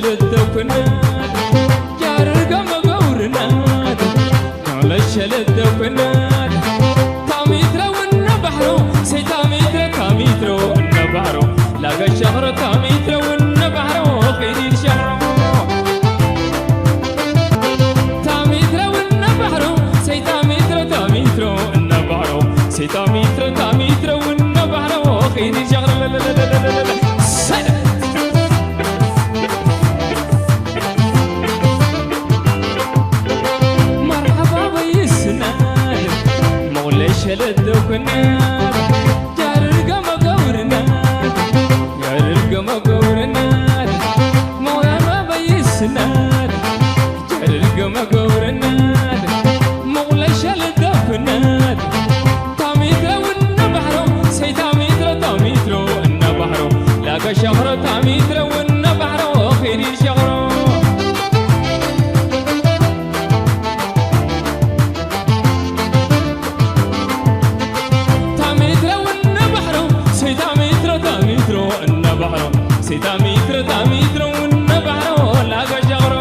ለደኩናት ጃርጋ መገውርናት ሸለደኩናት ታሚትረ ውነ ባሕሮ ሰይታሚትረ ታሚትረ ውነ ባሕሮ ላገሻኽረ ታሚትረ ውነ ባሕሮ ኺዲድ ሸሕሮ ታሚትረ ውነ ባሕሮ ሰይታሚትረ ታሚትረ ውነ ባሕሮ ሰይታሚትረ ታሚትረ ውነ ባሕሮ ኺዲድ ሸኽረ ሰደ መርሓባ በይስናል ሞለሸለደኩናል ጃርገመ ገብርናል ጃርገመ ገብርናል መርሓባ በይስናል ጃርገመ ገብርናል ሞለሸለደኩናል ታሚትረ ውነ ባሕሮ ሰይታሚትረ ታሚትረ ውነ ባሕሮ ላገ ሸኽረ ታሚትረ ውነ ባሕሮ ኺዲ ሸኽሮ ታሚትረ ውነ ባሕሮ ሰይታሚትረ ታሚትረ ውነ ባሕሮ ሰይታሚትረ ታሚትረ ውነ ባሕሮ ላገ ሸኽሮ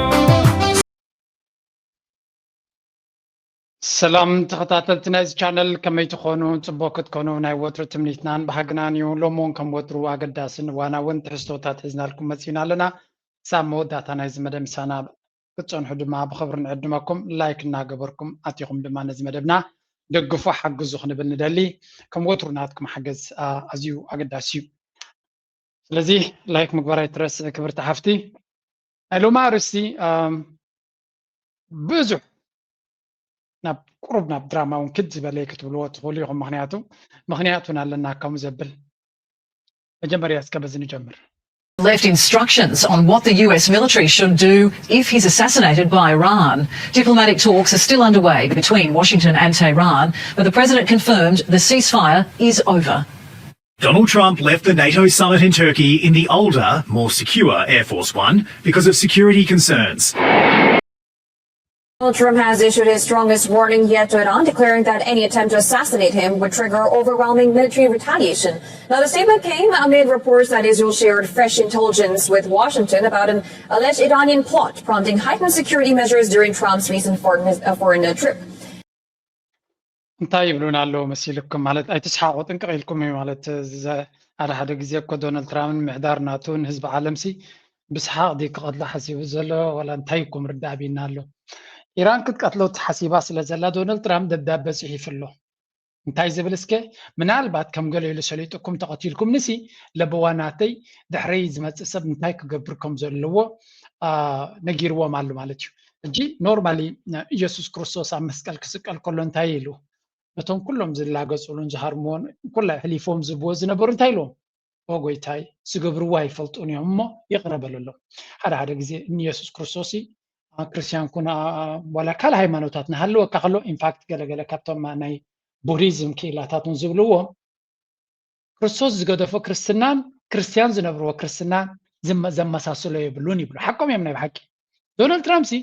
ሰላም ተኸታተልቲ ናይዚ ቻነል ከመይ ትኾኑ? ፅቡቅ ክትኮኑ ናይ ወትሩ ትምኒትናን ባህግናን እዩ። ሎም እውን ከም ወትሩ ኣገዳስን እዋናውን ትሕዝቶታት ሒዝናልኩም መፂና ኣለና። ክሳብ መወዳእታ ናይዚ መደብ ምሳና ክትፀንሑ ድማ ብኽብሪ ንዕድመኩም። ላይክ እናገበርኩም ኣቲኹም ድማ ነዚ መደብና ደግፉ ሓግዙ ክንብል ንደሊ። ከም ወትሩ ናትኩም ሓገዝ ኣዝዩ ኣገዳሲ እዩ። ስለዚ ላይክ ምግባር ኣይትረስዕ ክብርቲ ሓፍቲ። ናይ ሎሚ ኣርእስቲ ብዙሕ ናብ ቁሩብ ናብ ድራማ እውን ክድ ዝበለ ክትብልዎ ትኽእሉ ኢኹም። ምክንያቱ ምክንያት እውን ኣለና ከምኡ ዘብል። መጀመርያ እስከ በዚ ንጀምር። left instructions on what the U S military should do if he's assassinated by Iran. Diplomatic talks are still underway between Washington and Tehran, but the president confirmed the ceasefire is over. Donald Trump left the NATO summit in Turkey in the older, more secure Air Force One because of security concerns. Donald Trump has issued his strongest warning yet to Iran, declaring that any attempt to assassinate him would trigger overwhelming military retaliation. Now, the statement came amid reports that Israel shared fresh intelligence with Washington about an alleged Iranian plot, prompting heightened security measures during Trump's recent foreign, uh, foreign uh, trip. እንታይ ይብሉና ኣለዉ መሲልኩም? ማለት ኣይትስሓቑ፣ ጥንቅቕ ኢልኩም እዩ ማለት። ሓደ ሓደ ግዜ እኮ ዶናልድ ትራምፕ ምሕዳር ናቱ ንህዝቢ ዓለምሲ ብስሓቕ ድዩ ክቐትሎ ሓሲቡ ዘሎ ዋላ እንታይ እኮ ምርዳእ ኣቢና ኣሎ። ኢራን ክትቀትሎ ተሓሲባ ስለ ዘላ ዶናልድ ትራምፕ ደብዳበ ጽሒፉ ኣሎ። እንታይ ዝብል እስከ ምናልባት ከም ገለ ኢሉ ሰሊጥኩም ተቐቲልኩምንሲ ለበዋ ናተይ ድሕረይ ዝመጽእ ሰብ እንታይ ክገብር ከም ዘለዎ ነጊርዎም ኣሎ ማለት እዩ። ሕጂ ኖርማሊ ኢየሱስ ክርስቶስ ኣብ መስቀል ክስቀል ከሎ እንታይ ኢሉ ነቶም ኩሎም ዝላገጹሉን ዝሃርምዎን ኩላ ሕሊፎም ዝብዎ ዝነበሩ እንታይ ኢልዎም? ኦ ጎይታይ ዝገብርዎ ኣይፈልጡን እዮም እሞ ይቕረ በለሎም። ሓደ ሓደ ግዜ ንየሱስ ክርስቶስ ክርስቲያን ኩን ዋላ ካልእ ሃይማኖታት ንሃለወካ ከሎ ኢንፋክት ገለገለ ካብቶም ናይ ቡዲዝም ክኢላታት እውን ዝብልዎ ክርስቶስ ዝገደፎ ክርስትናን ክርስቲያን ዝነብርዎ ክርስትና ዘመሳስሎ የብሉን ይብሉ። ሓቆም እዮም ናይ ብሓቂ። ዶናልድ ትራምፕ ሲ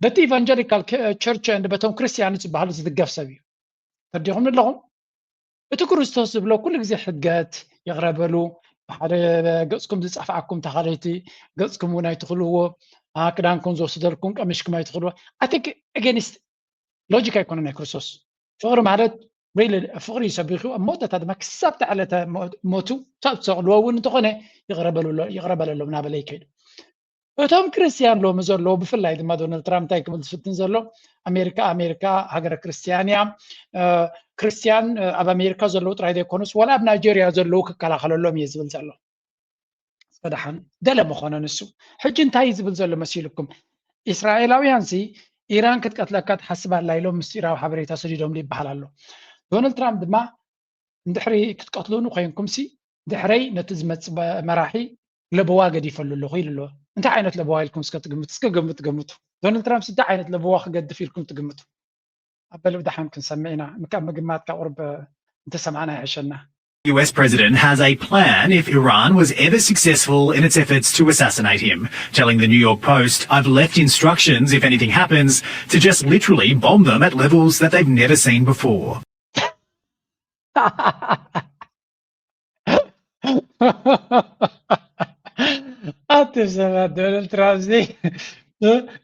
በቲ ኢቫንጀሊካል ቸርች ንድ በቶም ክርስቲያን ዝበሃሉ ዝድገፍ ሰብ እዩ። ተረዲኹም ኣለኹም? እቲ ክርስቶስ ዝብሎ ኩሉ ግዜ ሕድገት ይቕረ በሉ፣ ብሓደ ገጽኩም ዝጻፍዓኩም ተኻለይቲ ገጽኩም እውን ኣይትኽልዎ፣ ክዳንኩም ዝወስደልኩም ቀሚሽኩም ኣይትኽልዎ። ኣቲክ ኤገንስት ሎጂክ ኣይኮነ ናይ ክርስቶስ። ፍቕሪ ማለት ፍቕሪ እዩ ሰቢኹ ኣብ መወዳእታ ድማ ክሳብ ተዕለተ ሞቱ ሳብ ትሰቕልዎ እውን እንተኾነ ይቕረ በለሎም እናበለ ይከይዱ። እቶም ክርስትያን ሎሚ ዘለዉ ብፍላይ ድማ ዶናልድ ትራምፕ እንታይ ክብል ዝፍትን ዘሎ ኣሜሪካ ኣሜሪካ ሃገረ ክርስትያን እያ። ክርስትያን ኣብ ኣሜሪካ ዘለዉ ጥራይ ዘይኮኑስ ዋላ ኣብ ናይጀርያ ዘለዉ ክከላኸለሎም እየ ዝብል ዘሎ። እስከ ደሓን ገለ መኾነ ንሱ ሕጂ እንታይ እዩ ዝብል ዘሎ መሲልኩም? እስራኤላውያን ሲ ኢራን ክትቀትለካ ትሓስብ ኣላ ኢሎም ምስጢራዊ ሓበሬታ ሰዲዶምሉ ይበሃል ኣሎ። ዶናልድ ትራምፕ ድማ እንድሕሪ ክትቀትሉኒ ኮይንኩም ሲ ድሕረይ ነቲ ዝመጽእ መራሒ ለበዋ ገዲፈሉ ኣለኹ ኢሉ ኣሎ። እንታይ ዓይነት ለበዋ ኢልኩም እስከ ትግምቱ? እስከ ገምቱ ገምቱ። ዶናልድ ትራምፕ እንታይ ዓይነት ለበዋ ክገድፍ ኢልኩም ትግምቱ? ኣብ በሉ ደሓን ክንሰምዕ ኢና። ምካ ምግማትካ ቁርብ እንተሰማዕና ይሕሸና። US president has a plan if Iran was ever successful in its efforts to assassinate him, telling the New York Post, I've left instructions if anything happens to just literally bomb them at levels that they've never seen before. ኣቲ ሰባት ዶናልድ ትራምፕ ዚ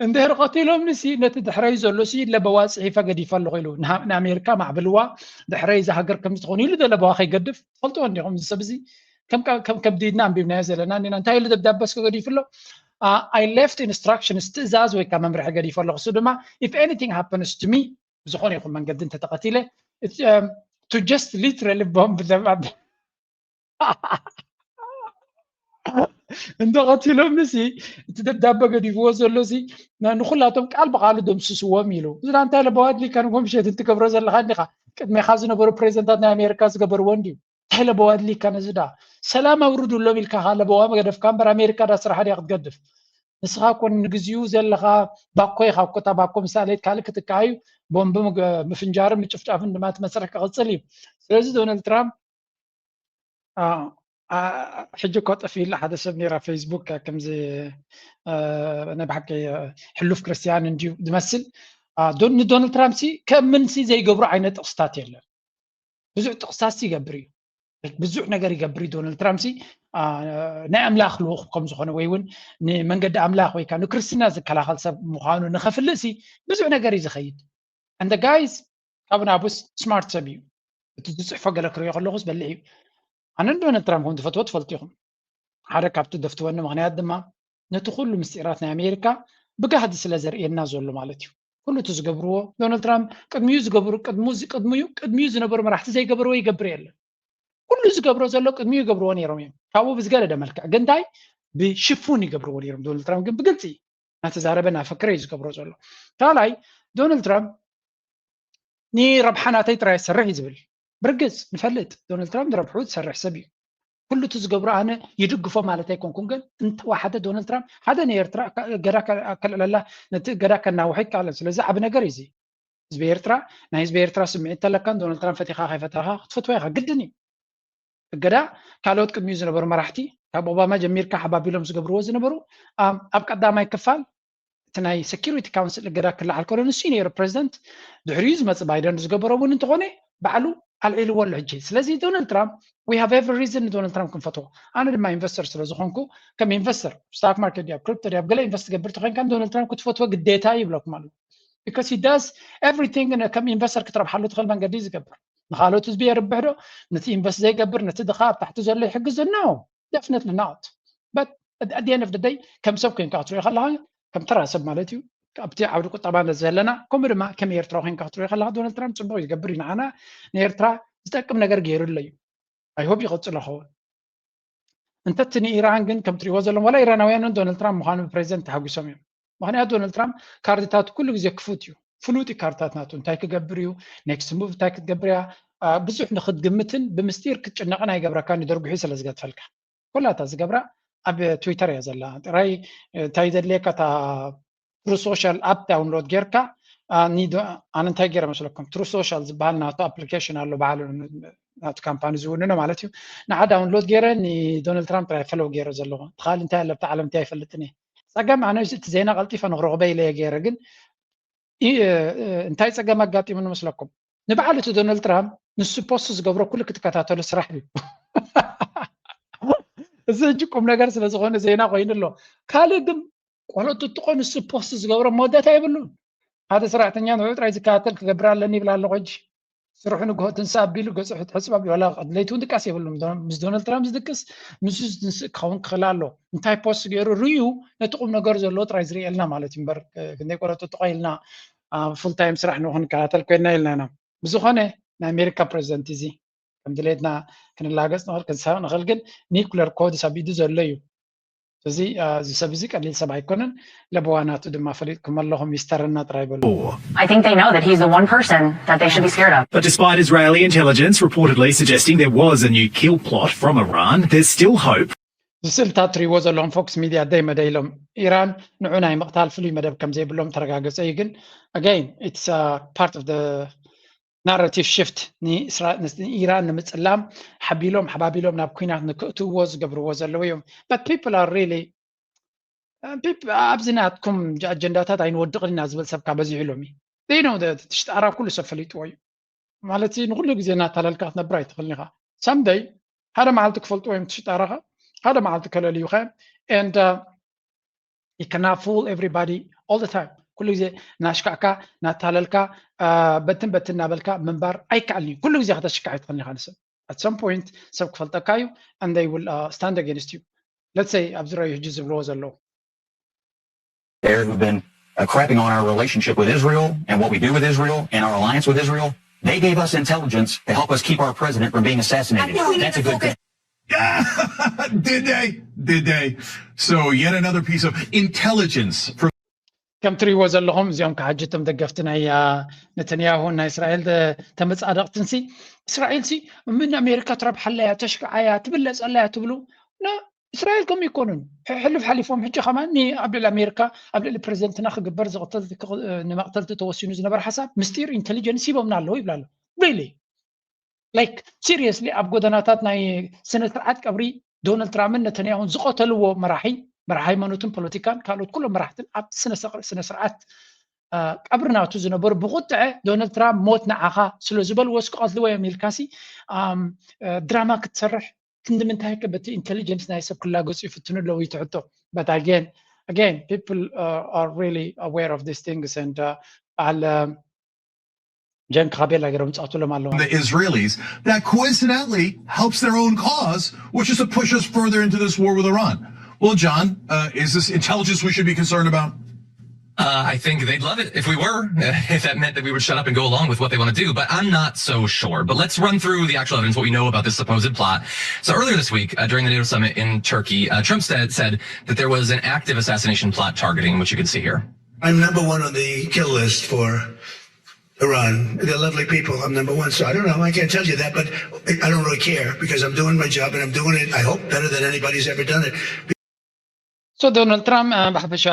እንድሕር ቀቲሎምኒ ሲ ነቲ ድሕረይ ዘሎ ሲ ለበዋ ፅሒፈ ገዲፈ ኣለኹ ኢሉ ንኣሜሪካ ማዕብልዋ ድሕረይ እዚ ሃገር ከምዚ ትኾኑ ኢሉ ለበዋ ከይገድፍ ትፈልጥዎ እንዲኹም እዚ ሰብ እዚ ከም ከብዲድና ኣንቢብናዮ ዘለና እኒና እንታይ ኢሉ ደብዳበ እስከ ገዲፉ ኣሎ። I left instructions ትእዛዝ ወይ ከዓ መምርሒ ገዲፈ ኣለኹ እሱ ድማ if anything happens to me ብዝኾነ ይኹን መንገዲ እንተተቐቲለ to just literally bomb them up እንተቐቲሎምኒ ሲ እቲ ደብዳበ ገዲፍዎ ዘሎ ሲ ንኩላቶም ቃል ብቃሉ ደምስስዎም ኢሉ እዚ እንታይ ለበዋ ኣድሊካ ንጎምሸት እንትገብሮ ዘለካ እንዲካ ቅድሜካ ዝነበሩ ፕሬዚደንታት ናይ ኣሜሪካ ዝገበርዎ እንድዩ እንታይ ለበዋ ኣድሊካ ነዚ ዳ ሰላም ኣውርዱሎም ኢልካ ለበዋ መገደፍካ እምበር ኣሜሪካ ዳ ስራሓ ድያ ክትገድፍ ንስኻ እኮ ንግዚኡ ዘለኻ ባኮ ኢኻ እኮ እታ ባኮ ምሳሌ ካልእ ክትከኣዩ ቦምብ ምፍንጃርን ምጭፍጫፍን ድማ እቲ መስርሕ ክቕፅል እዩ ስለዚ ዶናልድ ትራምፕ ሕጂ እኮ ጠፊእላ ሓደ ሰብ ነራ ፌስቡክ ከምዚ ናይ ብሓቂ ሕሉፍ ክርስትያን እንድዩ ዝመስል ንዶናልድ ትራምፕ ሲ ከምን ሲ ዘይገብሩ ዓይነት ጥቕስታት የለን ብዙሕ ጥቕስታት ይገብር እዩ ብዙሕ ነገር ይገብር እዩ ዶናልድ ትራምፕ ሲ ናይ ኣምላኽ ልኡኽ ከም ዝኾነ ወይ እውን ንመንገዲ ኣምላኽ ወይ ከዓ ንክርስትና ዝከላኸል ሰብ ምዃኑ ንኸፍልእ ሲ ብዙሕ ነገር እዩ ዝኸይድ and the guys ካብ ናቡስ smart ሰብ እዩ እቲ ዝፅሕፎ ገለ ክሪኦ ከለኹስ በልሕ እዩ ኣነ ንዶናልድ ትራምፕ ከም ዝፈትዎ ትፈልጡ ኢኹም ሓደ ካብቲ ደፍትወኒ ምኽንያት ድማ ነቲ ኩሉ ምስጢራት ናይ ኣሜሪካ ብጋህዲ ስለ ዘርእየና ዘሎ ማለት እዩ ኩሉ እቲ ዝገብርዎ ዶናልድ ትራምፕ ቅድሚኡ ዝገብሩ ቅድሚኡ ቅድሚኡ ዝነበሩ መራሕቲ ዘይገበርዎ ይገብር የለን ኩሉ ዝገብሮ ዘሎ ቅድሚኡ ይገብርዎ ነይሮም እዮም ካብኡ ብዝገደደ መልክዕ ግን እንታይ ብሽፉን ይገብርዎ ነይሮም ዶናልድ ትራምፕ ግን ብግልፂ እናተዛረበ እናፈከረ እዩ ዝገብሮ ዘሎ ካልኣይ ዶናልድ ትራምፕ ንረብሓ ናተይ ጥራይ ዝሰርሕ እዩ ዝብል ብርግፅ ንፈልጥ ዶናልድ ትራምፕ ንረብሑ ዝሰርሕ ሰብ እዩ ኩሉ እቲ ዝገብሮ ኣነ ይድግፎ ማለት ኣይኮንኩን ግን እንተወሓደ ዶናልድ ትራምፕ ሓደ ንኤርትራ እገዳ ከልዕለላ ነቲ እገዳ ከናውሖ ይከኣለን ስለዚ ዓብ ነገር እዩ ህዝቢ ኤርትራ ናይ ህዝቢ ኤርትራ ስምዒት ተለካን ዶናልድ ትራምፕ ፈቲኻ ከይፈተኻ ክትፈትዋ ኢኻ ግድን እዩ እገዳ ካልኦት ቅድሚኡ ዝነበሩ መራሕቲ ካብ ኦባማ ጀሚርካ ሓባቢሎም ዝገብርዎ ዝነበሩ ኣብ ቀዳማይ ክፋል እቲ ናይ security council እገዳ ክለዓል ከሎ ንሱ ነይሩ ፕሬዚደንት ድሕሪኡ ዝመፅእ ባይደን ዝገበሮ እውን እንተኾነ ባዕሉ ኣልዒልዎ ኣሎ ሕጂ ስለዚ ዶናልድ ትራምፕ we have every reason ንዶናልድ ትራምፕ ክንፈትዎ ኣነ ድማ ኢንቨስተር ስለ ዝኾንኩ ከም ኢንቨስተር stock market ድያ ክሪፕቶ ድያ ገለ ኢንቨስት ትገብር ተኮይንካ ዶናልድ ትራምፕ ክትፈትዎ ግዴታ ይብለኩም ኣሎ because he does everything ከም ኢንቨስተር ክትረብሓሉ ትኽእል መንገዲ ዝገብር ንካልኦት ህዝቢ የርብሕ ዶ ነቲ ኢንቨስት ዘይገብር ነቲ ድኻ ኣብ ታሕቲ ዘሎ ይሕግዝ no definitely not but at the end of the day ከም ሰብ ኮይንካ ክትሪኦ ከለካ ከም ተራ ሰብ ማለት እዩ ኣብቲ ዓውዲ ቁጠባ ዘለና ከምኡ ድማ ከም ኤርትራ ኮይንካ ክትሪኦ ከለካ ዶናልድ ትራምፕ ፅቡቅ ይገብር እዩ ንዓና ንኤርትራ ዝጠቅም ነገር ገይሩ ኣሎ እዩ I hope ይቀፅሎ ኸውን እንተቲ ንኢራን ግን ከም ትሪእዎ ዘለኹም ዋላ ኢራናውያን ዶናልድ ትራምፕ ምዃኑ ብፕሬዚደንት ተሓጒሶም እዮም ምኽንያቱ ዶናልድ ትራምፕ ካርድታት ኩሉ ግዜ ክፉት እዩ ፍሉጥ እዩ ካርድታት ናቱ እንታይ ክገብር እዩ next move እንታይ ክትገብር እያ ብዙሕ ንክትግምትን ብምስጢር ክትጭነቕን ኣይገብረካን እዩ ደርጉሑ ስለ ዝገድፈልካ ኩላታ ዝገብራ ኣብ ትዊተር እያ ዘላ ጥራይ እንታይ ዘድልየካ እታ Truth Social app download ጌርካ ኣነ እንታይ ገይረ መስለኩም Truth Social ዝበሃል ናቱ application ኣሎ ባዕሉ ናቱ ካምፓኒ ዝውንኖ ማለት እዩ ንዓ download ገይረ ንዶናልድ ትራምፕ ጥራይ ፈለው ገይረ ዘለኹ ትኻል እንታይ ኣለብቲ ዓለም እንታይ ኣይፈልጥን እየ ፀገም ኣነ እቲ ዜና ቀልጢፈ ንክረኽበ ኢለ እየ ገይረ ግን እንታይ ፀገም ኣጋጢሙ ንመስለኩም ንበዓል እቲ ዶናልድ ትራምፕ ንሱ ፖስት ዝገብሮ ኩሉ ክትከታተሉ ስራሕ እዩ እዚ ሕጂ ቁም ነገር ስለ ዝኾነ ዜና ኮይኑ ኣሎ ካልእ ግን ቆሎ ጥጥቆ ንሱ ፖስት ዝገብሮ መወዳእታ የብሉን ሓደ ሰራሕተኛ ንዑ ጥራይ ዝከታተል ክገብር ኣለኒ ይብል ኣለኹ ሕጂ ስርሑ ንግሆ ትንሳ ኣቢሉ ገጹ ሕጽብ ኣቢሉ ዋላ ለይቲ እውን ድቃስ የብሉን ምስ ዶናልድ ትራምፕ ዝድቅስ ምስ ዝትንስእ ክኸውን ክኽእል ኣሎ እንታይ ፖስት ገይሩ ርዩ ነቲ ቁም ነገር ዘለዎ ጥራይ ዝርእየልና ማለት እዩ እምበር ክንደይ ቆሎ ጥጥቆ ኢልና ፉል ታይም ስራሕ ንክንከታተል ኮይንና ኢልና ኢና ብዝኾነ ናይ ኣሜሪካ ፕሬዚደንት እዚ ከም ድሌትና ክንላገፅ ንኽእል ክንሳቕ ንኽእል ግን ኒኩለር ኮድስ ኣብ ኢዱ ዘሎ እዩ እዚ እዚ ሰብ እዚ ቀሊል ሰብ ኣይኮነን ለበዋ ናቱ ድማ ፈሊጥኩም ኣለኹም ይስተረና ጥራይ በሉ I think they know that he's the one person that they should be scared of. But despite Israeli intelligence reportedly suggesting there was a new kill plot from Iran, there's still hope. እዚ ስእልታት ትሪእዎ ዘለኹም ፎክስ ሚድያ ደይ መደ ኢሎም ኢራን ንዑ ናይ ምቕታል ፍሉይ መደብ ከም ዘይብሎም ተረጋገፀ እዩ ግን again it's part of the ናራቲቭ ሽፍት ንኢራን ንምፅላም ሓቢሎም ሓባቢሎም ናብ ኩናት ንክእትውዎ ዝገብርዎ ዘለዉ እዮም but people are really ኣብዚ ናትኩም ኣጀንዳታት ኣይንወድቕን ኢና ዝብል ሰብካ በዚሑ ኢሎም እዩ ዘይነው ሽጣራ ኩሉ ሰብ ፈሊጥዎ እዩ ማለት ንኩሉ ግዜ እናታለልካ ክትነብር ኣይትኽእልን ኢኻ ሰምደይ ሓደ መዓልቲ ክፈልጥዎ እዮም ትሽጣራኻ ሓደ መዓልቲ ከለልዩኻ እዮም and uh, you cannot fool everybody all the time. ኩሉ ግዜ እናሽካዕካ እናታለልካ በትን በትን እናበልካ ምንባር ኣይከኣልን እዩ። ኩሉ ግዜ ከተሽካዕ ይትኽእል ኢኻ ንሰብ። At some point ሰብ ክፈልጠካ እዩ and they will uh, stand against you. Let's say ኣብዚ ረዩ ሕጂ ዝብልዎ ዘለዉ There who've been uh, crapping on our relationship with Israel and what we do with Israel and our alliance with Israel. They gave us intelligence to help us keep our president from being assassinated. That's a good thing. Did they? Did they? So yet another piece of intelligence. ከም ትሪእዎ ዘለኹም እዚኦም ከሓጅቶም ደገፍቲ ናይ ነተንያሁን ናይ እስራኤል ተመፃደቕትን ሲ እስራኤል ሲ ምን ኣሜሪካ ትረብሓላ እያ ተሽክዓ እያ ትብለፀላ እያ ትብሉ። እስራኤል ከም ይኮኑን ሕልፍ ሓሊፎም ሕጂ ከማን ኣብ ልዕሊ ኣሜሪካ ኣብ ልዕሊ ፕሬዚደንትና ክግበር ንመቕተልቲ ተወሲኑ ዝነበረ ሓሳብ ምስጢር ኢንቴሊጀንስ ሂቦምና ኣለዉ ይብላ ኣሎ። Really like seriously ኣብ ጎደናታት ናይ ስነ ስርዓት ቀብሪ ዶናልድ ትራምፕን ነተንያሁን ዝቐተልዎ መራሒ መራሒ ሃይማኖትን ፖለቲካን ካልኦት ኩሎም መራሕትን ኣብ ስነ ስርዓት ቀብሪ ናቱ ዝነበሩ ብቁጥዐ ዶናልድ ትራምፕ ሞት ንዓኻ ስለ ዝበልዎ እስኪ ቀትልዎ እዮም ኢልካሲ ድራማ ክትሰርሕ ክንዲ ምንታይ ከ በቲ ኢንቴሊጀንስ ናይ ሰብ ክላገጹ ይፍትኑ ኣለዉ እዩ ትሕቶ። But again again people uh, are really aware of these things and uh, በዓል ጀን ካቤላ ገይሮም ጻቱሎም ኣለዉ። The Israelis that coincidentally helps their own cause, which is to push us further into this war with Iran. Well, John, uh, is this intelligence we should be concerned about? Uh, I think they'd love it if we were, if that meant that we would shut up and go along with what they want to do. But I'm not so sure. But let's run through the actual evidence, what we know about this supposed plot. So earlier this week, uh, during the NATO summit in Turkey, uh, Trump said, said that there was an active assassination plot targeting, which you can see here. I'm number one on the kill list for Iran. They're lovely people. I'm number one. So I don't know. I can't tell you that, but I don't really care because I'm doing my job and I'm doing it, I hope, better than anybody's ever done it. So Donald Trump ብሓፈሻ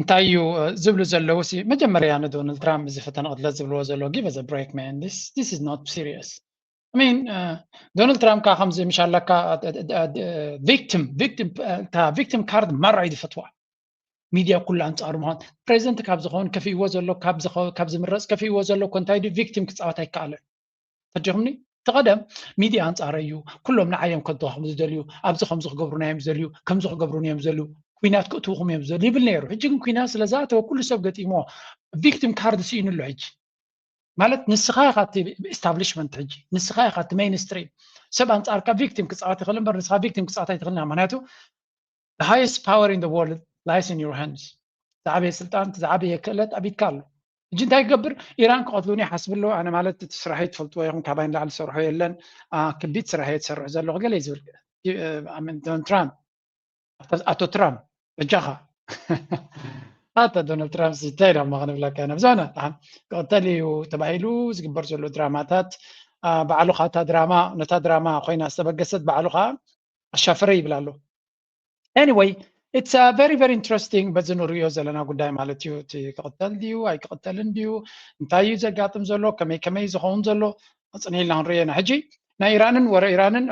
እንታይ እዩ ዝብሉ ዘለዉ ሲ መጀመርያ ንዶናልድ ትራምፕ እዚ ፈተነ ቅትለት ዝብልዎ ዘለዉ give us a break man, this is not serious. I mean ዶናልድ ትራምፕ ከዓ ከምዚ ምሻለካ victim victim እታ victim card ማራ እዩ ዝፈትዋ። ሚድያ ኩሉ ኣንፃሩ ምዃን ፕሬዚደንት ካብ ዝኸውን ከፊእዎ ዘሎ ካብ ዝምረፅ ከፊእዎ ዘሎ እኮ እንታይ ድዩ victim ክፃወት ኣይከኣለን። ተጀኹምኒ እቲ ቀደም ሚድያ ኣንፃረ እዩ ኩሎም ንዓዮም ከድኹም ዝደልዩ ኣብዚ ከምዚ ክገብሩና እዮም ዝደልዩ ከምዚ ክገብሩና እዮም ዝደልዩ ኩናት ክእትውኹም እዮም ዝደልዩ ይብል ነይሩ። ሕጂ ግን ኩናት ስለዝኣተወ ኩሉ ሰብ ገጢሞ victim card ስኢኑ ኣሎ። ሕጂ ማለት ንስኻ ኢኻ እቲ establishment ሕጂ ንስኻ ኢኻ እቲ mainstream ሰብ ኣንፃርካ victim ክፃወት ይኽእል እምበር ንስኻ victim ክፃወት ኣይትኽእልን ምክንያቱ the highest power in the world lies in your hands። ዝዓበየ ስልጣን ዝዓበየ ክእለት ኣብ ኢድካ ኣሎ። ሕጂ እንታይ ክገብር ኢራን ክቐትሉኒ ይሓስቡ ኣለዉ። ኣነ ማለት እቲ ስራሐይ ትፈልጥዎ ኢኹም ካባይ ንላዕሊ ዝሰርሖ የለን። ክቢድ ስራሕ እየ ዝሰርሕ ዘለኹ ገለ እዩ ዝብል ዶናልድ ትራምፕ። ኣቶ ትራምፕ በጃኻ ኣታ ዶናልድ ትራምፕ እንታይ ኢሎም ክንብለካ ኢና ብዝኾነ ክቕተል እዩ ተባሂሉ ዝግበር ዘሎ ድራማታት ባዕሉ ከዓ እታ ድራማ ነታ ድራማ ኮይና ዝተበገሰት ባዕሉ ከዓ ኣሻፈረ ይብል ኣሎ። Anyway it's very very interesting በዚ ንሪኦ ዘለና ጉዳይ ማለት እዩ። እቲ ክቕተል ድዩ ኣይክቕተልን ድዩ እንታይ እዩ ዘጋጥም ዘሎ ከመይ ከመይ ዝኸውን ዘሎ ኣፅንሒልና ክንሪኦ ኢና። ሕጂ ናይ ኢራንን ወረ ኢራንን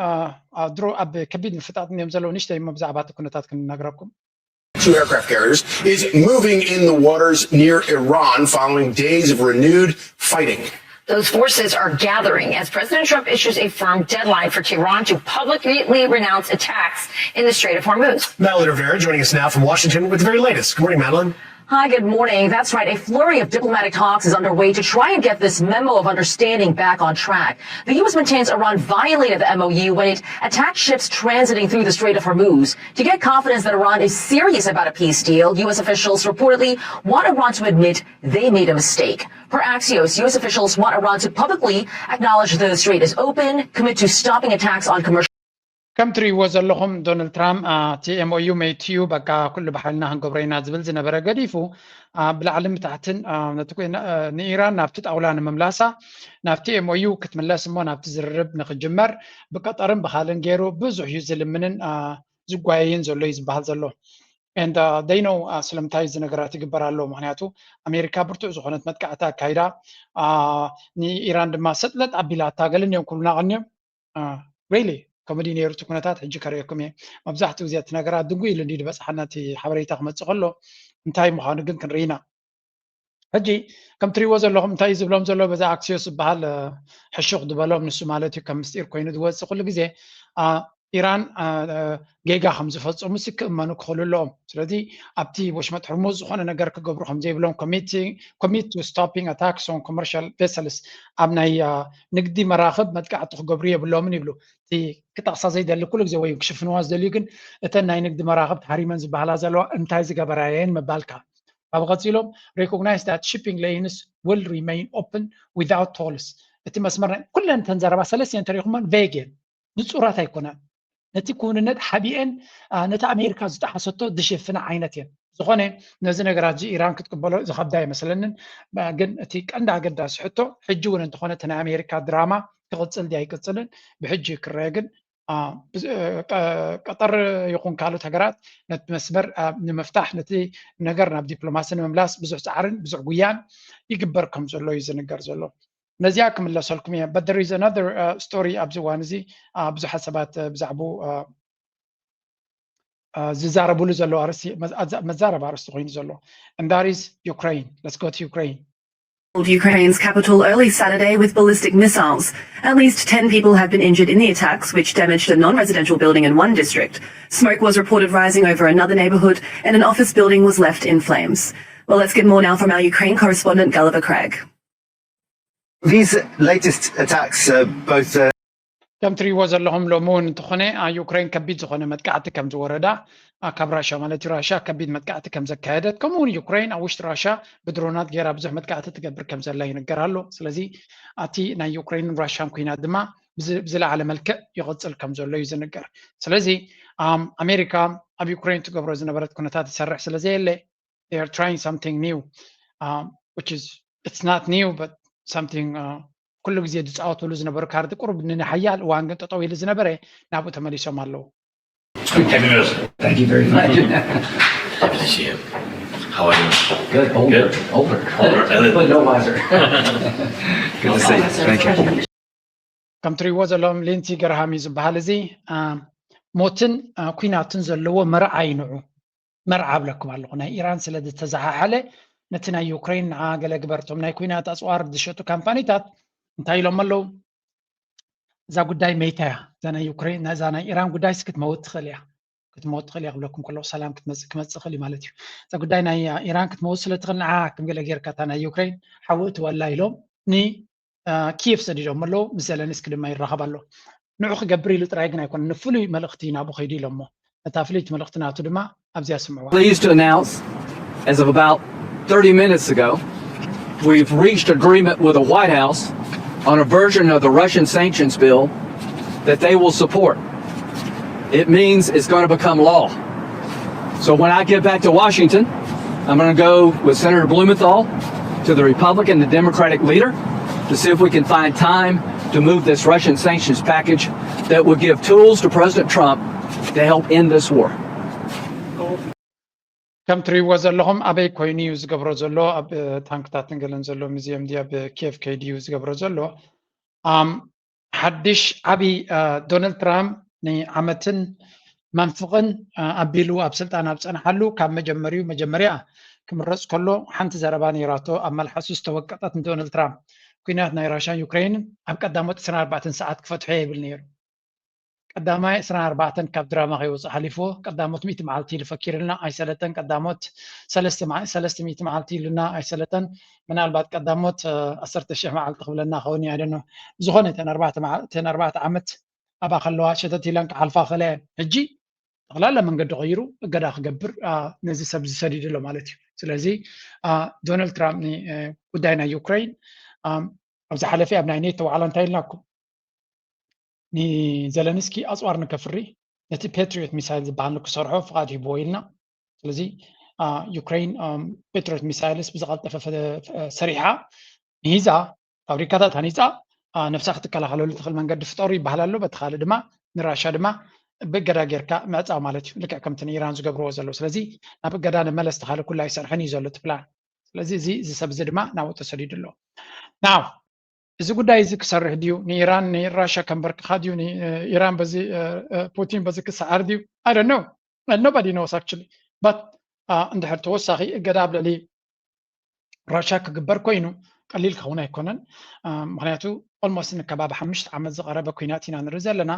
ድሮ ኣብ ከቢድ ምፍጣጥ እዮም ዘለዉ ንሽተይ እሞ ብዛዕባ እቲ ኩነታት ክንነግረኩም። Two aircraft carriers is moving in the waters near Iran following days of renewed fighting. Those forces are gathering as President Trump issues a firm deadline for Tehran to publicly renounce attacks in the Strait of Hormuz. Madeline Rivera joining us now from Washington with the very latest. Good morning, Madeline. Hi, good morning. That's right. A flurry of diplomatic talks is underway to try and get this memo of understanding back on track. The U S maintains Iran violated the M O U when it attacked ships transiting through the Strait of Hormuz. To get confidence that Iran is serious about a peace deal, U S officials reportedly want Iran to admit they made a mistake. Per Axios, U S officials want Iran to publicly acknowledge the strait is open, commit to stopping attacks on commercial ከም ትሪእዎ ዘለኹም ዶናልድ ትራምፕ እቲ M O U መይቱ እዩ በቃ ኩሉ ብሓይልና ክንገብሮ ኢና ዝብል ዝነበረ ገዲፉ ብላዕልን ብታሕትን ንኢራን ናብቲ ጣውላ ንምምላሳ ናብቲ M O U ክትምለስ እሞ ናብቲ ዝርርብ ንክጅመር ብቀጠርን ብካልን ገይሩ ብዙሕ እዩ ዝልምንን ዝጓየይን ዘሎ እዩ ዝበሃል ዘሎ። And they know ስለምንታይ እዚ ነገራት ይግበር ኣሎ ምክንያቱ ኣሜሪካ ብርቱዕ ዝኾነት መጥቃዕቲ ኣካይዳ ንኢራን ድማ ሰጥለጥ ኣቢላታ ገለን እዮም ኩሉና ቀንዮም really ከምኡ ድዩ ነይሩ እቲ ኩነታት ሕጂ ከርእየኩም እየ። መብዛሕትኡ ግዜ እቲ ነገራት ድንጉ ኢሉ እንድዩ ዝበፅሓና እቲ ሓበሬታ ክመፅእ ከሎ እንታይ ምዃኑ ግን ክንርኢ ኢና። ሕጂ ከም ትሪእዎ ዘለኹም እንታይ እዩ ዝብሎም ዘሎ በዛ ኣክሲዮስ ዝበሃል ሕሹኽ ዝበሎም ንሱ ማለት እዩ ከም ምስጢር ኮይኑ ዝወፅእ ኩሉ ግዜ ኢራን ጌጋ ከም ዝፈፀሙ ሲ ክእመኑ ክኽእሉ ኣለዎም። ስለዚ ኣብቲ ወሽመጥ ሕርሙዝ ዝኾነ ነገር ክገብሩ ከም ዘይብሎም፣ commit to stopping attacks on commercial vessels፣ ኣብ ናይ ንግዲ መራኽብ መጥቃዕቲ ክገብሩ የብሎምን ይብሉ። እቲ ክጠቕሳ ዘይደሊ ኩሉ ግዜ ወይ ክሽፍንዋ ዝደልዩ ግን እተን ናይ ንግዲ መራኽብ ተሃሪመን ዝበሃላ ዘለዋ እንታይ ዝገበራ እየን ምባልካ። ካብ ቀፂሎም recognize that shipping lanes will remain open without tolls። እቲ መስመር ኩለን እተን ዘረባ ሰለስቲአን ተሪኹመን vague እየን፣ ንፁራት ኣይኮነን። ነቲ ክውንነት ሓቢኤን ነቲ ኣሜሪካ ዝጠሓሰቶ ዝሽፍና ዓይነት እየን። ዝኾነ ነዚ ነገራት እዚ ኢራን ክትቅበሎ ዝኸብዳ ኣይመስለንን። ግን እቲ ቀንዲ ኣገዳሲ ሕቶ ሕጂ እውን እንተኾነ እቲ ናይ ኣሜሪካ ድራማ ክቕፅል ድያ ኣይቅፅልን ብሕጂ ክረአ ግን ቀጠር ይኹን ካልኦት ሃገራት ነቲ መስመር ንምፍታሕ ነቲ ነገር ናብ ዲፕሎማሲ ንምምላስ ብዙሕ ፃዕርን ብዙሕ ጉያን ይግበር ከም ዘሎ እዩ ዝንገር ዘሎ። ነዚኣ ክምለሰልኩም እየ። But there is another story ኣብዚ እዋን እዚ ብዙሓት ሰባት ብዛዕቡ ዝዛረብሉ ዘለዉ ኣርእስቲ መዛረብ ኣርእስቲ ኮይኑ ዘሎ and that is Ukraine. Let's go to Ukraine. Ukraine's capital early Saturday with ballistic missiles. At least ten people have been injured in the attacks, which damaged a non residential building in one district. Smoke was reported rising over another neighbourhood, and an office building was left in flames. Well, let's get more now from our Ukraine correspondent, Gulliver Craig. These latest attacks, uh, both. Uh... ከም ትሪእዎ ዘለኹም ሎሚ እውን እንተኾነ ዩክሬን ከቢድ ዝኾነ መጥቃዕቲ ከም ዝወረዳ ካብ ራሻ ማለት እዩ ራሻ ከቢድ መጥቃዕቲ ከም ዘካየደት ከምኡ እውን ዩክሬን ኣብ ውሽጢ ራሻ ብድሮናት ገይራ ብዙሕ መጥቃዕቲ ትገብር ከም ዘላ ይንገር ኣሎ። ስለዚ ኣቲ ናይ ዩክሬንን ራሻን ኩናት ድማ ብዝለዓለ መልክዕ ይቕፅል ከም ዘሎ እዩ ዝንገር። ስለዚ ኣሜሪካ ኣብ ዩክሬን ትገብሮ ዝነበረት ኩነታት ትሰርሕ ስለ ዘየለ they are trying something new, um, which is it's not new but something ኩሉ ግዜ ዝፃወትሉ ዝነበሩ ካርድ ቁሩብ ንሓያል እዋን ግን ጠጠው ኢሉ ዝነበረ ናብኡ ተመሊሶም ኣለዉ። Thank you very much. Happy to see you. How are you? Good. Older. Good. Older. Older. But no wiser. Good to see you. Thank you. ከም ትሪእዎ ዘለኹም ሊንሲ ገርሃም እዩ ዝበሃል። እዚ ሞትን ኩናትን ዘለዎ መርዓ እዩ ንዑ መርዓ እብለኩም ኣለኹ። ናይ ኢራን ስለ ዝተዘሓሓለ ነቲ ናይ ዩክሬን ንዓ ገለ ግበርቶም ናይ ኩናት ኣፅዋር ዝሸጡ ካምፓኒታት እንታይ ኢሎም ኣለዉ? እዛ ጉዳይ መይታ እያ። እዛ ናይ ዩክሬን እዛ ናይ ኢራን ጉዳይ ክትመውት ትኽእል እያ ክትመውት ትኽእል እያ ክብለኩም ከለኹ ሰላም ክትመፅእ ክመፅእ ይኽእል እዩ ማለት እዩ። እዛ ጉዳይ ናይ ኢራን ክትመውት ስለ ትኽእል ንዓ ከም ገለ ጌርካ እታ ናይ ዩክሬን ሓዊ እትወላ ኢሎም ን ኪየፍ ሰዲዶም ኣለዉ። ምስ ዘለንስኪ ድማ ይራኸብ ኣሎ። ንዑ ክገብር ኢሉ ጥራይ ግን ኣይኮነን፣ ንፍሉይ መልእኽቲ ናብኡ ከይዱ ኢሎሞ። ነታ ፍልይቲ መልእኽቲ ናቱ ድማ ኣብዚኣ ስምዕዋ። Pleased to announce, as of about thirty minutes ago, we've reached agreement with the White House on a version of the Russian sanctions bill that they will support. It means it's going to become law. So when I get back to Washington, I'm going to go with Senator Blumenthal to the Republican and Democratic leader to see if we can find time to move this Russian sanctions package that will give tools to President Trump to help end this war. ከም ትሪእዎ ዘለኹም ኣበይ ኮይኑ እዩ ዝገብሮ ዘሎ? ኣብ ታንክታትን ገለን ዘሎ ሙዚየም ድዩ ኣብ ኬፍ ከይዱ እዩ ዝገብሮ ዘሎ? ሓድሽ ዓብዪ ዶናልድ ትራምፕ ንዓመትን መንፍቕን ኣቢሉ ኣብ ስልጣን ኣብ ዝፀንሓሉ ካብ መጀመሪኡ መጀመርያ ክምረፅ ከሎ ሓንቲ ዘረባ ነይራቶ ኣብ መልሓሱ ዝተወቀጠት ንዶናልድ ትራምፕ ኩናት ናይ ራሻን ዩክሬንን ኣብ ቀዳሞት ዕስራን ኣርባዕተን ሰዓት ክፈትሖ ይብል ነይሩ። ቀዳማይ ዕስራን ኣርባዕተን ካብ ድራማ ከይወፅእ ሓሊፍዎ ቀዳሞት ሚእቲ መዓልቲ ኢሉ ፈኪርልና ኣይሰለጠን። ቀዳሞት ሰለስተ ሚእቲ መዓልቲ ኢሉና ኣይሰለጠን። ምናልባት ቀዳሞት ዓሰርተ ሽሕ መዓልቲ ክብለና ከውን እየ ኣይደኖ። ዝኾነ እተን ኣርባዕተ ዓመት ኣብኣ ከለዋ ሸተት ኢለን ክሓልፋ ክእለ ሕጂ ጠቕላላ መንገዲ ቀይሩ እገዳ ክገብር ነዚ ሰብ ዝሰዲዱ ኣሎ ማለት እዩ። ስለዚ ዶናልድ ትራምፕ ጉዳይ ናይ ዩክሬን ኣብ ዝሓለፈ ኣብ ናይ ኔቶ ዋዕላ እንታይ ኢልናኩም? ንዘለንስኪ ኣፅዋር ንከፍሪ ነቲ ፓትሪዮት ሚሳይል ዝበሃል ንክሰርሖ ፍቓድ ሂብዎ ኢልና። ስለዚ ዩክሬን ፓትሪዮት ሚሳይልስ ብዝቐልጠፈ ሰሪሓ ንሂዛ ፋብሪካታት ሃኒፃ ነብሳ ክትከላኸለሉ ትኽእል መንገዲ ፍጠሩ ይበሃል ኣሎ። በቲ ካልእ ድማ ንራሻ ድማ ብእገዳ ጌርካ ምዕፃው ማለት እዩ። ልክዕ ከምቲ ንኢራን ዝገብርዎ ዘለዉ። ስለዚ ናብ እገዳ ንመለስ ተኻለ ኩሉ ኣይሰርሕን እዩ ዘሎ እቲ ፕላን። ስለዚ እዚ እዚ ሰብ እዚ ድማ ናብኡ ተሰዲዱ ኣሎ። ናው እዚ ጉዳይ እዚ ክሰርሕ ድዩ ንኢራን ንራሻ ከንበርክኻ ድዩ ኢራን በዚ ፑቲን በዚ ክሰዓር ድዩ? I don't know. Nobody knows actually. But እንድሕር ተወሳኺ እገዳ ኣብ ልዕሊ ራሻ ክግበር ኮይኑ ቀሊል ክኸውን ኣይኮነን። ምክንያቱ ኦልሞስት ንከባቢ ሓሙሽተ ዓመት ዝቐረበ ኩናት ኢና ንርኢ ዘለና።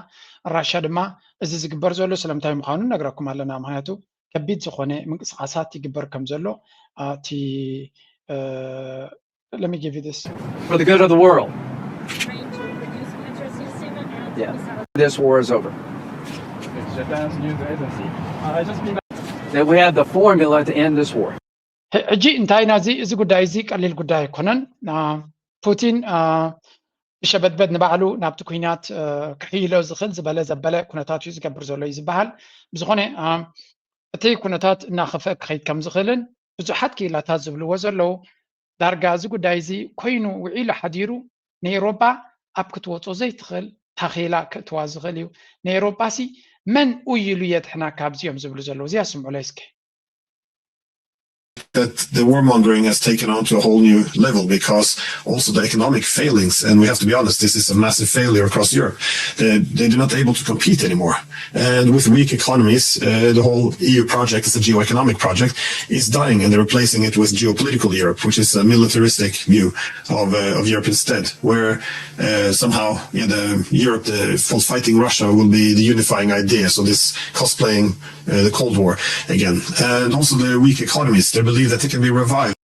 ራሻ ድማ እዚ ዝግበር ዘሎ ስለምንታይ ምዃኑ ነግረኩም ኣለና። ምክንያቱ ከቢድ ዝኾነ ምንቅስቃሳት ይግበር ከም ዘሎ እቲ let me give you this for the good of the world. Yeah. This war is over. It's Japan's news agency. Uh, I just mean that we have the formula to end this war. ሕጂ እንታይ ናዚ እዚ ጉዳይ እዚ ቀሊል ጉዳይ ኣይኮነን። ፑቲን ብሸበድበድ ንባዕሉ ናብቲ ኩናት ክሕይሎ ዝኽእል ዝበለ ዘበለ ኩነታት እዩ ዝገብር ዘሎ እዩ ዝበሃል። ብዝኾነ እቲ ኩነታት እናኸፍአ ክኸይድ ከም ዝኽእልን ብዙሓት ክኢላታት ዝብልዎ ዘለዉ ዳርጋ እዚ ጉዳይ እዚ ኮይኑ ውዒሉ ሓዲሩ ንኤውሮጳ ኣብ ክትወጾ ዘይትኽእል ታኼላ ክእትዋ ዝኽእል እዩ። ንኤውሮጳ ሲ መን ኡይ ኢሉ የድሕና ካብዚ እዮም ዝብሉ ዘለዉ። እዚኣ ስምዑለይ እስከ። that the warmongering has taken on to a whole new level because also the economic failings, and we have to be honest, this is a massive failure across Europe. They, they do not able to compete anymore. And with weak economies, uh, the whole E U project as a geo-economic project is dying, and they're replacing it with geopolitical Europe, which is a militaristic view of, uh, of Europe instead, where uh, somehow yeah, the Europe, the for fighting Russia will be the unifying idea. So this cosplaying uh, the Cold War again. And also the weak economies, they believe that it can be revived.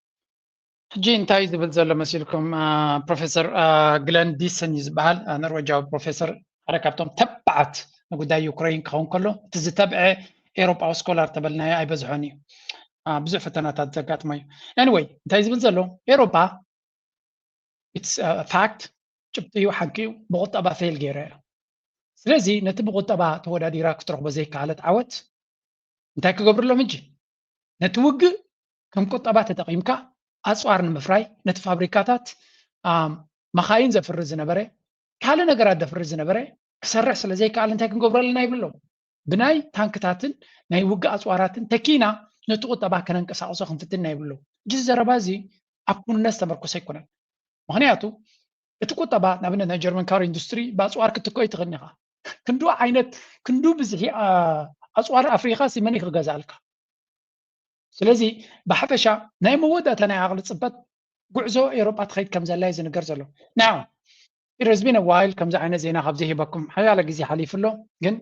ሕጂ እንታይ ዝብል ዘሎ መሲልኩም? ፕሮፌሰር ግለን ዲሰን እዩ ዝበሃል፣ ኖርዌጃዊ ፕሮፌሰር፣ ሓደ ካብቶም ተባዓት ንጉዳይ ዩክሬን ክኸውን ከሎ እቲ ዝተብዐ ኤሮጳዊ ስኮላር ተበልናዮ ኣይበዝሖን እዩ። ብዙሕ ፈተናታት ዘጋጥሞ እዩ። Anyway እንታይ ዝብል ዘሎ ኤሮጳ it's fact ጭብጢ እዩ ሓቂ እዩ ብቁጠባ ፌል ገይረ እያ። ስለዚ ነቲ ብቁጠባ ተወዳዲራ ክትረኽቦ ዘይከኣለት ዓወት እንታይ ክገብርሎም ሕጂ? ነቲ ውግእ ከም ቁጠባ ተጠቒምካ ኣፅዋር ንምፍራይ ነቲ ፋብሪካታት መኻይን ዘፍሪ ዝነበረ ካልእ ነገራት ዘፍሪ ዝነበረ ክሰርሕ ስለ ዘይከኣል እንታይ ክንገብሮ ኣለና ይብሎም። ብናይ ታንክታትን ናይ ውግእ ኣፅዋራትን ተኪና ነቲ ቁጠባ ከነንቀሳቕሶ ክንፍትን ኢና ይብሉ። እዚ ዘረባ እዚ ኣብ ኩንነት ዝተመርኮሰ ኣይኮነን። ምክንያቱ እቲ ቁጠባ ንኣብነት ናይ ጀርመን ካር ኢንዱስትሪ ብኣፅዋር ክትኮ ይትኽእል ኢኻ። ክንዱ ዓይነት ክንዱ ብዝሒ ኣፅዋር ኣፍሪካ ሲ መን ክገዛልካ? ስለዚ ብሓፈሻ ናይ መወዳእታ ናይ ዓቕሊ ፅበት ጉዕዞ ኤሮጳ ትኸይድ ከም ዘላ እዩ ዝንገር ዘሎ። Now it has been a while ከምዚ ዓይነት ዜና ካብ ዘይህበኩም ሓያለ ግዜ ሓሊፉ ኣሎ። ግን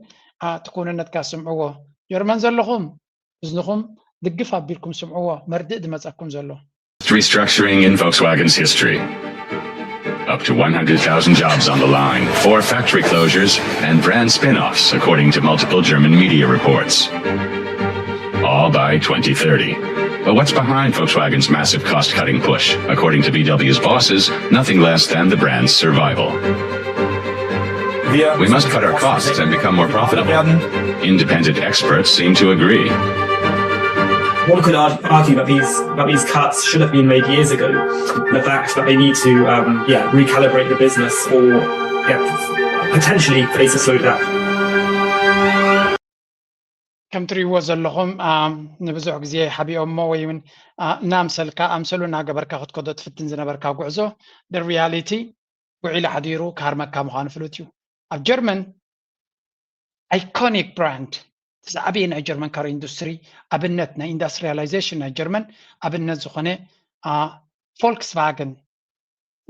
እቲ ክውንነትካ ስምዕዎ። ጀርመን ዘለኹም እዝንኹም ድግፍ ኣቢልኩም ስምዕዎ መርድእ ዝመፀኩም ዘሎ። Restructuring in Volkswagen's history. Up to one hundred thousand jobs on the line, four factory closures, and brand spin offs, according to multiple German media reports. All by twenty thirty. But what's behind Volkswagen's massive cost cutting push? According to V W's bosses, nothing less than the brand's survival. We must cut our costs and become more profitable. Independent experts seem to agree. One could argue that these that these cuts should have been made years ago. The fact that they need to um, yeah recalibrate the business or yeah, potentially face a slowdown. ከም ትሪእዎ ዘለኹም ንብዙሕ ግዜ ሓቢኦሞ ወይ እውን እናምሰልካ ኣምሰሉ እናገበርካ ክትከዶ ትፍትን ዝነበርካ ጉዕዞ the reality ውዒሉ ሓዲሩ ክሃርመካ ምዃኑ ፍሉጥ እዩ። ኣብ ጀርመን iconic brand ዝዓበየ ናይ ጀርመን ካር ኢንዱስትሪ ኣብነት ናይ ኢንዳስትሪያላይዜሽን ናይ ጀርመን ኣብነት ዝኾነ ፎልክስቫገን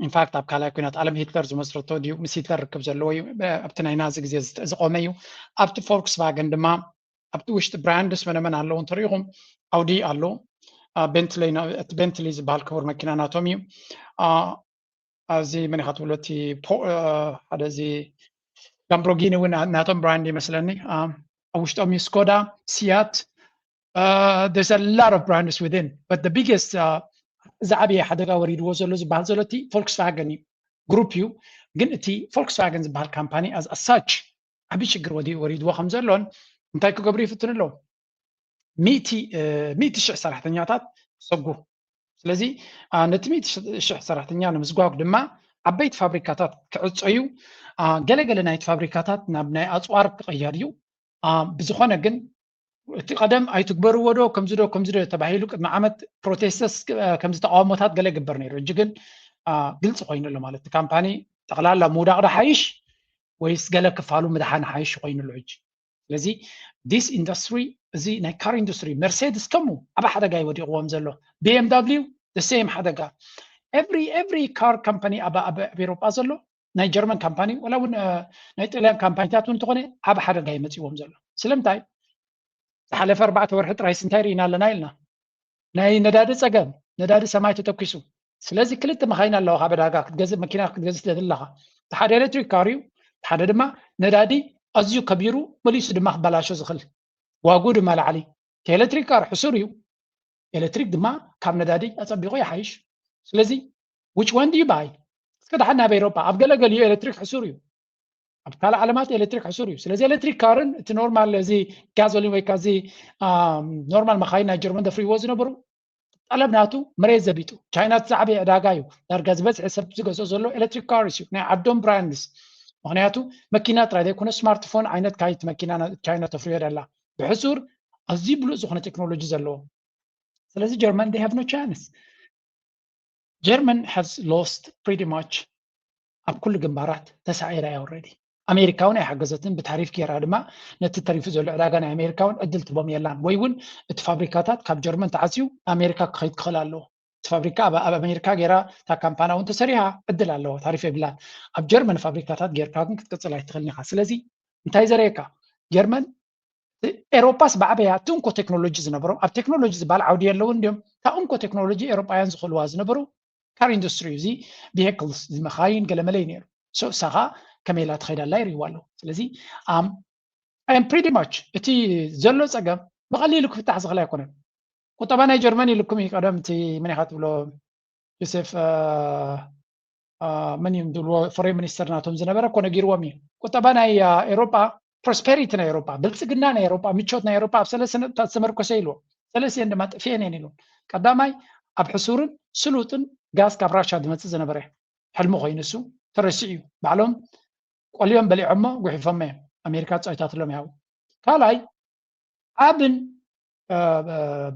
ኢንፋክት ኣብ ካልኣይ ኩናት ዓለም ሂትለር ዝመስረቶ ድዩ ምስ ሂትለር ርክብ ዘለዎ እዩ ኣብቲ ናይ ናዚ ግዜ ዝቆመ እዩ። ኣብቲ ፎልክስቫገን ድማ ኣብቲ ውሽጢ ብራንድስ መነመን ኣለዉ እንተሪኢኹም ኣውዲ ኣሎ፣ ቤንትሊ ዝበሃል ክቡር መኪና ናቶም እዩ። ኣብዚ መን ኢኻ ትብሎ እቲ ሓደ እዚ ላምቦርጊኒ እውን ናቶም ብራንድ ይመስለኒ። ኣብ ውሽጦም እዩ ስኮዳ፣ ሲያት፣ there's a lot of brands within but the biggest ዝዓበየ ሓደጋ ወሪድዎ ዘሎ ዝበሃል ዘሎ እቲ ፎልክስቫገን እዩ። ግሩፕ እዩ ግን እቲ ፎልክስቫገን ዝበሃል ካምፓኒ as such ዓብዪ ሽግር ወሪድዎ ከም ዘሎን እንታይ ክገብሩ ይፍትኑ ኣለዉ? ሚእቲ ሽሕ ሰራሕተኛታት ክሰጉ። ስለዚ ነቲ ሚእቲ ሽሕ ሰራሕተኛ ንምስጓግ ድማ ዓበይቲ ፋብሪካታት ክዕፀዩ፣ ገለገለ ናይቲ ፋብሪካታት ናብ ናይ ኣፅዋር ክቐየር እዩ። ብዝኾነ ግን እቲ ቀደም ኣይትግበርዎ ዶ ከምዚ ዶ ከምዚ ዶ ተባሂሉ ቅድሚ ዓመት ፕሮቴስተስ ከምዚ ተቃውሞታት ገለ ይግበር ነይሩ። ሕጂ ግን ግልፂ ኮይኑ ኣሎ ማለት እቲ ካምፓኒ ጠቕላላ ምውዳቕ ዶ ሓይሽ ወይስ ገለ ክፋሉ ምድሓን ሓይሽ ኮይኑ ኣሎ ሕጂ። ስለዚ this industry እዚ ናይ ካር ኢንዱስትሪ መርሴድስ ከምኡ ኣብ ሓደጋ እዩ ወዲቕዎም ዘሎ። ቢኤምዳብሊው the same ሓደጋ። every every car company ኣብ ኣብ ኣብ ኤሮጳ ዘሎ ናይ ጀርመን ካምፓኒ ወላ እውን ናይ ጥልያን ካምፓኒታት እውን እንተኾነ ኣብ ሓደጋ ይመፅዎም ዘሎ። ስለምንታይ? ዝሓለፈ ኣርባዕተ ወርሒ ጥራይስ እንታይ ርኢና ኣለና ኢልና ናይ ነዳዲ ፀገም፣ ነዳዲ ሰማይ ተተኪሱ። ስለዚ ክልተ መካይን ኣለዋ ካብ ዕዳጋ ክትገዝእ፣ መኪና ክትገዝእ ትደሊ ኣለኻ። እቲ ሓደ ኤሌክትሪክ ካር እዩ፣ እቲ ሓደ ድማ ነዳዲ ኣዝዩ ከቢሩ መሊሱ ድማ ክበላሾ ዝኽእል ዋጉ ድማ ላዕሊ። እቲ ኤሌክትሪክ ካር ሕሱር እዩ፣ ኤሌክትሪክ ድማ ካብ ነዳዲ ኣጸቢቑ ይሓይሽ። ስለዚ which one do you buy? እስከ ደሓን ናብ ኤሮጳ ኣብ ገለገሊኡ ኤሌክትሪክ ሕሱር እዩ፣ ኣብ ካልእ ዓለማት ኤሌክትሪክ ሕሱር እዩ። ስለዚ ኤሌክትሪክ ካርን እቲ ኖርማል እዚ ጋዞሊን ወይ ካዚ ኖርማል መኻይን ናይ ጀርመን ዘፍርይዎ ዝነበሩ ጠለብ ናቱ መሬት ዘቢጡ። ቻይና እቲ ዝዓበየ ዕዳጋ እዩ። ዳርጋ ዝበዝሐ ሰብ ዝገዝኦ ዘሎ ኤሌክትሪክ ካርስ እዩ፣ ናይ ዓዶም ብራንድስ። ምክንያቱ መኪና ጥራይ ዘይኮነ ስማርትፎን ዓይነት ካይቲ መኪና ቻይና ተፍርዮ ደላ ብሕሱር ኣዝዩ ብሉፅ ዝኾነ ቴክኖሎጂ ዘለዎ። ስለዚ ጀርመን they have no chance። ጀርመን has lost pretty much ኣብ ኩሉ ግንባራት ተሳዒራ እያ already። ኣሜሪካ እውን ኣይሓገዘትን፣ ብታሪፍ ገይራ ድማ ነቲ ተሪፉ ዘሎ ዕዳጋ ናይ ኣሜሪካ እውን ዕድል ትቦም የላን። ወይ እውን እቲ ፋብሪካታት ካብ ጀርመን ተዓፅዩ ኣሜሪካ ክኸይድ ክኽእል ኣለዎ። እቲ ፋብሪካ ኣብ ኣሜሪካ ገይራ እታ ካምፓና እውን ተሰሪሓ ዕድል ኣለዎ፣ ታሪፍ የብላን። ኣብ ጀርመን ፋብሪካታት ገይርካ ግን ክትቅፅል ኣይትኽእልን ኢኻ። ስለዚ እንታይ ዘርእየካ? ጀርመን ኤሮጳስ ብዓበያ እቲ እንኮ ቴክኖሎጂ ዝነበሮም ኣብ ቴክኖሎጂ ዝበሃል ዓውዲ የለውን እንዲዮም። እታ እንኮ ቴክኖሎጂ ኤሮጳውያን ዝኽእልዋ ዝነበሩ ካር ኢንዱስትሪ እዩ። እዚ ቪክልስ፣ እዚ መኻይን ገለመለ እዩ ነይሩ። እሳ ከዓ ከመይ ኢላ ትኸይድ ኣላ ይርእይዋ ኣለዉ። ስለዚ ኣም pretty much እቲ ዘሎ ፀገም ብቐሊሉ ክፍታሕ ዝኽእል ኣይኮነን። ቁጠባ ናይ ጀርመን ኢልኩም እዩ ቀደም እቲ መን ኢኻ ትብሎ ዮሴፍ መን እዮም ዝብልዎ ፎሬን ሚኒስተር ናቶም ዝነበረ እኮ ነጊርዎም እዩ። ቁጠባ ናይ ኤሮጳ፣ ፕሮስፔሪቲ ናይ ኤሮጳ፣ ብልፅግና ናይ ኤሮጳ፣ ምቾት ናይ ኤሮጳ ኣብ ሰለስተ ነጥብታት ዝተመርኮሰ ኢልዎ። ሰለስቲኤን ድማ ጥፍኤን እየን ኢልዎም። ቀዳማይ ኣብ ሕሱርን ስሉጥን ጋዝ ካብ ራሻ ዝመፅእ ዝነበረ ሕልሚ ኮይኑ እሱ ተረሲዑ እዩ። ባዕሎም ቆልዮም በሊዖሞ ጉሒፎሞ እዮም። ኣሜሪካ ፃይታትሎም ያው ካልኣይ ዓብን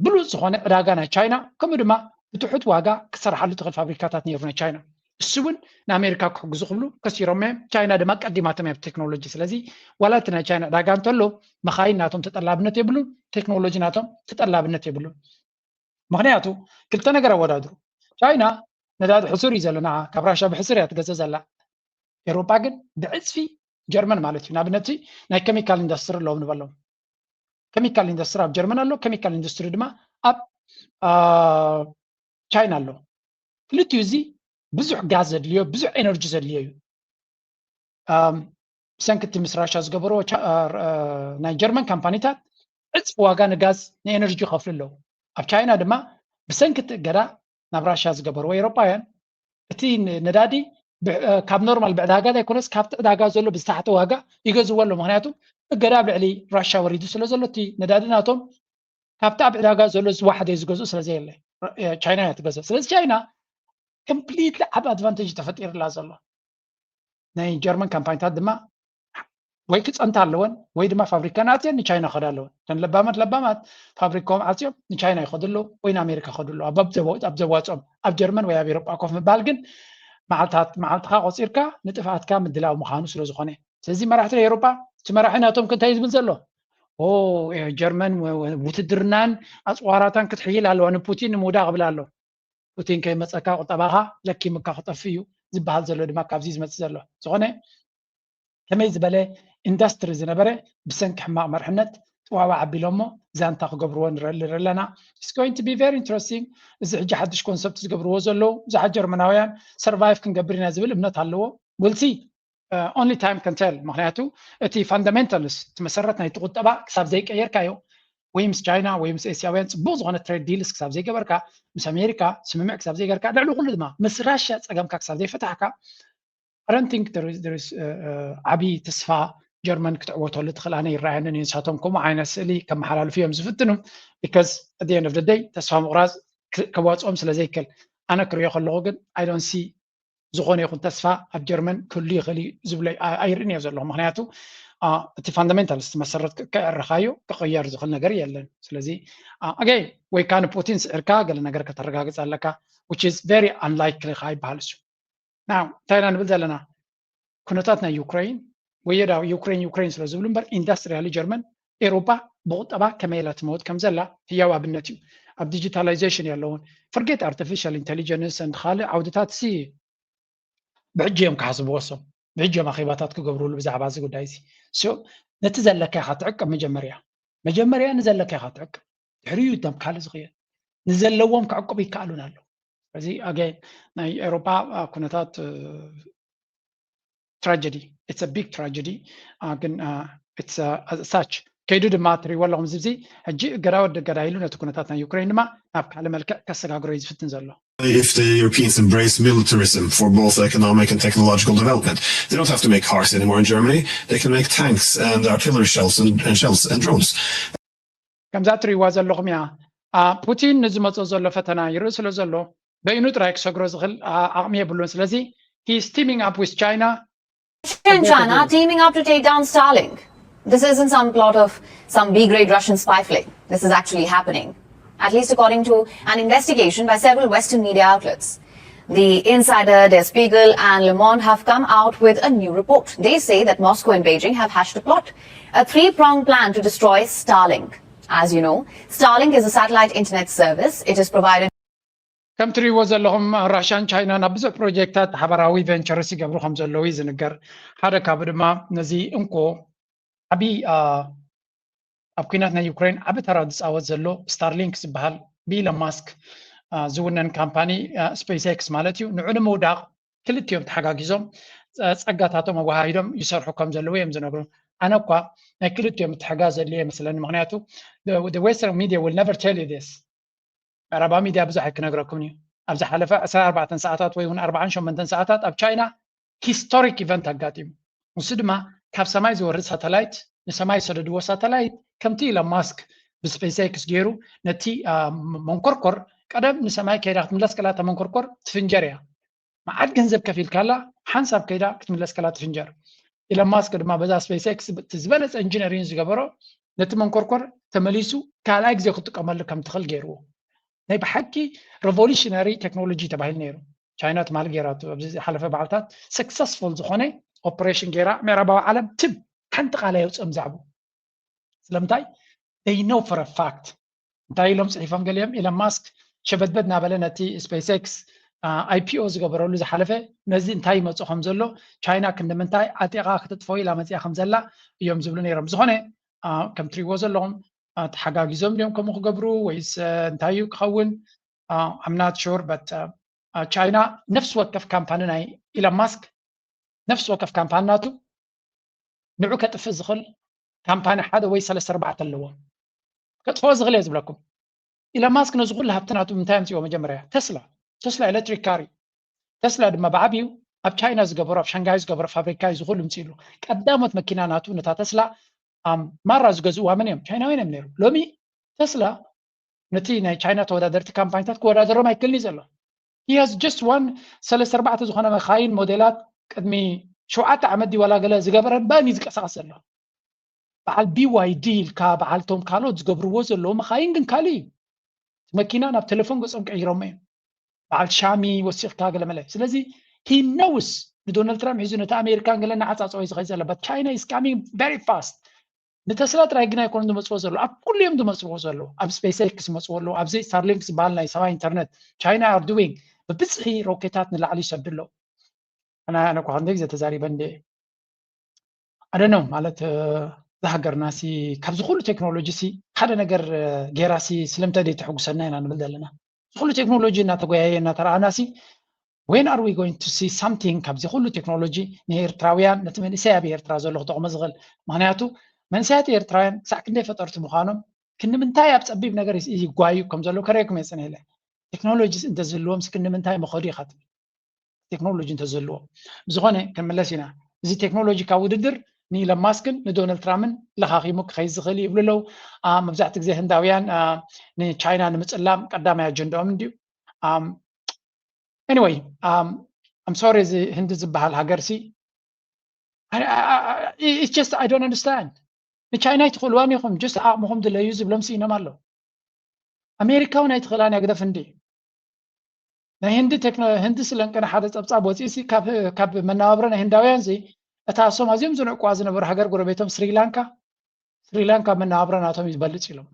ብሉፅ ዝኾነ ዕዳጋ ናይ ቻይና ከምኡ ድማ ብትሑት ዋጋ ክሰርሓሉ ትኽእል ፋብሪካታት ነይሩ ናይ ቻይና። እሱ እውን ንኣሜሪካ ክሕግዙ ክብሉ ከሲሮም እዮም። ቻይና ድማ ቀዲማቶም እያ ብቴክኖሎጂ። ስለዚ ዋላ እቲ ናይ ቻይና ዕዳጋ እንተሎ መኻይን ናቶም ተጠላብነት የብሉን፣ ቴክኖሎጂ ናቶም ተጠላብነት የብሉን። ምክንያቱ ክልተ ነገር ኣወዳድሩ። ቻይና ነዳዲ ሕሱር እዩ ዘለና፣ ካብ ራሻ ብሕሱር እያ ትገዝእ ዘላ። ኤሮጳ ግን ብዕፅፊ ጀርመን ማለት እዩ። ንኣብነት ናይ ኬሚካል ኢንዱስትሪ ኣለዎም ንበሎም። ኬሚካል ኢንዱስትሪ ኣብ ጀርመን ኣሎ፣ ኬሚካል ኢንዱስትሪ ድማ ኣብ ቻይና ኣሎ። ክልቲኡ እዚ ብዙሕ ጋዝ ዘድልዮ፣ ብዙሕ ኤነርጂ ዘድልዮ እዩ። ብሰንኪ እቲ ምስ ራሻ ዝገበርዎ ናይ ጀርመን ካምፓኒታት ዕፅፊ ዋጋ ንጋዝ ንኤነርጂ ይኸፍሉ ኣለዉ። ኣብ ቻይና ድማ ብሰንኪ እቲ እገዳ ናብ ራሻ ዝገበርዎ ኤሮጳውያን እቲ ነዳዲ ካብ ኖርማል ብዕዳጋ ዘይኮነስ ካብቲ ዕዳጋ ዘሎ ብዝተሓተ ዋጋ ይገዝዎ ኣሎ። ምክንያቱ እገዳ ኣብ ልዕሊ ራሻ ወሪዱ ስለ ዘሎ እቲ ነዳዲ ናቶም ካብቲ ኣብ ዕዳጋ ዘሎ ዝወሓደ ዝገዝኡ ስለ ዘየለ ቻይና እያ ትገዝእ። ስለዚ ቻይና ኮምፕሊትሊ ዓብ ኣድቫንቴጅ ተፈጢርላ ዘሎ። ናይ ጀርመን ካምፓኒታት ድማ ወይ ክፀንታ ኣለወን ወይ ድማ ፋብሪካ ናፅየን ንቻይና ክኸዳ ኣለወን። እተን ለባማት ለባማት ፋብሪካኦም ዓፅዮም ንቻይና ይኸዱ ኣለዉ ወይ ንኣሜሪካ ይኸዱ ኣለዉ። ኣብ ዘዋፅኦም ኣብ ጀርመን ወይ ኣብ ኤሮጳ ኮፍ ምባል ግን መዓልታት መዓልትኻ ቆፂርካ ንጥፍኣትካ ምድላው ምዃኑ ስለ ዝኾነ። ስለዚ መራሕቲ ናይ ኤሮጳ እቲ መራሒ ናቶም እንታይ ዝብል ዘሎ ጀርመን ውትድርናን ኣፅዋራታን ክትሕይል ኣለዋ ንፑቲን ንምውዳቕ ክብል ኣሎ። ፑቲን ከይመፀካ ቁጠባኻ ለኪምካ ክጠፍእ እዩ ዝበሃል ዘሎ ድማ ካብዚ ዝመፅእ ዘሎ ዝኾነ ከመይ ዝበለ ኢንዱስትሪ ዝነበረ ብሰንኪ ሕማቕ መርሕነት ጥዋዋ ዓቢሎሞ ዛንታ ክገብርዎ ንረሊ ኣለና። It's going to be very interesting። እዚ ሕጂ ሓድሽ ኮንሰፕት ዝገብርዎ ዘለዉ ብዙሓት ጀርመናውያን ሰርቫይቭ ክንገብር ኢና ዝብል እምነት ኣለዎ። We'll see. Only time can tell። ምክንያቱ እቲ ፋንዳሜንታልስ እቲ መሰረት ናይቲ ቁጠባ ክሳብ ዘይቀየርካዮ ወይ ምስ ቻይና ወይ ምስ ኤስያውያን ፅቡቅ ዝኾነ ትሬድ ዲልስ ክሳብ ዘይገበርካ ምስ ኣሜሪካ ስምምዕ ክሳብ ዘይገርካ ልዕሊ ኩሉ ድማ ምስ ራሽያ ፀገምካ ክሳብ ዘይፈታሕካ I don't think there is, there is, uh, uh, ዓቢ ተስፋ ጀርመን ክትዕወተሉ ትኽእል ኣነ ይረኣየንን እዩ። ንሳቶም ከምኡ ዓይነት ስእሊ ከመሓላልፉ እዮም ዝፍትኑ because at the end of the day ተስፋ ምቑራፅ ከዋፅኦም ስለ ዘይክእል ኣነ ክሪኦ ከለኹ ግን I don't see ዝኾነ ይኹን ተስፋ ኣብ ጀርመን ክህሉ ይኽእል እዩ ዝብሎ ኣይርእን እየ ዘለኹ። ምክንያቱ እቲ ፋንዳሜንታል እቲ መሰረት ከዕርኻዮ ክቕየር ዝኽእል ነገር የለን። ስለዚ ኣገይ ወይ ከዓ ንፑቲን ስዒርካ ገለ ነገር ከተረጋግፅ ኣለካ which is very unlikely ከዓ ይበሃል እሱ። Now እንታይ ኢና ንብል ዘለና? ኩነታት ናይ ዩክሬን ወየዳ ዩክሬን ዩክሬን ስለ ዝብሉ እምበር ኢንዳስትሪያሊ ጀርመን ኤሮፓ ብቁጠባ ከመይ ኢላ ትመውት ከም ዘላ ህያው ኣብነት እዩ። ኣብ digitalization የለውን። Forget artificial intelligence and ካልእ ዓውድታት ሲ ብሕጂ እዮም ክሓስብዎ እሶም። ብሕጂ እዮም ኣኼባታት ክገብሩሉ ብዛዕባ እዚ ጉዳይ እዚ። So ነቲ ዘለካ ኢኻ ትዕቅብ። መጀመርያ መጀመርያ ንዘለካ ኢኻ ትዕቅብ። ድሕሪኡ እቶም ካልእ ዝኽየድ ንዘለዎም ክዕቅቡ ይከኣሉን ኣለዉ። ስለዚ ኣገ ናይ ኤውሮጳ ኩነታት tragedy, it's a big tragedy. ግን it's such ከይዱ ድማ ትሪእዎ ኣለኹም። እዚ ሕጂ እገዳ ወዲ እገዳ ኢሉ ነቲ ኩነታት ናይ ዩክሬን ድማ ናብ ካልእ መልክዕ ከሰጋግሮ እዩ ዝፍትን ዘሎ። If the Europeans embrace militarism for both economic and technological development, they don't have to make cars anymore in Germany. They can make tanks and artillery shells and, and shells and drones. ከምዛ ትሪእዋ ዘለኹም እያ። ፑቲን ንዝመፆ ዘሎ ፈተና ይርኢ ስለ ዘሎ በይኑ ጥራይ ክሰግሮ ዝኽእል ዓቕሚ የብሉን። ስለዚ he's teaming up with China. Russia and China teaming up to take down Starlink. This isn't some plot of some B-grade Russian spy flick. This is actually happening, at least according to an investigation by several Western media outlets. The Insider, Der Spiegel, and Le Monde have come out with a new report. They say that Moscow and Beijing have hatched a plot, a three-pronged plan to destroy Starlink. As you know, Starlink is a satellite internet service. It is provided ከም ትሪእዎ ዘለኹም ራሽያን ቻይናን ኣብ ብዙሕ ፕሮጀክታት ሓበራዊ ቨንቸርስ ይገብሩ ከም ዘለዉ እዩ ዝንገር። ሓደ ካብኡ ድማ ነዚ እንኮ ዓብዪ ኣብ ኩናት ናይ ዩክሬን ዓቢ ተራ ዝፃወት ዘሎ ስታርሊንክ ዝበሃል ብኢሎን ማስክ ዝውነን ካምፓኒ ስፔስ ኤክስ ማለት እዩ። ንዑ ንምውዳቕ ክልቲኦም ተሓጋጊዞም ጸጋታቶም ኣወሃሂዶም ይሰርሑ ከም ዘለዉ እዮም ዝነግሩ። ኣነ እኳ ናይ ክልቲኦም ምትሕጋዝ ዘድልየ ይመስለኒ። ምክንያቱ western media will never tell you this። ምዕራባዊ ሚድያ ብዙሕ ኣይክነግረኩም እዩ። ኣብ ዝሓለፈ ዕስራን ኣርባዕተን ሰዓታት ወይ እውን ኣርባዓን ሸሞንተን ሰዓታት ኣብ ቻይና ሂስቶሪክ ኢቨንት ኣጋጢሙ። ንሱ ድማ ካብ ሰማይ ዝወርድ ሳተላይት፣ ንሰማይ ዝሰደድዎ ሳተላይት ከምቲ ኢሎን ማስክ ብስፔስ ኤክስ ገይሩ ነቲ መንኮርኮር ቀደም ንሰማይ ከይዳ ክትምለስ ከላ እታ መንኮርኮር ትፍንጀር እያ። መዓት ገንዘብ ከፊልካላ ሓንሳብ ከይዳ ክትምለስ ከላ ትፍንጀር። ኢሎን ማስክ ድማ በዛ ስፔስ ኤክስ እቲ ዝበለፀ ኢንጂነሪንግ ዝገበሮ ነቲ መንኮርኮር ተመሊሱ ካልኣይ ግዜ ክጥቀመሉ ከም ትኽእል ገይርዎ። ናይ ብሓቂ ሬቮሉሽነሪ ቴክኖሎጂ ተባሂሉ ነይሩ። ቻይና ትማሊ ገይራቶ ኣብዚ ዝሓለፈ በዓልታት ሰክሰስፉል ዝኾነ ኦፕሬሽን ገይራ ምዕራባዊ ዓለም ትም ሓንቲ ቃል ኣየውፅኦም ዛዕቡ። ስለምንታይ? They know for a fact እንታይ ኢሎም ፅሒፎም ገሊኦም? ኢሎን ማስክ ሸበድበድ እናበለ ነቲ ስፔስ ኤክስ ኣይፒኦ ዝገበረሉ ዝሓለፈ ነዚ እንታይ ይመፁ ከም ዘሎ ቻይና ክንዲ ምንታይ ዓጢቓ ክትጥፈው ኢላ መፂኣ ከም ዘላ እዮም ዝብሉ ነይሮም። ዝኾነ ከም ትሪእዎ ዘለኹም ተሓጋጊዞም ድዮም ከምኡ ክገብሩ ወይስ እንታይ እዩ ክኸውን? I'm not sure but ቻይና ነፍሲ ወከፍ ካምፓኒ ናይ ኢሎን ማስክ ነፍሲ ወከፍ ካምፓኒ ናቱ ንዑ ከጥፍእ ዝኽእል ካምፓኒ ሓደ ወይ ሰለስተ ኣርባዕተ ኣለዎም። ከጥፍኦ ዝኽእል እየ ዝብለኩም። ኢሎን ማስክ ነዚ ኩሉ ሃብቲ ናቱ ምንታይ ኣምፅዎ? መጀመርያ ተስላ፣ ተስላ ኤሌክትሪክ ካር እዩ። ተስላ ድማ ብዓብዩ ኣብ ቻይና ዝገበሮ ኣብ ሻንጋይ ዝገበሮ ፋብሪካ እዩ ዝኹሉ ምፅእሉ። ቀዳሞት መኪና ናቱ ነታ ተስላ ማራ ዝገዝእዋ መን እዮም? ቻይናውያን እዮም ነይሩ። ሎሚ ተስላ ነቲ ናይ ቻይና ተወዳደርቲ ካምፓኒታት ክወዳደሮም ኣይክእልን እዩ ዘሎ። He has just one ሰለስተ ኣርባዕተ ዝኾነ መኻይን ሞዴላት ቅድሚ ሸውዓተ ዓመት ድዩ ዋላ ገለ ዝገበረ በን እዩ ዝንቀሳቐስ ዘሎ። በዓል ቢዋይዲ ኢልካ በዓል ቶም ካልኦት ዝገብርዎ ዘለዉ መኻይን ግን ካልእ እዩ። መኪና ናብ ቴሌፎን ገጾም ቀይሮሞ እዮም። በዓል ሻሚ ወሲኽካ ገለ መለ። ስለዚ he knows ንዶናልድ ትራምፕ ሒዙ ነቲ ኣሜሪካን ገለ እናዓጻጸወ እዩ ዝኸይድ ዘሎ። But China is coming very fast። ንተስላ ጥራይ ግን ኣይኮኑን ዝመፅዎ ዘለዉ፣ ኣብ ኩሉ እዮም ዝመፅዎ ዘለዉ። ኣብ ስፔስ ኤክስ ዝመፅዎ ኣለዉ፣ ኣብዚ ስታርሊንክ ዝበሃል ናይ ሰማይ ኢንተርነት ቻይና are doing ብብዝሒ ሮኬታት ንላዕሊ ይሰዱ ኣለዉ። ኣነ ኣነ እኳ ክንደይ ግዜ ተዛሪበ እንደ ኣደኖ ማለት እዛ ሃገርና ሲ ካብዚ ኩሉ ቴክኖሎጂ ሲ ሓደ ነገር ገይራ ሲ ስለምንታይ ዘይተሐጉሰና ኢና ንብል ዘለና። እዚ ኩሉ ቴክኖሎጂ እናተጎያየ እናተረኣና ሲ when are we going to see something ካብዚ ኩሉ ቴክኖሎጂ ንኤርትራውያን ነቲ መንእሰይ ኣብ ኤርትራ ዘሎ ክጠቕሞ ዝኽእል? ምክንያቱ መንእሰያት ኤርትራውያን ክሳዕ ክንደይ ፈጠርቲ ምዃኖም ክንዲ ምንታይ ኣብ ጸቢብ ነገር ይጓዩ ከም ዘለዉ ከርእየኩም እየ ጽንሕ ኢለ። ቴክኖሎጂ እንተዝህልዎም ክንዲ ምንታይ ምኸዱ ኢኻ ትብል? ቴክኖሎጂ እንተዝህልዎም። ብዝኾነ ክንምለስ ኢና። እዚ ቴክኖሎጂ ካብ ውድድር ንኢሎን ማስክን ንዶናልድ ትራምፕን ለኻኺሙ ክኸይድ ዝኽእል እዩ ይብሉ ኣለዉ። መብዛሕትኡ ግዜ ህንዳውያን ንቻይና ንምፅላም ቀዳማይ ኣጀንዳኦም እንድዩ። Anyway, I'm sorry እዚ ህንዲ ዝበሃል ሃገር ሲ it's just I don't understand። ንቻይና ኣይትኽእልዋን ኢኹም just ዓቕምኹም ድለዩ ዝብሎም ስኢኖም ኣለዉ። ኣሜሪካ እውን ኣይትኽእላን እያ ግደፍ ህንዲ። ናይ ህንዲ ቴክኖ ህንዲ ስለንቅነ ሓደ ጸብጻብ ወፂኡ ሲ ካብ መነባብሮ ናይ ህንዳውያን ሲ እታ እሶም ኣዝዮም ዝንዕቁዋ ዝነበሩ ሃገር ጎረቤቶም ስሪላንካ ስሪላንካ መነባብሮ ናቶም ይበልፅ ኢሎም።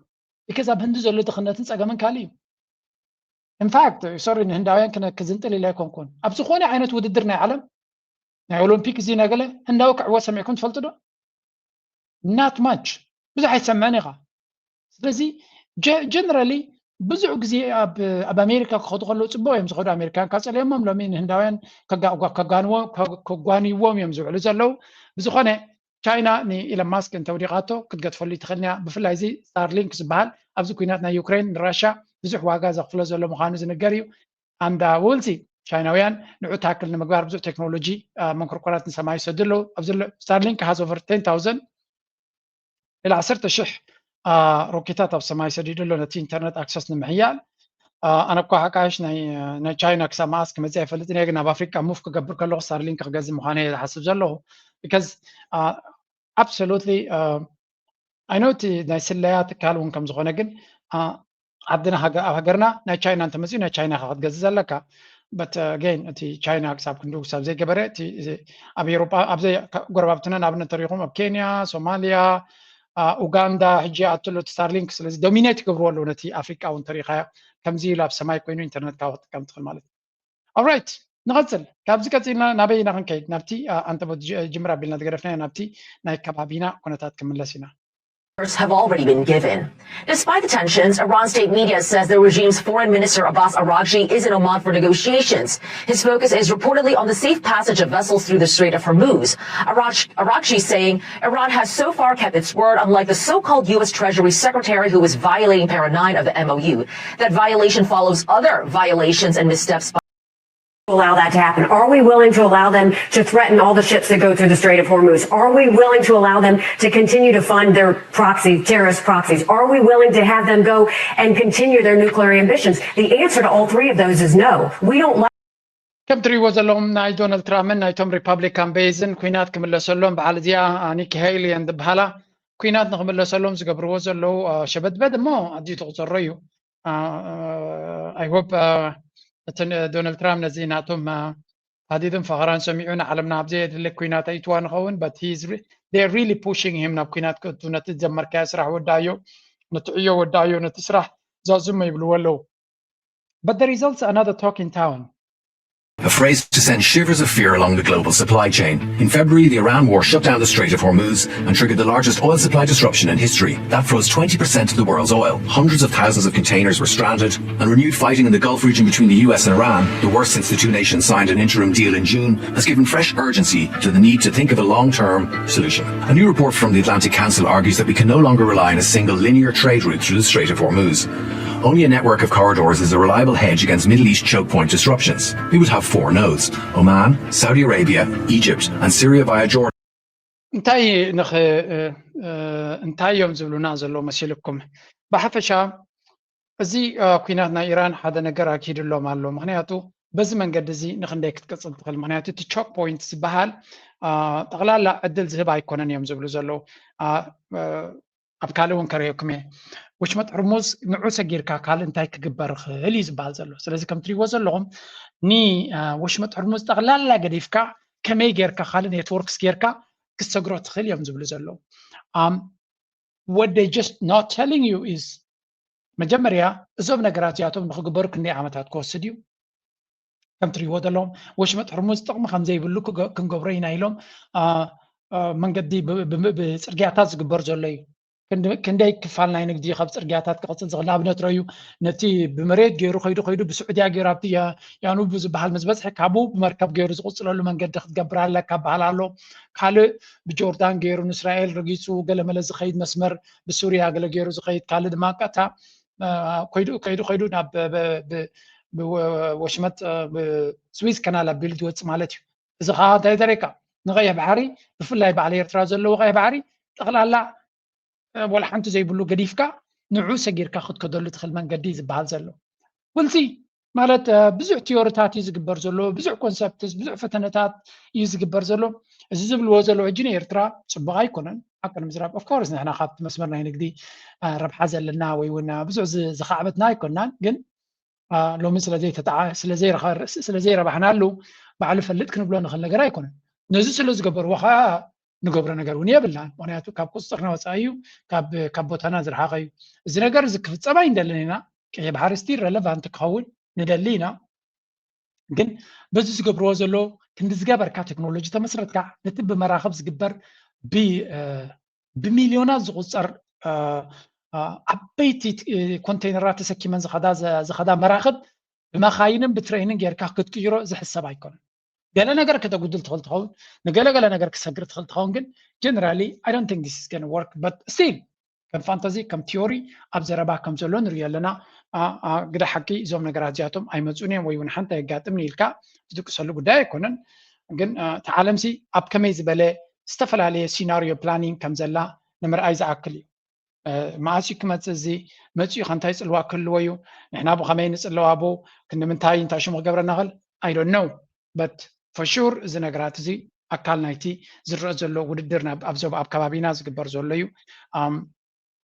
because ኣብ ህንዲ ዘሎ ድኽነትን ጸገምን ካልእ እዩ። In fact, sorry፣ ንህንዳውያን ክነ ክዝንጥል ኢለ ኣይኮንኩን። ኣብ ዝኾነ ዓይነት ውድድር ናይ ዓለም፣ ናይ ኦሎምፒክ፣ እዚ ነገለ፣ ህንዳዊ ክዕወት ሰሚዕኩም ትፈልጡ ዶ? Not much። ብዙሕ ኣይትሰምዕን ኢኻ። ስለዚ generally ብዙሕ ግዜ ኣብ ኣብ ኣሜሪካ ክኸዱ ከለዉ ጽቡቕ እዮም ዝኸዱ። ኣሜሪካን ካብ ጸልዮሞም ሎሚ ንህንዳውያን ከጓንይዎም እዮም ዝውዕሉ ዘለዉ። ብዝኾነ ቻይና ንኢለን ማስክ እንተውዲቓቶ ክትገድፈሉ ትኽእል እያ። ብፍላይ እዚ ስታርሊንክ ዝበሃል ኣብዚ ኩናት ናይ ዩክሬን ንራሻ ብዙሕ ዋጋ ዘኽፍሎ ዘሎ ምዃኑ ዝንገር እዩ። ኣንዳ ውልሲ ቻይናውያን ንዑ ታክል ንምግባር ብዙሕ ቴክኖሎጂ መንኮርኮራት ንሰማይ ይሰዱ ኣለዉ። ኣብዚ ስታርሊንክ has over ten thousand ኢላ ዓሰርተ ሽሕ ሮኬታት ኣብ ሰማይ ሰዲዱ ኣሎ ነቲ ኢንተርነት ኣክሰስ ንምሕያል። ኣነ እኳ ሓቃሽ ናይ ቻይና ክሳብ መዓስ ክመፅእ ኣይፈልጥን እየ፣ ግን ኣብ ኣፍሪቃ ሙፍ ክገብር ከለኹ ስታርሊንክ ክገዝእ ምዃነ እየ ዝሓስብ ዘለኹ። because absolutely ኣይኖ እቲ ናይ ስለያ ትካል እውን ከም ዝኾነ፣ ግን ዓድና ኣብ ሃገርና ናይ ቻይና እንተመፅኡ ናይ ቻይና ኢኻ ክትገዝእ ዘለካ። But again እቲ ቻይና ክሳብ ክንድኡ ክሳብ ዘይገበረ እቲ ኣብ ኤሮጳ ኣብ ጎረባብትና ንኣብነት ተሪኹም ኣብ ኬንያ፣ ሶማልያ፣ ኡጋንዳ ሕጂ ኣትሎ እቲ ስታርሊንክ። ስለዚ ዶሚኔት ይገብርዎ ኣለዉ ነቲ ኣፍሪቃ እውን ተሪኻዮ። ከምዚ ኢሉ ኣብ ሰማይ ኮይኑ ኢንተርነት ካብ ክትጥቀም ትኽእል ማለት እዩ። Alright፣ ንቐጽል። ካብዚ ቀጺልና ናበይ ኢና ክንከይድ? ናብቲ ኣንተቦት ጅምር ኣቢልና ዝገደፍናዮ ናብቲ ናይ ከባቢና ኩነታት ክምለስ ኢና። Have already been given. Despite the tensions, Iran state media says the regime's foreign minister Abbas Araghchi is in Oman for negotiations. His focus is reportedly on the safe passage of vessels through the Strait of Hormuz. Araghchi saying Iran has so far kept its word, unlike the so-called U S Treasury Secretary who is violating Para nine of the M O U. That violation follows other violations and missteps by allow that to happen? Are we willing to allow them to threaten all the ships that go through the Strait of Hormuz? Are we willing to allow them to continue to fund their proxies, terrorist proxies? Are we willing to have them go and continue their nuclear ambitions? The answer to all three of those is no. We don't like ከም ትሪእዎ ዘለኹም ናይ ዶናልድ ትራምፕን ናይቶም ሪፓብሊካን ቤዝን ኩናት ክምለሰሎም በዓል እዚኣ ኒኪ ሄይሊ እየን ዝበሃላ። ኩናት ንክምለሰሎም ዝገብርዎ ዘለዉ ሸበድበድ እሞ ኣዝዩ ተቁፀሮ እዩ። I hope እቲ ዶናልድ ትራምፕ ነዚ ናቶም ሃዲድን ፈኸራን ሰሚዑ ንዓለምና ኣብ ዘየድሊ ኩናት ኣይትዋ ንኸውን። But they're really pushing him ናብ ኩናት ክእቱ። ነቲ ዝጀመርካዮ ስራሕ ወዳዮ፣ ነቲ ዕዮ ወዳዮ፣ ነቲ ስራሕ ዛዝሞ ይብልዎ ኣለዉ። But the results are another talk in town. A phrase to send shivers of fear along the global supply chain. In February, the Iran war shut down the Strait of Hormuz and triggered the largest oil supply disruption in history. That froze twenty percent of the world's oil. Hundreds of thousands of containers were stranded, and renewed fighting in the Gulf region between the U S and Iran, the worst since the two nations signed an interim deal in June, has given fresh urgency to the need to think of a long-term solution. A new report from the Atlantic Council argues that we can no longer rely on a single linear trade route through the Strait of Hormuz. Only a network of corridors is a reliable hedge against Middle East choke point disruptions. We would have four nodes: Oman, Saudi Arabia, Egypt, and Syria via Jordan. እንታይ ንኽ እንታይ እዮም ዝብሉና ዘለዉ መሲልኩም? ብሓፈሻ እዚ ኩናት ናይ ኢራን ሓደ ነገር ኣኪድሎም ኣሎ። ምክንያቱ በዚ መንገዲ እዚ ንክንደይ ክትቅፅል ትኽእል? ምክንያቱ እቲ ቾክ ፖይንት ዝበሃል ጠቕላላ ዕድል ዝህብ ኣይኮነን እዮም ዝብሉ ዘለዉ። ኣብ ካልእ እውን ከርእየኩም እየ። ወሽመጥ ሕርሙዝ ንዑ ሰጊርካ ካልእ እንታይ ክግበር ይኽእል እዩ ዝበሃል ዘሎ። ስለዚ ከም ትሪእዎ ዘለኹም ንወሽመጥ ሕርሙዝ ጠቕላላ ገዲፍካ ከመይ ጌርካ ካልእ ኔትወርክስ ጌርካ ክትሰግሮ ትኽእል እዮም ዝብሉ ዘለዉ። What they just not telling you is መጀመርያ እዞም ነገራት እዚኣቶም ንክግበሩ ክንደይ ዓመታት ክወስድ እዩ? ከም ትሪእዎ ዘለኹም ወሽመጥ ሕርሙዝ ጥቕሚ ከም ዘይብሉ ክንገብሮ ኢና ኢሎም መንገዲ ብፅርግያታት ዝግበር ዘሎ እዩ። ክንደይ ክፋል ናይ ንግዲ ካብ ፅርግያታት ክቕፅል ዝኽእል ንኣብነት ረዩ ነቲ ብመሬት ገይሩ ከይዱ ከይዱ ብስዑድያ ገይሩ ኣብቲ ያኑቡ ዝበሃል ምስ በፅሐ ካብኡ ብመርከብ ገይሩ ዝቕፅለሉ መንገዲ ክትገብር ኣለካ በሃል ኣሎ። ካልእ ብጆርዳን ገይሩ ንእስራኤል ረጊፁ ገለመለ ዝኸይድ መስመር ብሱርያ ገለ ገይሩ ዝኸይድ ካልእ ድማ ቀጥታ ከይዱ ከይዱ ከይዱ ናብ ወሽመጥ ስዊዝ ከናል ኣቢሉ ዝወፅእ ማለት እዩ። እዚ ከዓ እንታይ ተረካ ንቀይሕ ባሕሪ ብፍላይ በዓል ኤርትራ ዘለዎ ቀይሕ ባሕሪ ጠቕላላ ወላ ሓንቲ ዘይብሉ ገዲፍካ ንዑ ሰጊርካ ክትከደሉ ትኽእል መንገዲ ዝበሃል ዘሎ ውልሲ ማለት ብዙሕ ቲዮሪታት እዩ ዝግበር ዘሎ፣ ብዙሕ ኮንሰፕትስ፣ ብዙሕ ፈተነታት እዩ ዝግበር ዘሎ። እዚ ዝብልዎ ዘለዉ ሕጂ ንኤርትራ ፅቡቕ ኣይኮነን። ሓቂ ንምዝራብ ኦፍኮርስ ንሕና ካብቲ መስመር ናይ ንግዲ ረብሓ ዘለና ወይ እውን ብዙሕ ዝኻዕበትና ኣይኮንናን፣ ግን ሎሚ ስለዘይረባሕናሉ ባዕሉ ፈልጥ ክንብሎ ንኽእል ነገር ኣይኮነን። ነዚ ስለ ዝገበርዎ ከዓ ንገብሮ ነገር እውን የብልናን። ምክንያቱ ካብ ቁፅፅርና ወፃኢ እዩ፣ ካብ ቦታና ዝረሓቐ እዩ። እዚ ነገር እዚ ክፍፀም ኣይንደልን ኢና። ቀይሕ ባሕሪ ስቲል ረለቫንት ክኸውን ንደሊ ኢና። ግን በዚ ዝገብርዎ ዘሎ ክንዲ ዝገበርካ ቴክኖሎጂ ተመስረትካ ነቲ ብመራኽብ ዝግበር ብ- እ፣ ብሚልዮናት ዝቑፀር እ፣ እ፣ ዓበይቲ እ፣ ኮንቴይነራት ተሰኪመን ዝኸዳ ዝኸዳ መራኽብ ብመኻይንን ብትሬይንን ጌርካ ክትቅይሮ ዝሕሰብ ኣይኮነን። ገለ ነገር ከተጉድል ትኽእል ትኸውን፣ ንገለ ገለ ነገር ክሰግር ትኽእል ትኸውን። ግን generally I don't think this is gonna work, but still ከም ፋንታዚ ከም ቲዮሪ ኣብ ዘረባ ከም ዘሎ ንሪኦ ኣለና። ግደ ሓቂ እዞም ነገራት እዚኣቶም ኣይመፁን እዮም ወይ እውን ሓንቲ ኣየጋጥምን ኢልካ ዝድቅሰሉ ጉዳይ ኣይኮነን። ግን እቲ ዓለምሲ ኣብ ከመይ ዝበለ ዝተፈላለየ ሲናሪዮ ፕላኒንግ ከም ዘላ ንምርኣይ ዝኣክል እዩ። መኣስ እዩ ክመፅእ? እዚ መፂኡ ከ እንታይ ፅልዋ ክህልዎ እዩ? ንሕና ብኸመይ ንፅለዋ? ብ ክንዲ ምንታይ እንታይ ሽሙ ክገብረና ክእል? I don't know, but for sure እዚ ነገራት እዚ ኣካል ናይቲ ዝረአ ዘሎ ውድድር ኣብ ዞባ ኣብ ከባቢና ዝግበር ዘሎ እዩ።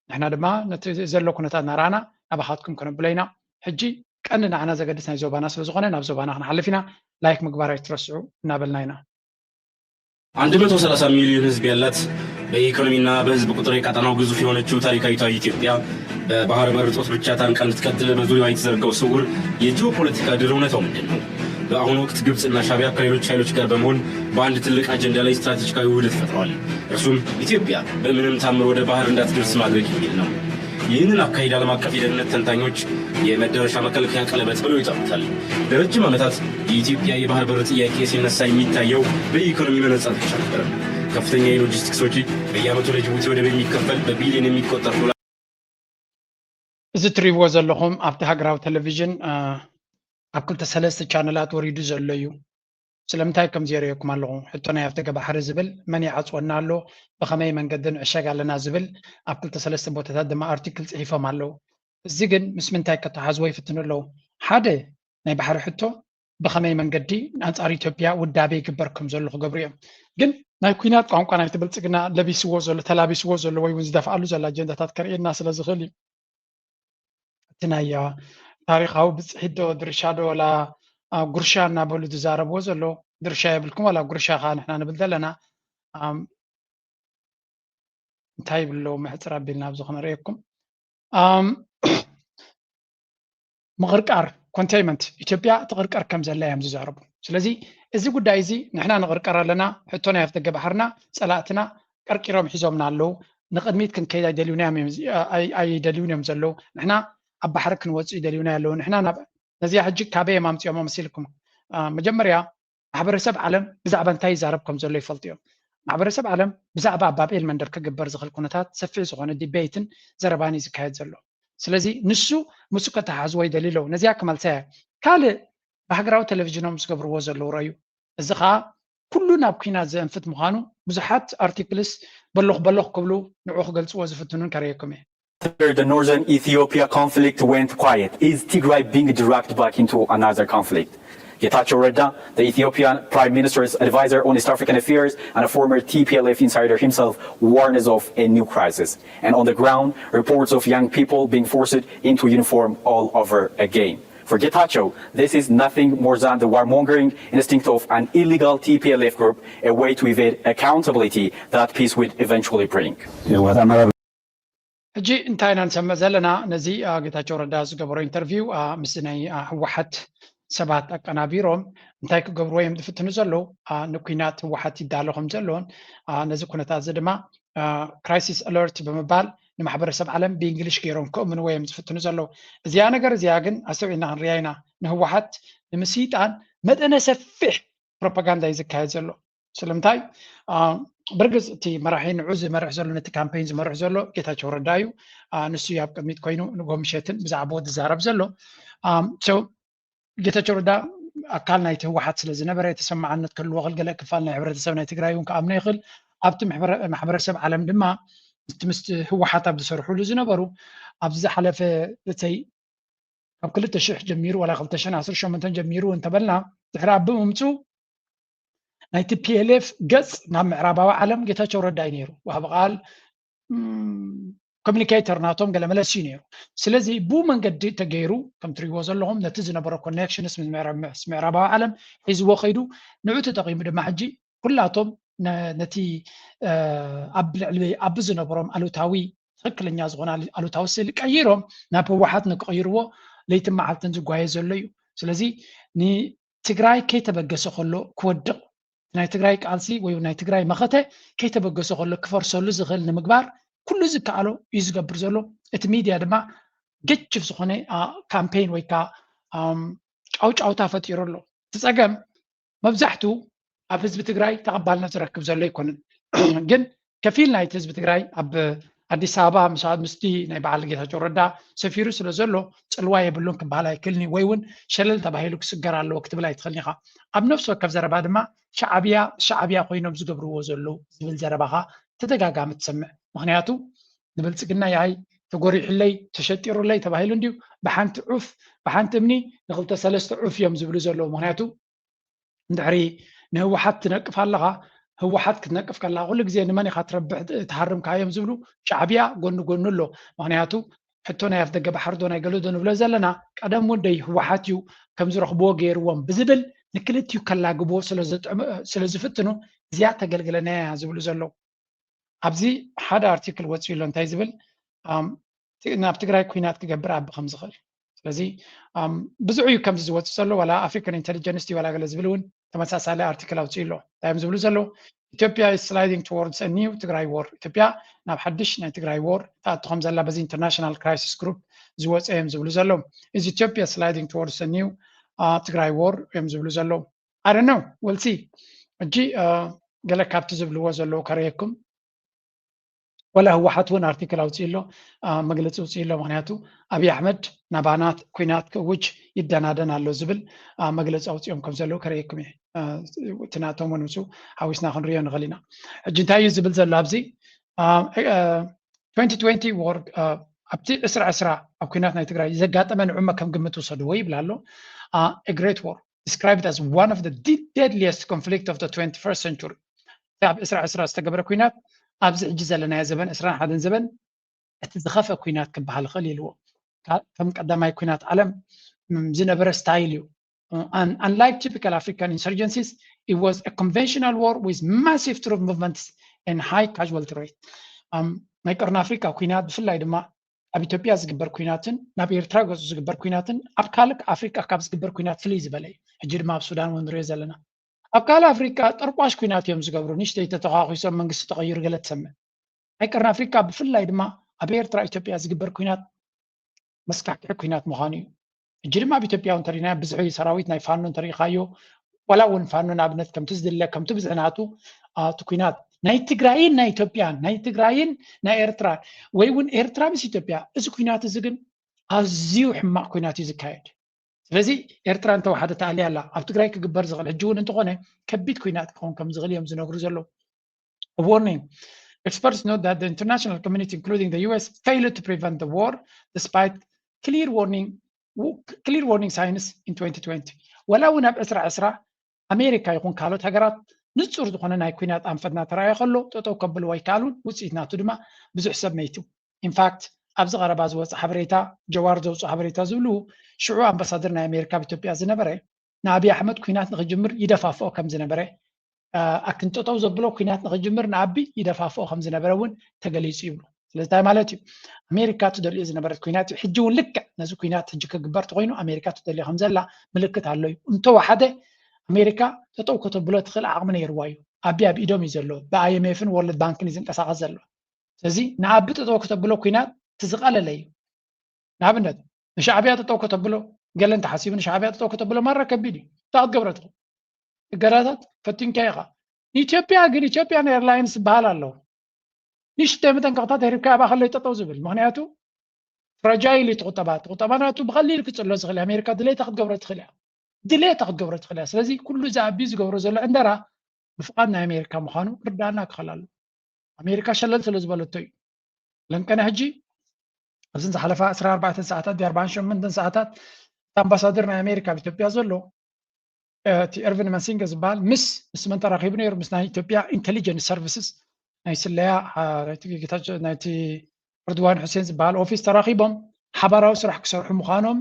ንሕና ድማ ነቲ ዘሎ ኩነታት እናረኣና ናባኻትኩም ከነብሎ ኢና። ሕጂ ቀንዲ ንዓና ዘገድስ ናይ ዞባና ስለዝኾነ ናብ ዞባና ክንሓልፍ ኢና። ላይክ ምግባር ኣይትረስዑ እናበልና ኢና። አንድ መቶ ሠላሳ ሚሊዮን ህዝብ ያላት በኢኮኖሚና በህዝብ ቁጥር የቀጠናው ግዙፍ የሆነችው ታሪካዊቷ ኢትዮጵያ በባህር በር እጦት ብቻ ታንቃ እንድትቀጥል በዙሪያዋ የተዘረጋው ስውር የጂኦፖለቲካ ድር እውነታው ምንድን ነው? በአሁኑ ወቅት ግብፅና ሻቢያ ከሌሎች ኃይሎች ጋር በመሆን በአንድ ትልቅ አጀንዳ ላይ ስትራቴጂካዊ ውህደት ፈጥረዋል። እርሱም ኢትዮጵያ በምንም ታምር ወደ ባህር እንዳትደርስ ማድረግ የሚል ነው። ይህንን አካሄድ ዓለም አቀፍ የደህንነት ተንታኞች የመዳረሻ መከልከያ ቀለበት ብለው ይጠሩታል። ለረጅም ዓመታት የኢትዮጵያ የባህር በር ጥያቄ ሲነሳ የሚታየው በኢኮኖሚ መነጽር ብቻ ነበር። ከፍተኛ የሎጂስቲክስ ወጪ፣ በየዓመቱ ለጅቡቲ ወደብ የሚከፈል በቢሊዮን የሚቆጠር ዶላር። እዚ እትሪእዎ ዘለኹም ኣብቲ ሃገራዊ ቴሌቪዥን ኣብ ክልተ ሰለስተ ቻነላት ወሪዱ ዘሎ እዩ። ስለምንታይ ከም ዘርእየኩም ኣለኹ። ሕቶ ናይ ኣፍደገ ባሕሪ ዝብል መን ይዓፅወና ኣሎ፣ ብኸመይ መንገዲ ንዕሸግ ኣለና ዝብል ኣብ ክልተ ሰለስተ ቦታታት ድማ ኣርቲክል ፅሒፎም ኣለዉ። እዚ ግን ምስ ምንታይ ከተሓዝዎ ይፍትኑ ኣለዉ? ሓደ ናይ ባሕሪ ሕቶ ብኸመይ መንገዲ ኣንፃር ኢትዮጵያ ውዳቤ ይግበር ከም ዘሎ ክገብሩ እዮም። ግን ናይ ኩናት ቋንቋ ናይቲ ብልፅግና ለቢስዎ ዘሎ ተላቢስዎ ዘሎ ወይ እውን ዝደፍኣሉ ዘሎ ኣጀንዳታት ከርእየና ስለ ዝኽእል እዩ። እቲ ናይ ታሪኻዊ ብፅሒት ዶ ድርሻ ዶ ወላ ጉርሻ እናበሉ ዝዛረብዎ ዘሎ ድርሻ የብልኩም ዋላ ጉርሻ ከዓ ንሕና ንብል ዘለና እንታይ ይብሉ ኣለዉ መሕፅር ኣቢልና ኣብዚ ክነርእየኩም ምቕርቃር ኮንቴይመንት ኢትዮጵያ ትቕርቀር ከም ዘላ እዮም ዝዛረቡ። ስለዚ እዚ ጉዳይ እዚ ንሕና ንቕርቀር ኣለና። ሕቶ ናይ ኣፍደገ ባሕርና ፀላእትና ቀርቂሮም ሒዞምና ኣለዉ። ንቕድሚት ክንከይድ ኣይደልዩን እዮም ዘለዉ። ንሕና ኣብ ባሕሪ ክንወፅእ ይደልዩና ኣለዉ። ንሕና ነዚኣ ሕጂ ካበይ እዮም ኣምፅኦሞ መሲልኩም? መጀመርያ ማሕበረሰብ ዓለም ብዛዕባ እንታይ ይዛረብ ከም ዘሎ ይፈልጡ እዮም። ማሕበረሰብ ዓለም ብዛዕባ ኣብ ባብኤል መንደር ክግበር ዝኽእል ኩነታት ሰፊሕ ዝኾነ ዲቤይትን ዘረባን እዩ ዝካየድ ዘሎ። ስለዚ ንሱ ምስ ከተሓዝዎ ይደልዩ ኣለዉ። ነዚኣ ክመልሳ እያ። ካልእ ብሃገራዊ ቴሌቪዥኖም ዝገብርዎ ዘለዉ ረእዩ። እዚ ኸዓ ኩሉ ናብ ኲናት ዘእንፍት ምዃኑ ብዙሓት ኣርቲክልስ በሎኽ በሎኽ ክብሉ ንዑ ክገልጽዎ ዝፍትኑን ከርእየኩም እየ። After the northern Ethiopia conflict went quiet, is Tigray being dragged back into another conflict? Getachew Redda, the Ethiopian Prime Minister's advisor on East African affairs and a former T P L F insider himself, warns of a new crisis. And on the ground, reports of young people being forced into uniform all over again. For Getachew, this is nothing more than the warmongering instinct of an illegal T P L F group, a way to evade accountability that peace will eventually bring. ሕጂ እንታይ ኢና ንሰምዕ ዘለና? ነዚ ጌታቸው ረዳ ዝገበሮ ኢንተርቪው ምስ ናይ ህወሓት ሰባት ኣቀናቢሮም እንታይ ክገብርዎ እዮም ዝፍትኑ ዘለዉ? ንኲናት ህወሓት ይዳሎ ከም ዘለዎን ነዚ ኩነታት እዚ ድማ ክራይሲስ ኣለርት ብምባል ንማሕበረሰብ ዓለም ብእንግሊሽ ገይሮም ከእምንዎ እዮም ዝፍትኑ ዘለዉ። እዚኣ ነገር እዚኣ ግን ኣስተውዒልና ክንሪኣ ኢና። ንህወሓት ንምስይጣን መጠነ ሰፊሕ ፕሮፓጋንዳ እዩ ዝካየድ ዘሎ። ስለምንታይ? ብርግፅ እቲ መራሒ ንዑ ዝመርሕ ዘሎ ነቲ ካምፔይን ዝመርሕ ዘሎ ጌታቸው ረዳ እዩ። ንሱ እዩ ኣብ ቅድሚት ኮይኑ ንጎ ምሸትን ብዛዕባኡ ዝዛረብ ዘሎ። ጌታቸው ረዳ ኣካል ናይቲ ህወሓት ስለ ዝነበረ ተሰማዓነት ክህልዎ ክል ገለ ክፋል ናይ ሕብረተሰብ ናይ ትግራይ እውን ክኣምኖ ይኽእል። ኣብቲ ማሕበረሰብ ዓለም ድማ እቲ ምስቲ ህወሓት ኣብ ዝሰርሕሉ ዝነበሩ ኣብዚ ዝሓለፈ እተይ ካብ ክልተ ሽሕ ጀሚሩ ዋላ ክልተ ሽሕን ዓሰርተ ሸሞንተን ጀሚሩ እንተበልና ድሕሪ ኣብ ብምምፅኡ ናይ ቲ ፒ ኤል ኤፍ ገፅ ናብ ምዕራባዊ ዓለም ጌታቸው ረዳ እዩ ነይሩ። ዋሃቢ ቃል ኮሚኒኬተር ናቶም ገለመለስ እዩ ነይሩ። ስለዚ ብኡ መንገዲ ተገይሩ ከም ትሪእዎ ዘለኹም ነቲ ዝነበሮ ኮኔክሽንስ ምስ ምዕራባዊ ዓለም ሒዝዎ ከይዱ ንዑ ተጠቒሙ ድማ ሕጂ ኩላቶም ነቲ ኣብ ልዕሊ ኣብ ዝነበሮም ኣሉታዊ ትኽክለኛ ዝኾነ ኣሉታዊ ስእሊ ቀይሮም ናብ ህወሓት ንክቕይርዎ ለይትን መዓልትን ዝጓየ ዘሎ እዩ። ስለዚ ንትግራይ ከይተበገሰ ከሎ ክወድቕ፣ ናይ ትግራይ ቃልሲ ወይ ናይ ትግራይ መኸተ ከይተበገሰ ከሎ ክፈርሰሉ ዝኽእል ንምግባር ኩሉ ዝከኣሎ እዩ ዝገብር ዘሎ። እቲ ሚድያ ድማ ገጭፍ ዝኾነ ካምፔን ወይ ከዓ ጫውጫውታ ፈጢሩ ኣሎ። እቲ ፀገም መብዛሕቱ ኣብ ህዝቢ ትግራይ ተቐባልነት ዝረክብ ዘሎ ኣይኮነን። ግን ከፊል ናይቲ ህዝቢ ትግራይ ኣብ ኣዲስ ኣበባ ምስቲ ናይ በዓል ጌታቸው ረዳ ሰፊሩ ስለ ዘሎ ፅልዋ የብሉን ክበሃል ኣይክእልን እዩ፣ ወይ እውን ሸለል ተባሂሉ ክስገር ኣለዎ ክትብል ኣይትኽእልን ኢኻ። ኣብ ነፍሲ ወከፍ ዘረባ ድማ ሻዕብያ ሻዕብያ ኮይኖም ዝገብርዎ ዘለዉ ዝብል ዘረባኻ ተደጋጋሚ ትሰምዕ። ምክንያቱ ንብልፅግና ይኣይ ተጎሪሑለይ ተሸጢሩለይ ተባሂሉ እንድዩ ብሓንቲ ዑፍ ብሓንቲ እምኒ ንክልተ ሰለስተ ዑፍ እዮም ዝብሉ ዘለዉ። ምክንያቱ እንድሕሪ ንህወሓት ትነቅፍ ኣለኻ፣ ህወሓት ክትነቅፍ ከለኻ ኩሉ ግዜ ንመን ኢኻ ትረብሕ ትሃርም ካዮም ዝብሉ ሻዕብያ ጎኒ ጎኑ ኣሎ። ምክንያቱ ሕቶ ናይ ኣፍደገ ባሕሪ ዶ ናይ ገለ ዶ ንብሎ ዘለና ቀደም እውን ደይ ህወሓት እዩ ከም ዝረኽብዎ ገይርዎም ብዝብል ንክልቲኡ ከላግብዎ ስለ ዝፍትኑ እዚኣ ተገልግለና እያ ዝብሉ ዘለዉ። ኣብዚ ሓደ ኣርቲክል ወፂኡ ኣሎ እንታይ ዝብል ናብ ትግራይ ኩናት ክገብር ኣቢ ከም ዝኽእል። ስለዚ ብዙሕ እዩ ከምዚ ዝወፅእ ዘሎ ዋላ ኣፍሪካን ኢንቴሊጀንስ ዋላ ገለ ዝብል እውን ተመሳሳሊ ኣርቲክል ኣውፅኡ ኣሎ። እንታይ እዮም ዝብሉ ዘለዉ? ኢትዮጵያ is sliding towards a new ትግራይ war። ኢትዮጵያ ናብ ሓድሽ ናይ ትግራይ war ትኣቱ ከም ዘላ በዚ ኢንተርናሽናል ክራይሲስ ግሩፕ ዝወፀ እዮም ዝብሉ ዘለዉ። Is Ethiopia sliding towards a new ትግራይ war እዮም ዝብሉ ዘለዉ። I don't know, we'll see። ሕጂ ገለ ካብቲ ዝብልዎ ዘለዉ ከርእየኩም። ወላ ህወሓት እውን ኣርቲክል ኣውፅኡ ኣሎ፣ መግለፂ ኣውፅኡ ኣሎ። ምክንያቱ ኣብይ ኣሕመድ ናባና ኩናት ክእውጅ ይደናደን ኣሎ ዝብል መግለፂ ኣውፅኦም ከም ዘለዉ ከርእየኩም እየ። እቲ ናቶም እውን ምስኡ ሓዊስና ክንሪኦ ንኽእል ኢና። ሕጂ እንታይ እዩ ዝብል ዘሎ ኣብዚ twenty twenty war ኣብቲ ዕስራ ዕስራ ኣብ ኩናት ናይ ትግራይ ዘጋጠመ ንዑመ ከም ግምት ውሰድዎ ይብል ኣሎ። A great war described as one of the deadliest conflict of the twenty-first century። ኣብ ዕስራ ዕስራ ዝተገበረ ኩናት ኣብዚ ሕጂ ዘለናዮ ዘበን ዕስራን ሓደን ዘበን እቲ ዝኸፈ ኩናት ክበሃል ይኽእል ኢልዎ። ከም ቀዳማይ ኩናት ዓለም ዝነበረ ስታይል እዩ። Unlike typical African insurgencies, it was a conventional war with massive troop movements and high casualty rate. ናይ ቀርኒ ኣፍሪካ ኩናት ብፍላይ ድማ ኣብ ኢትዮጵያ ዝግበር ኩናትን ናብ ኤርትራ ገፁ ዝግበር ኩናትን ኣብ ካልእ ኣፍሪካ ካብ ዝግበር ኩናት ፍልይ ዝበለ እዩ። ሕጂ ድማ ኣብ ሱዳን እውን ንሪኦ ዘለና። ኣብ ካልእ ኣፍሪካ ጠርቋሽ ኩናት እዮም ዝገብሩ። ንሽተይ ተተኳኩሶም መንግስቲ ተቐይሩ ገለ ትሰምዕ። ናይ ቀርኒ ኣፍሪካ ብፍላይ ድማ ኣብ ኤርትራ ኢትዮጵያ ዝግበር ኩናት መስካሕክሒ ኩናት ምዃኑ እዩ። ሕጂ ድማ ኣብ ኢትዮጵያ እውን እንተሪእናዮ ብዙሕ እዩ ሰራዊት ናይ ፋኖ እንተሪእኻዮ ዋላ እውን ፋኖ ንኣብነት ከምቲ ዝድለ ከምቲ ብዝሒ ናቱ እቲ ኩናት ናይ ትግራይን ናይ ኢትዮጵያን ናይ ትግራይን ናይ ኤርትራ ወይ እውን ኤርትራ ምስ ኢትዮጵያ እዚ ኩናት እዚ ግን ኣዝዩ ሕማቕ ኩናት እዩ ዝካየድ። ስለዚ ኤርትራ እንተወሓደ ተኣልያ ኣላ ኣብ ትግራይ ክግበር ዝኽእል ሕጂ እውን እንተኾነ ከቢድ ኩናት ክኸውን ከም ዝኽእል እዮም ዝነግሩ ዘለዉ። A warning. Experts note that the international community, including the U S, failed to prevent the war despite clear warning, clear warning signs in twenty twenty. ወላ እውን ኣብ ዕስራ ዕስራ ኣሜሪካ ይኹን ካልኦት ሃገራት ንጹር ዝኾነ ናይ ኩናት ኣንፈት እናተረኣየ ከሎ ጠጠው ከብልዎ ኣይከኣሉን። ውፅኢት ናቱ ድማ ብዙሕ ሰብ መይቱ። ኢንፋክት ኣብዚ ቀረባ ዝወፀ ሓበሬታ ጀዋር ዘውፅኦ ሓበሬታ ዝብሉ ሽዑ ኣምባሳደር ናይ ኣሜሪካ ኣብ ኢትዮጵያ ዝነበረ ንኣብይ ኣሕመድ ኩናት ንክጅምር ይደፋፍኦ ከም ዝነበረ ኣክንጠጠው ዘብሎ ኩናት ንክጅምር ንኣቢ ይደፋፍኦ ከም ዝነበረ እውን ተገሊፁ ይብሉ። ስለዚ እንታይ ማለት እዩ? ኣሜሪካ ትደልዮ ዝነበረት ኩናት እዩ። ሕጂ እውን ልክዕ ነዚ ኩናት ሕጂ ክግበር ተኮይኑ ኣሜሪካ ትደልዮ ከም ዘላ ምልክት ኣሎ እዩ። እንተወሓደ ኣሜሪካ ጠጠው ከተብሎ ትኽእል ዓቕሚ ነይርዋ እዩ። ኣቢ ኣብ ኢዶም እዩ ዘሎ። ብኣይኤምኤፍን ወርልድ ባንክን እዩ ዝንቀሳቐስ ዘሎ። ስለዚ ንኣቢ ጠጠው ከተብሎ ኩናት ትዝቐለለ እዩ። ንኣብነት ንሻዕብያ ጠጠው ከተብሎ ገለ እንተሓሲቡ ንሻዕብያ ጠጠው ከተብሎ ማራ ከቢድ እዩ። እንታይ ክትገብረ ትኽእል? እገዳታት ፈቲንካ ኢኻ። ንኢትዮጵያ ግን ኢትዮጵያን ኤርላይንስ ዝበሃል ኣለዉ። ንሽተይ መጠንቀቕታት ሄሪብካ ኣብኣ ከሎ ጠጠው ዝብል ምክንያቱ ፍራጃይል እዩ ትቁጠባ ትቁጠባ ናቱ ብቐሊል ክፅሎ ዝኽእል ኣሜሪካ ድሌታ ክትገብሮ ትኽእል እያ። ድሌታ ክትገብሮ ትኽእል እያ። ስለዚ ኩሉ እዚ ኣቢ ዝገብሮ ዘሎ ዕንደራ ብፍቓድ ናይ ኣሜሪካ ምዃኑ ርዳእና ክኸል ኣሎ። ኣሜሪካ ሸለል ስለ ዝበለቶ እዩ። ለምቀነ ሕጂ ኣብዘን ዝሓለፋ ዕስራ ኣርባዕተ ሰዓታት ዲ ኣርባዓን ሸሞንተን ሰዓታት እቲ ኣምባሳደር ናይ ኣሜሪካ ኣብ ኢትዮጵያ ዘሎ እቲ ኤርቪን መንሲንገ ዝበሃል ምስ ምስ መን ተራኺቡ ነይሩ? ምስ ናይ ኢትዮጵያ ኢንቴሊጀንስ ሰርቪስስ ናይ ስለያ ናይቲ ርድዋን ሕሴን ዝበሃል ኦፊስ ተራኺቦም ሓባራዊ ስራሕ ክሰርሑ ምዃኖም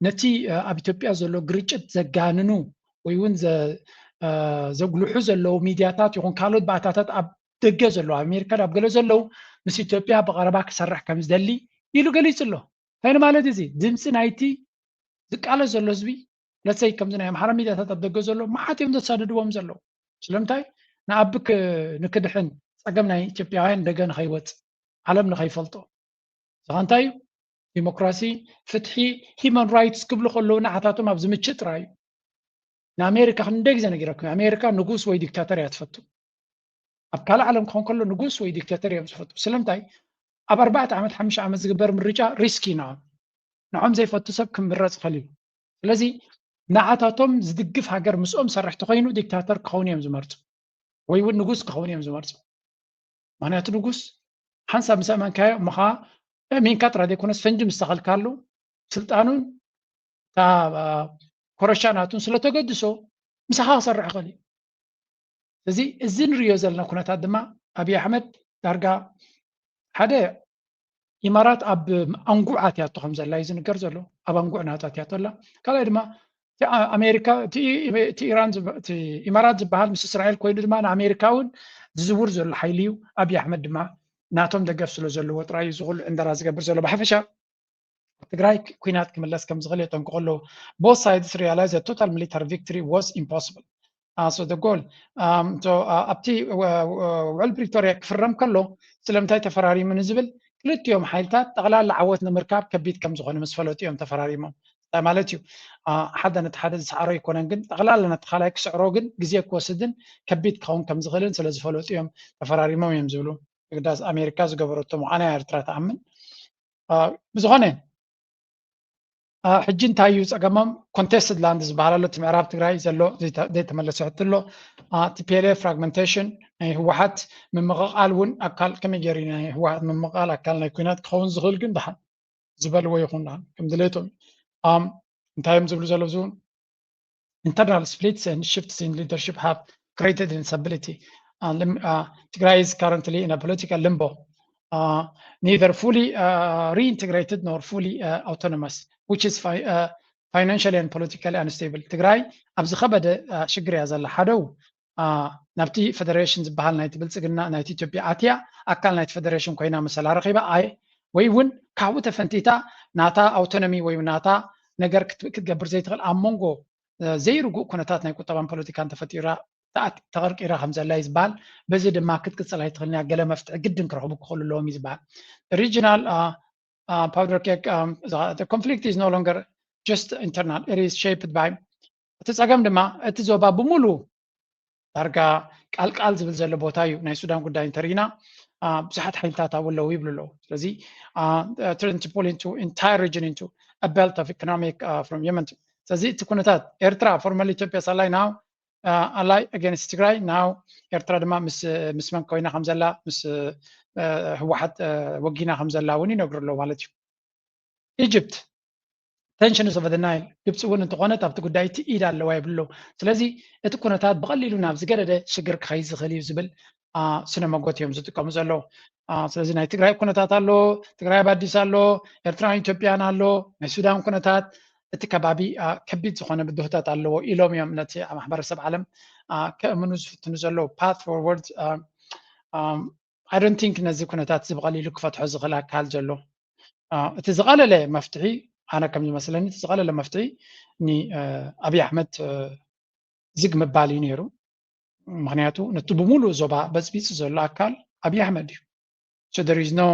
ነቲ ኣብ ኢትዮጵያ ዘሎ ግርጭት ዘጋንኑ ወይ እውን ዘጉልሑ ዘለዉ ሚድያታት ይኹን ካልኦት ባእታታት ኣብ ደገ ዘለዉ ኣብ ኣሜሪካ ኣብ ገለ ዘለዉ ምስ ኢትዮጵያ ብቐረባ ክሰርሕ ከም ዝደሊ ኢሉ ገሊጹ ኣሎ። እንታይ ማለት እዚ ድምፂ ናይቲ ዝቃለስ ዘሎ ህዝቢ ለሰይ ከምዚ ናይ ኣምሓራ ሚድያታት ኣብ ደገ ዘሎ መሓት እዮም ዘሳድድዎም ዘለዉ። ስለምንታይ ንኣቢ ንክድሕን ፀገም ናይ ኢትዮጵያውያን ደገ ንኸይወፅእ ዓለም ንኸይፈልጦ ስኻ እንታይ እዩ ዲሞክራሲ ፍትሒ ሂማን ራይትስ ክብሉ ከለዉ ንዓታቶም ኣብ ዝምችእ ጥራይ እዩ። ንኣሜሪካ ክንደይ ግዜ ነጊረኩም ኣሜሪካ ንጉስ ወይ ዲክታተር እያ ትፈቱ። ኣብ ካልእ ዓለም ክኾን ከሎ ንጉስ ወይ ዲክታተር እዮም ዝፈቱ። ስለምንታይ ኣብ ኣርባዕተ ዓመት ሓሙሽተ ዓመት ዝግበር ምርጫ ሪስኪ ኢና ንዖም ዘይፈቱ ሰብ ክምረፅ ይኽእል እዩ። ስለዚ ንዓታቶም ዝድግፍ ሃገር ምስኦም ሰርሕ ተኮይኑ ዲክታተር ክኸውን እዮም ዝመርፁ ወይ እውን ንጉስ ክኸውን እዮም ዝመርፁ። ምክንያቱ ንጉስ ሓንሳብ ምስ ኣመንካዮ እሞ ከዓ ኣእሚንካ ጥራይ ዘይኮነስ ፈንጂ ምስ ተኸልካሉ ስልጣኑን እታ ኮረሻ ናቱን ስለተገድሶ ምሳኻ ክሰርሕ ይኽእል እዩ። ስለዚ እዚ ንሪዮ ዘለና ኩነታት ድማ ኣብይ ኣሕመድ ዳርጋ ሓደ ኢማራት ኣብ ኣንጉዕ ኣትያቶ ከም ዘላ እዩ ዝንገር ዘሎ። ኣብ ኣንጉዕ ናቱ ኣትያቶ ኣላ። ካልኣይ ድማ ኣሜሪካ እቲ ኢራን እቲ ኢማራት ዝበሃል ምስ እስራኤል ኮይኑ ድማ ንኣሜሪካ እውን ዝዝውር ዘሎ ሓይሊ እዩ። ኣብይ ኣሕመድ ድማ ናቶም ደገፍ ስለ ዘለዎ ጥራይ እዩ ዝኩሉ ዕንደራ ዝገብር ዘሎ። ብሓፈሻ ትግራይ ኩናት ክምለስ ከም ዝኽእል የጠንቅቑ ኣለዉ። Both sides realize that total military victory was impossible. So the goal ኣብቲ ውዕል ፕሪቶሪያ ክፍረም ከሎ ስለምንታይ ተፈራሪሙ ንዝብል ክልቲኦም ሓይልታት ጠቕላላ ዓወት ንምርካብ ከቢድ ከም ዝኾነ ምስ ፈለጡ እዮም ተፈራሪሞም። እንታይ ማለት እዩ? ሓደ ነቲ ሓደ ዝሰዕሮ ኣይኮነን፣ ግን ጠቕላላ ነቲ ካልኣይ ክስዕሮ ግን ግዜ ክወስድን ከቢድ ክኸውን ከም ዝኽእልን ስለ ዝፈለጡ እዮም ተፈራሪሞም እዮም ዝብሉ። ግዳስ ኣሜሪካ ዝገበረቶ ምዃና እያ ኤርትራ ትኣምን። ብዝኾነ ሕጂ እንታይ እዩ ፀገሞም? Contested land ዝበሃል ኣሎ፣ እቲ ምዕራብ ትግራይ ዘሎ ዘይተመለሰ ሕቶ ኣሎ። ቲፒኤልኤፍ ፍራግመንቴሽን ናይ ህወሓት ምምቕቓል እውን ኣካል ከመይ ገይሩ ናይ ህወሓት ምምቕቓል ኣካል ናይ ኩናት ክኸውን ዝኽእል ግን ድሓን ዝበልዎ ይኹን ከም ድሌቶም እንታይ እዮም ዝብሉ ዘለዉ? Internal splits and shifts in leadership have created instability. Tigray is currently in a political limbo, neither fully reintegrated nor fully autonomous, which is financially and politically unstable. ትግራይ ኣብ ዝኸበደ ሽግር እያ ዘላ። ሓደው ናብቲ ፌደሬሽን ዝበሃል ናይቲ ብልፅግና ናይቲ ኢትዮጵያ ኣትያ ኣካል ናይቲ ፌደሬሽን ኮይና መሰላ ረኺባ ኣይ ወይ እውን ካብኡ ተፈንቲታ ናታ ኣውቶኖሚ ወይ ናታ ነገር ክትገብር ዘይትኽእል ኣብ መንጎ ዘይርጉእ ኩነታት ናይ ቁጠባን ፖለቲካን ተፈጢራ ተቐርቂራ ከም ዘላ እዩ ዝበሃል። በዚ ድማ ክትቅፅል ኣይትኽእልን እያ። ገለ መፍትሒ ግድን ክረኽቡ ክኽእሉ ኣለዎም እዩ ዝበሃል። Regional powder keg conflict is no longer just internal, it is shaped by እቲ ፀገም ድማ እቲ ዞባ ብምሉ ዳርጋ ቃልቃል ዝብል ዘሎ ቦታ እዩ። ናይ ሱዳን ጉዳይ እንተርኢና ብዙሓት ሓይልታት ኣብኡ ኣለዉ ይብሉ ኣለዉ። ስለዚ turn to pull into entire region into a belt of economic from Yemen. ስለዚ እቲ ኩነታት ኤርትራ formerly ኢትዮጵያ ሳላይ now ally against ትግራይ now ኤርትራ ድማ ምስ መን ኮይና ከም ዘላ ምስ ህወሓት ወጊና ከም ዘላ እውን ይነግሩ ኣለዉ ማለት እዩ። ኢጅፕት tensions of the Nile ግብፂ እውን እንተኾነት ኣብቲ ጉዳይ እቲ ኢድ ኣለዋ ይብሉ ኣለዉ። ስለዚ እቲ ኩነታት ብቐሊሉ ናብ ዝገደደ ሽግር ክኸይድ ዝኽእል እዩ ዝብል ስነ መጎት እዮም ዝጥቀሙ ዘለዉ። ስለዚ ናይ ትግራይ ኩነታት ኣሎ፣ ትግራይ ኣብ ኣዲስ ኣሎ፣ ኤርትራን ኢትዮጵያን ኣሎ፣ ናይ ሱዳን ኩነታት እቲ ከባቢ ከቢድ ዝኾነ ብድሆታት ኣለዎ ኢሎም እዮም ነቲ ማሕበረሰብ ዓለም ከእምኑ ዝፍትኑ ዘለዉ። Path forward I don't think ነዚ ኩነታት እዚ ብቐሊሉ ክፈትሖ ዝኽእል ኣካል ዘሎ። እቲ ዝቐለለ መፍትሒ ኣነ ከም ዝመስለኒ እቲ ዝቐለለ መፍትሒ ንኣብይ ኣሕመድ ዝግ ምባል እዩ ነይሩ። ምክንያቱ ነቲ ብምሉእ ዞባ በፅቢፂ ዘሎ ኣካል ኣብይ ኣሕመድ እዩ። So there is no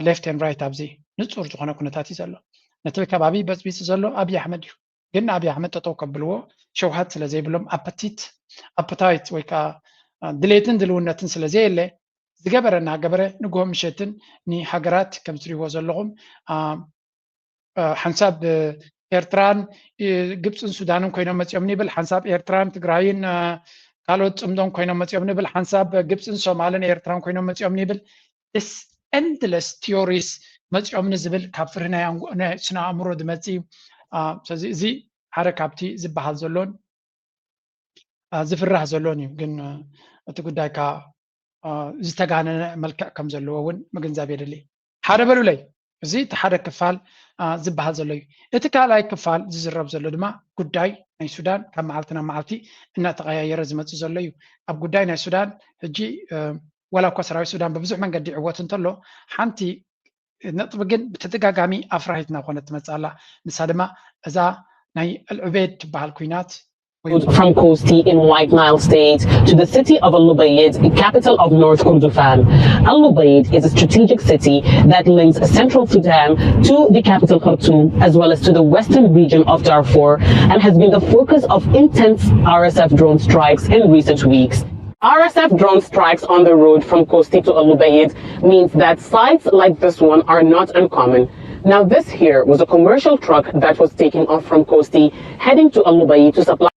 left and right ኣብዚ ንፁር ዝኾነ ኩነታት እዩ ዘሎ። ነቲ ከባቢ በፅቢፂ ዘሎ ኣብይ ኣሕመድ እዩ። ግን ኣብይ ኣሕመድ ጠጠው ከብልዎ ሸውሃት ስለ ዘይብሎም ኣፐቲት ኣፐታይት ወይ ከዓ ድሌትን ድልውነትን ስለ ዘየለ ዝገበረ እናገበረ ንግሆ ምሸትን ንሃገራት ከም ትሪእዎ ዘለኹም ሓንሳብ ኤርትራን ግብፅን ሱዳንን ኮይኖም መፂኦም ንብል፣ ሓንሳብ ኤርትራን ትግራይን ካልኦት ፅምዶም ኮይኖም መፂኦም ንብል፣ ሓንሳብ ግብፅን ሶማልን ኤርትራን ኮይኖም መፂኦም ንብል። This endless theories መፂኦም ንዝብል ካብ ፍርሂ ናይ ስነ ኣእምሮ ዝመፅ እዩ። ስለዚ እዚ ሓደ ካብቲ ዝበሃል ዘሎን ዝፍራሕ ዘሎን እዩ። ግን እቲ ጉዳይ ከዓ ዝተጋነነ መልክዕ ከም ዘለዎ እውን ምግንዛብ የድሊ። ሓደ በሉለይ፣ እዚ እቲ ሓደ ክፋል ዝበሃል ዘሎ እዩ። እቲ ካልኣይ ክፋል ዝዝረብ ዘሎ ድማ ጉዳይ ናይ ሱዳን ካብ መዓልቲ ናብ መዓልቲ እናተቐያየረ ዝመፅእ ዘሎ እዩ። ኣብ ጉዳይ ናይ ሱዳን ሕጂ ዋላ እኳ ሰራዊት ሱዳን ብብዙሕ መንገዲ ይዕወት እንተሎ ሓንቲ ነጥቢ ግን ብተደጋጋሚ ኣፍራሂት እናኾነት ትመፅእ ኣላ። ንሳ ድማ እዛ ናይ ኣልዑቤድ ትበሃል ኩናት From Kosti in White Nile State to the city of Al-Ubaid, capital of North Kordofan. Al-Ubaid is a strategic city that links central Sudan to the capital Khartoum, as well as to the western region of Darfur, and has been the focus of intense R S F drone strikes in recent weeks. R S F drone strikes on the road from Kosti to Al-Ubaid means that sights like this one are not uncommon. Now, this here was a commercial truck that was taking off from Kosti, heading to Al-Ubaid to supply.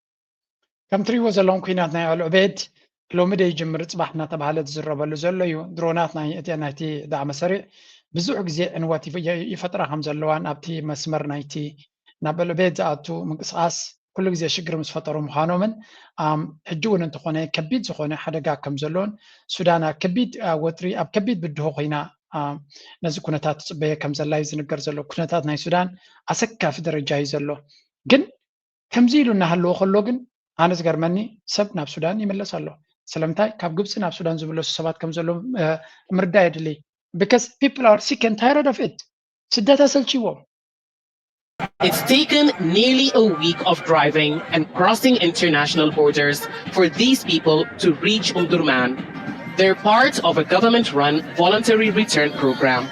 ከም ትሪእዎ ዘለኹም ኩናት ናይ ኣልዑቤድ ሎሚ ዶ ይጅምር ጽባሕ እናተባሃለ ዝዝረበሉ ዘሎ እዩ። ድሮናት ናይ እቲ ናይቲ ዳዕመ ሰሪዕ ብዙሕ ግዜ ዕንወት ይፈጥራ ከም ዘለዋን ኣብቲ መስመር ናይቲ ናብ ኣልዑቤድ ዝኣቱ ምንቅስቃስ ኩሉ ግዜ ሽግር ምስ ፈጠሩ ምዃኖምን ሕጂ እውን እንተኾነ ከቢድ ዝኾነ ሓደጋ ከም ዘሎን ሱዳን ኣብ ከቢድ ወጥሪ ኣብ ከቢድ ብድሆ ኮይና ነዚ ኩነታት ትጽበየ ከም ዘላ እዩ ዝንገር ዘሎ። ኩነታት ናይ ሱዳን ኣሰካፊ ደረጃ እዩ ዘሎ። ግን ከምዚ ኢሉ እናሃለዎ ከሎ ግን ኣነ ዝገርመኒ ሰብ ናብ ሱዳን ይምለስ ኣሎ። ስለምንታይ ካብ ግብፂ ናብ ሱዳን ዝምለሱ ሰባት ከም ዘሎ ምርዳእ የድሊ። Because people are sick and tired of it. ስደት ኣሰልችዎም። It's taken nearly a week of driving and crossing international borders for these people to reach Omdurman. They're part of a government-run voluntary return program.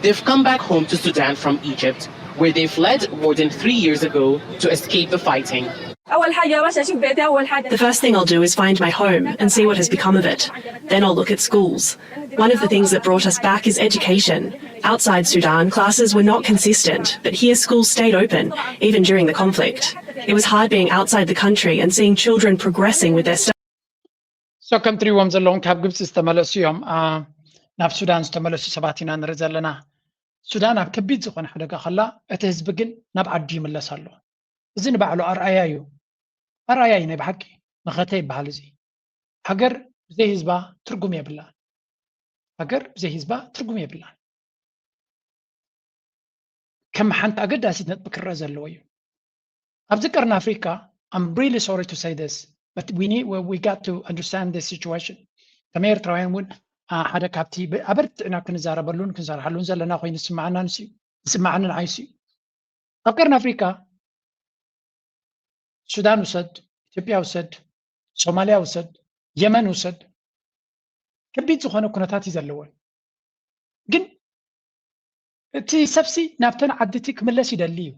They've come back home to Sudan from Egypt, where they fled more than three years ago to escape the fighting. The first thing I'll do is find my home and see what has become of it. Then I'll look at schools. One of the things that brought us back is education. Outside Sudan, classes were not consistent, but here schools stayed open, even during the conflict. It was hard being outside the country and seeing children progressing with their studies. So ከም ትሪእዎም ዘለኹም ካብ ግብፂ ዝተመለሱ እዮም። ናብ ሱዳን ዝተመለሱ ሰባት ኢና ንርኢ ዘለና። ሱዳን ኣብ ከቢድ ዝኾነ ሓደጋ ከላ እቲ ህዝቢ ግን ናብ ዓዱ ይምለስ ኣሎ። እዚ ንባዕሉ ኣርኣያ እዩ። ኣርኣያ እዩ ናይ ብሓቂ። መኸተ ይበሃል እዚ። ሃገር ብዘይ ህዝባ ትርጉም የብላን። ሃገር ብዘይ ህዝባ ትርጉም የብላን። ከም ሓንቲ ኣገዳሲት ነጥቢ ክረአ ዘለዎ እዩ። ኣብዚ ቀርኒ ኣፍሪካ I'm really sorry to say this, but we need we got to understand this situation. ከም ኤርትራውያን እውን ሓደ ካብቲ ኣበርቲዕና ክንዛረበሉን ክንሰርሓሉን ዘለና ኮይኑ ዝስምዓና ንሱ እዩ። ዝስምዓኒ ንዓይ ንሱ እዩ። ኣብ ቀርኒ ኣፍሪካ ሱዳን ውሰድ፣ ኢትዮጵያ ውሰድ፣ ሶማልያ ውሰድ፣ የመን ውሰድ፣ ከቢድ ዝኾነ ኩነታት እዩ ዘለወን። ግን እቲ ሰብሲ ናብተን ዓድቲ ክምለስ ይደሊ እዩ።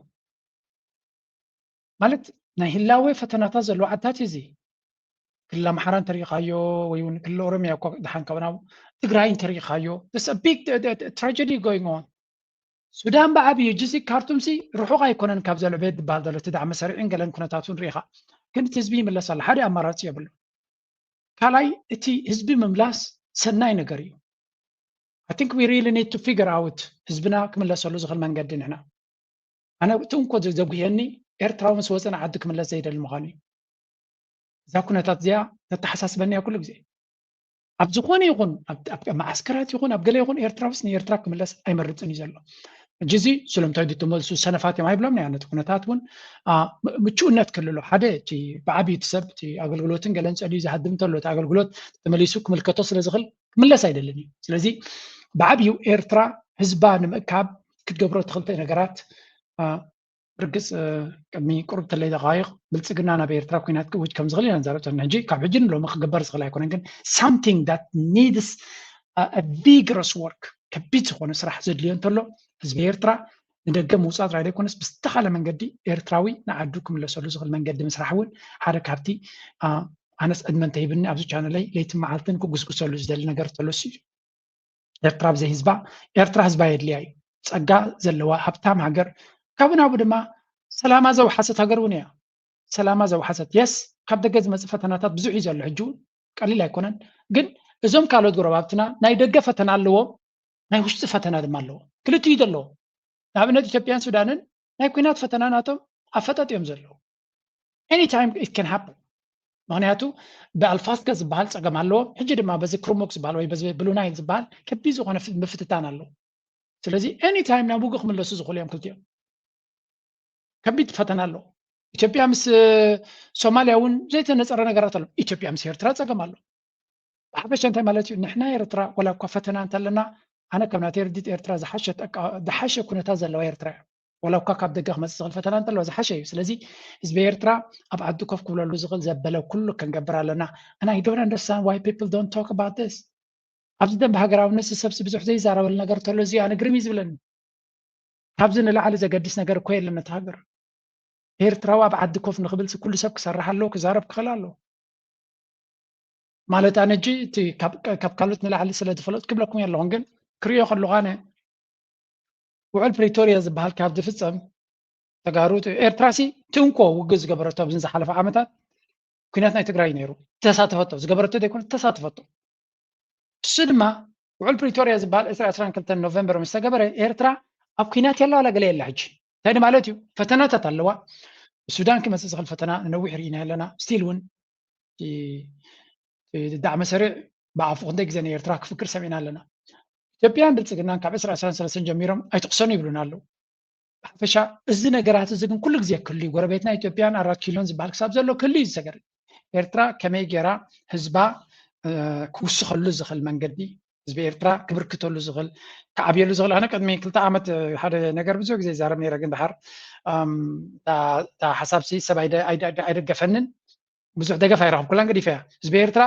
ማለት ናይ ህላወ ፈተናታት ዘለዎ ዓድታት እዩ እዚ። ክልል ኣምሓራ እንተሪኢኻዮ ወይ እውን ክልል ኦሮሚያ እኳ ድሓን ካብ ናብ ትግራይ እንተሪኢኻዮ big tragedy going on። ሱዳን ብዓብዩ ጅዚ ካርቱምሲ ርሑቕ ኣይኮነን ካብ ዘልዕቤት ዝበሃል ዘሎ እቲ ዳዕመ ሰሪዕን ገለን ኩነታት እውን ርኢኻ። ግን እቲ ህዝቢ ይምለስ ኣሎ። ሓደ ኣማራፂ የብሉ። ካልኣይ እቲ ህዝቢ ምምላስ ሰናይ ነገር እዩ። I think we really need to figure out ህዝብና ክምለሰሉ ዝኽእል መንገዲ ንሕና። ኣነ እቲ እንኮ ዘጉህየኒ ኤርትራዊ ምስ ወፀ ንዓዱ ክምለስ ዘይደሊ ምዃኑ እዩ። እዛ ኩነታት እዚኣ ተተሓሳስበኒ እያ ኩሉ ግዜ። ኣብ ዝኾነ ይኹን ኣብ መዓስከራት ይኹን ኣብ ገለ ይኹን ኤርትራውስ ንኤርትራ ክምለስ ኣይመርፅን እዩ ዘሎ። ሕጂ እዚ ስለምንታይ ድትመልሱ ሰነፋት እዮም ኣይብሎም እያ። ነቲ ኩነታት እውን ምቹእነት ክልሎ ሓደ እቲ ብዓብዩ እቲ ሰብ እቲ ኣገልግሎትን ገለን ፀልዩ ዝሃድም እንተሎ እቲ ኣገልግሎት ተመሊሱ ክምልከቶ ስለ ዝኽእል ክምለስ ኣይደልን እዩ። ስለዚ ብዓብዩ ኤርትራ ህዝባ ንምእካብ ክትገብሮ ትኽልተ ነገራት ርግፅ ቅድሚ ቅሩብ ተለይ ደቃይቕ ብልፅግና ናብ ኤርትራ ኩናት ክእውጅ ከም ዝኽእል ኢና ንዛረብ ዘለና። ሕጂ ካብ ሕጂ ንሎሚ ክግበር ዝኽእል ኣይኮነን፣ ግን something that needs vigorous work ከቢድ ዝኾነ ስራሕ ዘድልዮ እንተሎ ህዝቢ ኤርትራ ንደገ ምውፃእ ጥራይ ዘይኮነስ ብዝተኻለ መንገዲ ኤርትራዊ ንዓዱ ክምለሰሉ ዝኽእል መንገዲ ምስራሕ እውን ሓደ ካብቲ ኣነስ ዕድመ እንተሂብኒ ኣብዚ ቻነለይ ለይትን መዓልትን ክጉስጉሰሉ ዝደሊ ነገር ተሎ እሱ እዩ። ኤርትራ ብዘይ ህዝባ ኤርትራ ህዝባ የድልያ እዩ። ጸጋ ዘለዋ ሃብታም ሃገር ካብኡ ናብኡ ድማ ሰላማ ዘውሓሰት ሃገር እውን እያ። ሰላማ ዘውሓሰት የስ ካብ ደገ ዝመጽእ ፈተናታት ብዙሕ እዩ ዘሎ ሕጂ እውን ቀሊል ኣይኮነን። ግን እዞም ካልኦት ጎረባብትና ናይ ደገ ፈተና ኣለዎም፣ ናይ ውሽጢ ፈተና ድማ ኣለዎም። ክልቲኡ እዩ ዘለዎ። ንኣብነት ኢትዮጵያን ሱዳንን ናይ ኲናት ፈተና ናቶም ኣፈጠጥ እዮም ዘለዉ። Anytime it can happen። ምክንያቱ ብኣልፋስከ ዝበሃል ፀገም ኣለዎም። ሕጂ ድማ በዚ ክሩሙክ ዝበሃል ወይ በዚ ብሉ ናይል ዝበሃል ከቢድ ዝኾነ ምፍትታን ኣለዎ። ስለዚ anytime ናብ ውግእ ክምለሱ ዝኽእሉ እዮም ክልቲኦም። ከቢድ ፈተና ኣለዎ። ኢትዮጵያ ምስ ሶማልያ እውን ዘይተነፀረ ነገራት ኣሎ። ኢትዮጵያ ምስ ኤርትራ ፀገም ኣሎ። ብሓፈሻ እንታይ ማለት እዩ? ንሕና ኤርትራ ወላ እኳ ፈተና እንተለና ኣነ ከም ናተይ ርዲት ኤርትራ ዝሓሸ ኩነታት ዘለዋ ኤርትራ እያ። ዋላ እኳ ካብ ደገ ክመፅእ ዝኽእል ፈተና እንተለዎ ዝሓሸ እዩ። ስለዚ ህዝቢ ኤርትራ ኣብ ዓዲ ኮፍ ክብለሉ ዝኽእል ዘበለ ኩሉ ክንገብር ኣለና። And I don't understand why people don't talk about this። ኣብዚ ደንብ ሃገራውነት ሰብሲ ብዙሕ ዘይዛረበሉ ነገር እንተሎ እዚ ኣነ ግርም እዩ ዝብለኒ። ካብዚ ንላዕሊ ዘገድስ ነገር እኮ የለን ነቲ ሃገር። ኤርትራዊ ኣብ ዓዲ ኮፍ ንኽብል ኩሉ ሰብ ክሰርሕ ኣለዎ፣ ክዛረብ ክኽእል ኣለዎ። ማለት ኣነ እጂ እቲ ካብ ካልኦት ንላዕሊ ስለ ዝፈለጥ ክብለኩም የለኹን፣ ግን ክሪኦ ከለኹ ኣነ ውዕል ፕሪቶርያ ዝበሃል ካብ ዝፍጸም ተጋሩ ኤርትራ ሲ ትንኮ ውግእ ዝገበረቶ ኣብዚ ዝሓለፈ ዓመታት ኩናት ናይ ትግራይ ነይሩ። ተሳተፈቶ ዝገበረቶ ዘይኮነ ተሳተፈቶ። እሱ ድማ ውዕል ፕሪቶርያ ዝበሃል ዕስራ ዕስራን ክልተን ኖቨምበር ምስ ተገበረ ኤርትራ ኣብ ኩናት የላ ዋላ ገለ የላ። ሕጂ እንታይ ማለት እዩ? ፈተናታት ኣለዋ። ሱዳን ክመፅእ ዝኽእል ፈተና ንነዊሕ ርኢና ኣለና። ስቲል እውን ዳዕመ ሰሪዕ ብኣፉ ክንደይ ግዜ ንኤርትራ ክፍክር ሰሚዕና ኣለና። ኢትዮጵያን ብልፅግናን ካብ ዕስራ ዕስራን ሰለስተን ጀሚሮም ኣይትቕሰኑ ይብሉና ኣለዉ። ብሓፈሻ እዚ ነገራት እዚ ግን ኩሉ ግዜ ክህሉ እዩ። ጎረቤትና ኢትዮጵያን ኣራት ኪሎን ዝበሃል ክሳብ ዘሎ ክህሉ እዩ ዝሰገር። ኤርትራ ከመይ ገይራ ህዝባ ክውስኸሉ ዝኽእል መንገዲ፣ ህዝቢ ኤርትራ ክብርክተሉ ዝኽእል፣ ክዓብየሉ ዝኽእል። ኣነ ቅድሚ ክልተ ዓመት ሓደ ነገር ብዙሕ ግዜ ይዛረብ ነይረ፣ ግን ድሓር እታ ሓሳብሲ ሰብ ኣይደገፈንን። ብዙሕ ደገፍ ኣይረኸብኩላን፣ ገዲፈያ። ህዝቢ ኤርትራ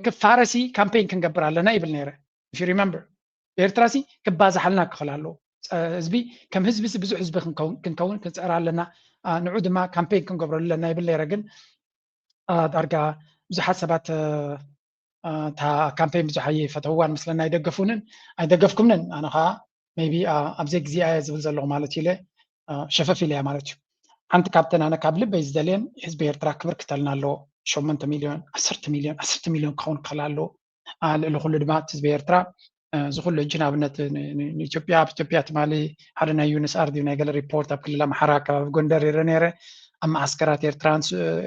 ክፋረሲ ካምፔን ክንገብር ኣለና ይብል ነይረ። If you remember፣ ኤርትራ ሲ ክባዛሓልና ክኽእል ኣለዎ። ህዝቢ ከም ህዝቢ ብዙሕ ህዝቢ ክንከውን ክንጽዕር ኣለና። ንዑ ድማ ካምፔን ክንገብረሉ ኣለና ይብል ነይረ። ግን ዳርጋ ብዙሓት ሰባት እታ ካምፔን ብዙሕ ኣይፈተውዋን ምስለና ኣይደገፉንን ኣይደገፍኩምንን። ኣነ ከዓ maybe ኣብ ዘይግዜኣ እየ ዝብል ዘለኹ ማለት ኢለ ሸፈፍ ኢለያ ማለት እዩ። ሓንቲ ካብተን ኣነ ካብ ልበይ ዝደልየን ህዝቢ ኤርትራ ክብርክተልና ኣለዎ። ሸሞንተ ሚልዮን፣ ዓሰርተ ሚልዮን፣ ዓሰርተ ሚልዮን ክኸውን ክኽእል ኣለዎ። ልዕሊ ኩሉ ድማ እቲ ህዝቢ ኤርትራ እዚ ኩሉ ሕጂ ንኣብነት ንኢትዮጵያ ኣብ ኢትዮጵያ ትማሊ ሓደ ናይ ዩንስኣር ድዩ ናይ ገለ ሪፖርት ኣብ ክልል ኣምሓራ ከባቢ ጎንደር ይረ ነይረ ኣብ መዓስከራት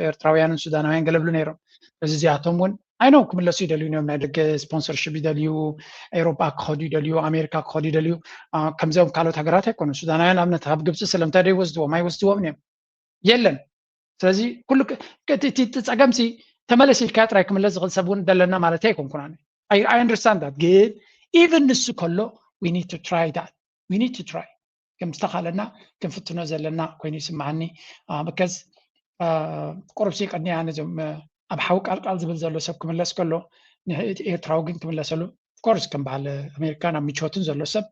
ኤርትራውያንን ሱዳናውያን ገለ ብሉ ነይሮም። እዚ እዚኣቶም እውን ኣይነው ክምለሱ ይደልዩ እዮም። ናይ ደገ ስፖንሰርሽፕ ይደልዩ፣ ኤውሮጳ ክኸዱ ይደልዩ፣ ኣሜሪካ ክኸዱ ይደልዩ። ከምዚኦም ካልኦት ሃገራት ኣይኮኑ። ሱዳናውያን ኣብነት ካብ ግብፂ ስለምንታይ ዶ ይወስድዎም? ኣይወስድዎም እዮም። የለን። ስለዚ ኩሉ እቲ ጸገምሲ ተመለስ ኢልካ ጥራይ ክምለስ ዝኽእል ሰብ እውን ደለና ማለት ኣይኮንኩን። ኣነ I understand that፣ ግን even ንሱ ከሎ we need to try that we need to try ከም ዝተኻለና ክንፍትኖ ዘለና ኮይኑ ይስምዓኒ። ብከዝ ቁሩብሲ ቀድኒያ ነዞም ኣብ ሓዊ ቃልቃል ዝብል ዘሎ ሰብ ክምለስ ከሎ ንእቲ ኤርትራዊ ግን ክምለሰሉ ኮርስ ከም በዓል ኣሜሪካ ናብ ምቾትን ዘሎ ሰብ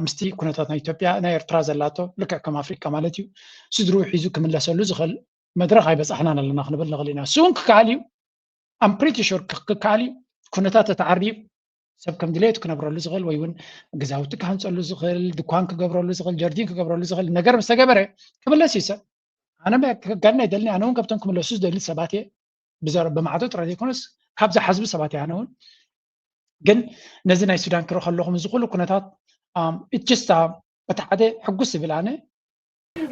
ምስቲ ኩነታት ናይ ኢትዮጵያ ናይ ኤርትራ ዘላቶ ልክዕ ከም ኣፍሪካ ማለት እዩ ስድሩ ሒዙ ክምለሰሉ ዝኽእል መድረኽ ኣይበፃሕናን ኣለና ክንብል ንኽእል ኢና። እሱ እውን ክከኣል እዩ። I'm pretty sure ክከኣል እዩ። ኩነታት ተተዓርዩ ሰብ ከም ድሌቱ ክነብረሉ ዝኽእል ወይ እውን ገዛውቲ ክሃንፀሉ ዝኽእል ድኳን ክገብረሉ ዝኽእል ጀርዲን ክገብረሉ ዝኽእል ነገር ምስ ተገበረ ክምለስ እዩ ሰብ። ኣነ ከጋድን ኣይደልን። ኣነ እውን ካብቶም ክምለሱ ዝደሊ ሰባት እየ። ብማዕዶ ጥራይ ዘይኮነስ ካብ ዝሓዝቡ ሰባት እየ ኣነ እውን። ግን ነዚ ናይ ሱዳን ክርኢ ከለኹም እዚ ኩሉ ኩነታት it's just እቲ ሓደ ሕጉስ ዝብል ኣነ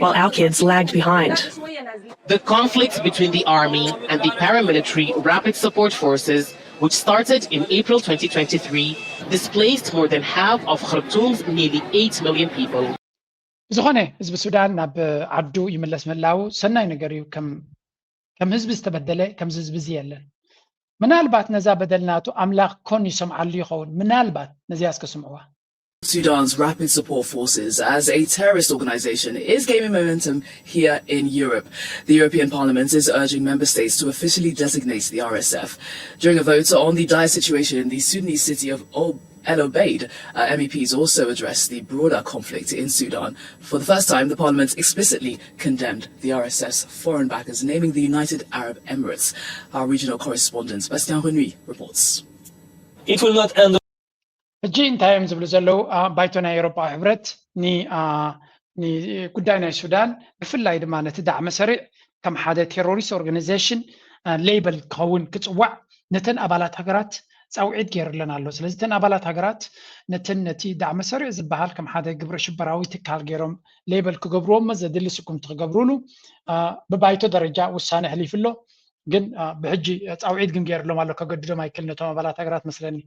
while our kids lagged behind. The conflict between the army and the paramilitary Rapid Support Forces, which started in April twenty twenty-three, displaced more than half of Khartoum's nearly eight million people. ዝኾነ ህዝቢ ሱዳን ናብ ዓዱ ይምለስ ምህላዉ ሰናይ ነገር እዩ። ከም ህዝቢ ዝተበደለ ከምዚ ህዝቢ እዚ የለን። ምናልባት ነዛ በደል ናቱ ኣምላኽ ኮን ይሰምዓሉ ይኸውን። ምናልባት ነዚኣ እስከ ስምዕዋ። Sudan's Rapid Support Forces as a terrorist organization is gaining momentum here in Europe. The European Parliament is urging member states to officially designate the R S F. During a vote on the dire situation in the Sudanese city of Ob El Obeid, uh, M E Ps also addressed the broader conflict in Sudan. For the first time, the parliament explicitly condemned the R S F's foreign backers, naming the United Arab Emirates. Our regional correspondent Bastien Renouy reports. It will not end. ሕጂ እንታይ እዮም ዝብሉ ዘለዉ? ባይቶ ናይ ኤውሮጳ ሕብረት ንጉዳይ ናይ ሱዳን ብፍላይ ድማ ነቲ ዳዕመ ሰሪዕ ከም ሓደ ቴሮሪስት ኦርጋናይዜሽን ሌበል ክኸውን ክፅዋዕ ነተን ኣባላት ሃገራት ፃውዒት ገይሩለን ኣሎ። ስለዚ እተን ኣባላት ሃገራት ነተን ነቲ ዳዕመ ሰሪዕ ዝበሃል ከም ሓደ ግብረ ሽበራዊ ትካል ገይሮም ሌበል ክገብርዎ እሞ ዘድሊ ስጉምቲ ክገብሩሉ ብባይቶ ደረጃ ውሳነ ኣሕሊፉ ኣሎ። ግን ብሕጂ ፃውዒት ግን ገይሩሎም ኣሎ። ከገድዶም ኣይክእል ነቶም ኣባላት ሃገራት መስለኒ።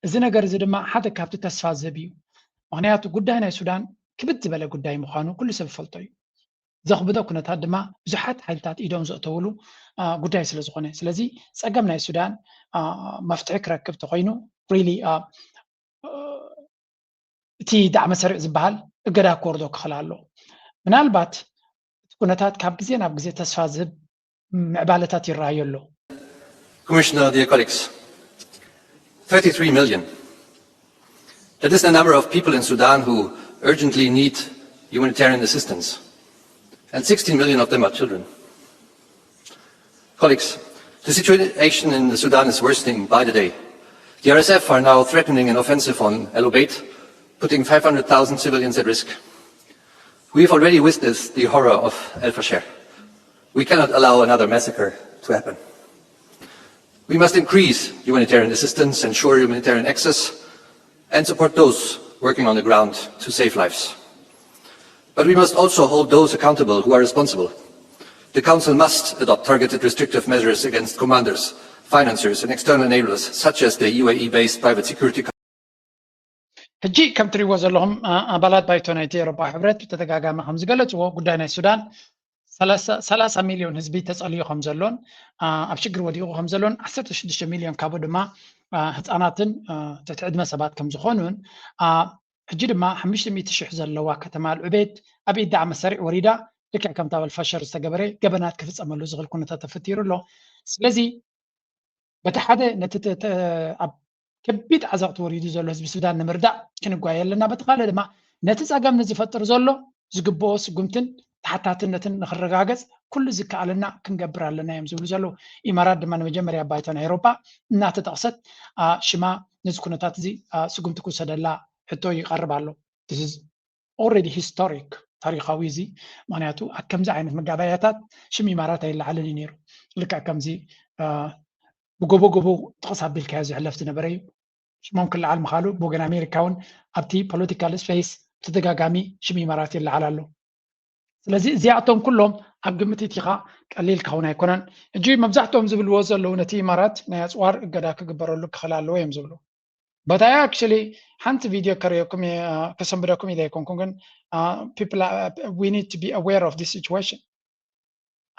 እዚ ነገር እዚ ድማ ሓደ ካብቲ ተስፋ ዝህብ እዩ። ምኽንያቱ ጉዳይ ናይ ሱዳን ክብድ ዝበለ ጉዳይ ምዃኑ ኩሉ ሰብ ይፈልጦ እዩ። ዘኽብዶ ኩነታት ድማ ብዙሓት ሓይልታት ኢዶም ዘእተውሉ ጉዳይ ስለ ዝኾነ፣ ስለዚ ጸገም ናይ ሱዳን መፍትሒ ክረክብ ተኾይኑ really እቲ ዳዕመ ሰሪዕ ዝበሃል እገዳ ክወርዶ ክኽእል ኣሎ። ምናልባት እቲ ኩነታት ካብ ግዜ ናብ ግዜ ተስፋ ዝህብ ምዕባለታት ይረኣዮ ኣሎ። Commissioner, dear colleagues, thirty-three million. That is the number of people in Sudan who urgently need humanitarian assistance. And sixteen million of them are children. Colleagues, the situation in Sudan is worsening by the day. The R S F are now threatening an offensive on El Obeid, putting five hundred thousand civilians at risk. We have already witnessed the horror of El Fasher. We cannot allow another massacre to happen. We must increase humanitarian assistance, ensure humanitarian access, and support those working on the ground to save lives. But we must also hold those accountable who are responsible. The Council must adopt targeted restrictive measures against commanders, financiers, and external enablers, such as the U A E-based private security company. ሕጂ ከም ትሪእዎ ዘለኹም ኣባላት ባይቶ ናይቲ ኤሮፓ ሕብረት ብተደጋጋሚ ከም ዝገለፅዎ ጉዳይ ናይ ሱዳን ሰላሳ ሚሊዮን ህዝቢ ተፀልዩ ከም ዘሎን ኣብ ሽግር ወዲቑ ከም ዘሎን ዓሰርተ ሽዱሽተ ሚሊዮን ካብኡ ድማ ህፃናትን ትሕቲ ዕድመ ሰባት ከም ዝኾኑን ሕጂ ድማ ሓሙሽተ ሚእቲ ሽሕ ዘለዋ ከተማ ኣልዑቤድ ኣብ ኢድ ዳዕመ ሰሪዕ ወሪዳ ልክዕ ከምታ ኣብ ኣልፋሸር ዝተገበረ ገበናት ክፍፀመሉ ዝኽእል ኩነታት ተፈጢሩ ኣሎ። ስለዚ በቲ ሓደ ነቲ ኣብ ከቢድ ዓዘቕቲ ወሪዱ ዘሎ ህዝቢ ሱዳን ንምርዳእ ክንጓየ ኣለና። በቲ ካልእ ድማ ነቲ ፀገም ንዝፈጥር ዘሎ ዝግብኦ ስጉምትን ተሓታትነትን ንክረጋገፅ ኩሉ ዝከኣለና ክንገብር ኣለና እዮም ዝብሉ ዘለዉ። ኢማራት ድማ ንመጀመርያ ባይቶ ናይ ኤውሮጳ እናተጠቕሰት ሽማ ነዚ ኩነታት እዚ ስጉምቲ ክውሰደላ ሕቶ ይቐርብ ኣሎ። This is already historic፣ ታሪኻዊ እዚ። ምክንያቱ ኣብ ከምዚ ዓይነት መጋባእያታት ሽም ኢማራት ኣይለዓልን እዩ ነይሩ። ልክዕ ከምዚ ብጎቦ ጎቦ ጥቕስ ኣቢልካዮ ዝሕለፍ ዝነበረ እዩ። ሽሞም ክለዓል ምኻሉ ብወገን ኣሜሪካ እውን ኣብቲ political space ብተደጋጋሚ ሽም ኢማራት ይለዓል ኣሎ። ስለዚ እዚኣቶም ኩሎም ኣብ ግምት እቲኻ ቀሊል ክኸውን ኣይኮነን። ሕጂ መብዛሕትኦም ዝብልዎ ዘለዉ ነቲ ኢማራት ናይ ኣፅዋር እገዳ ክግበረሉ ክኽእል ኣለዎ እዮም ዝብሉ። But I actually ሓንቲ ቪድዮ ከርእየኩም እየ፣ ከሰንብደኩም ኢለ ኣይኮንኩን፣ ግን people we need to be aware of this situation።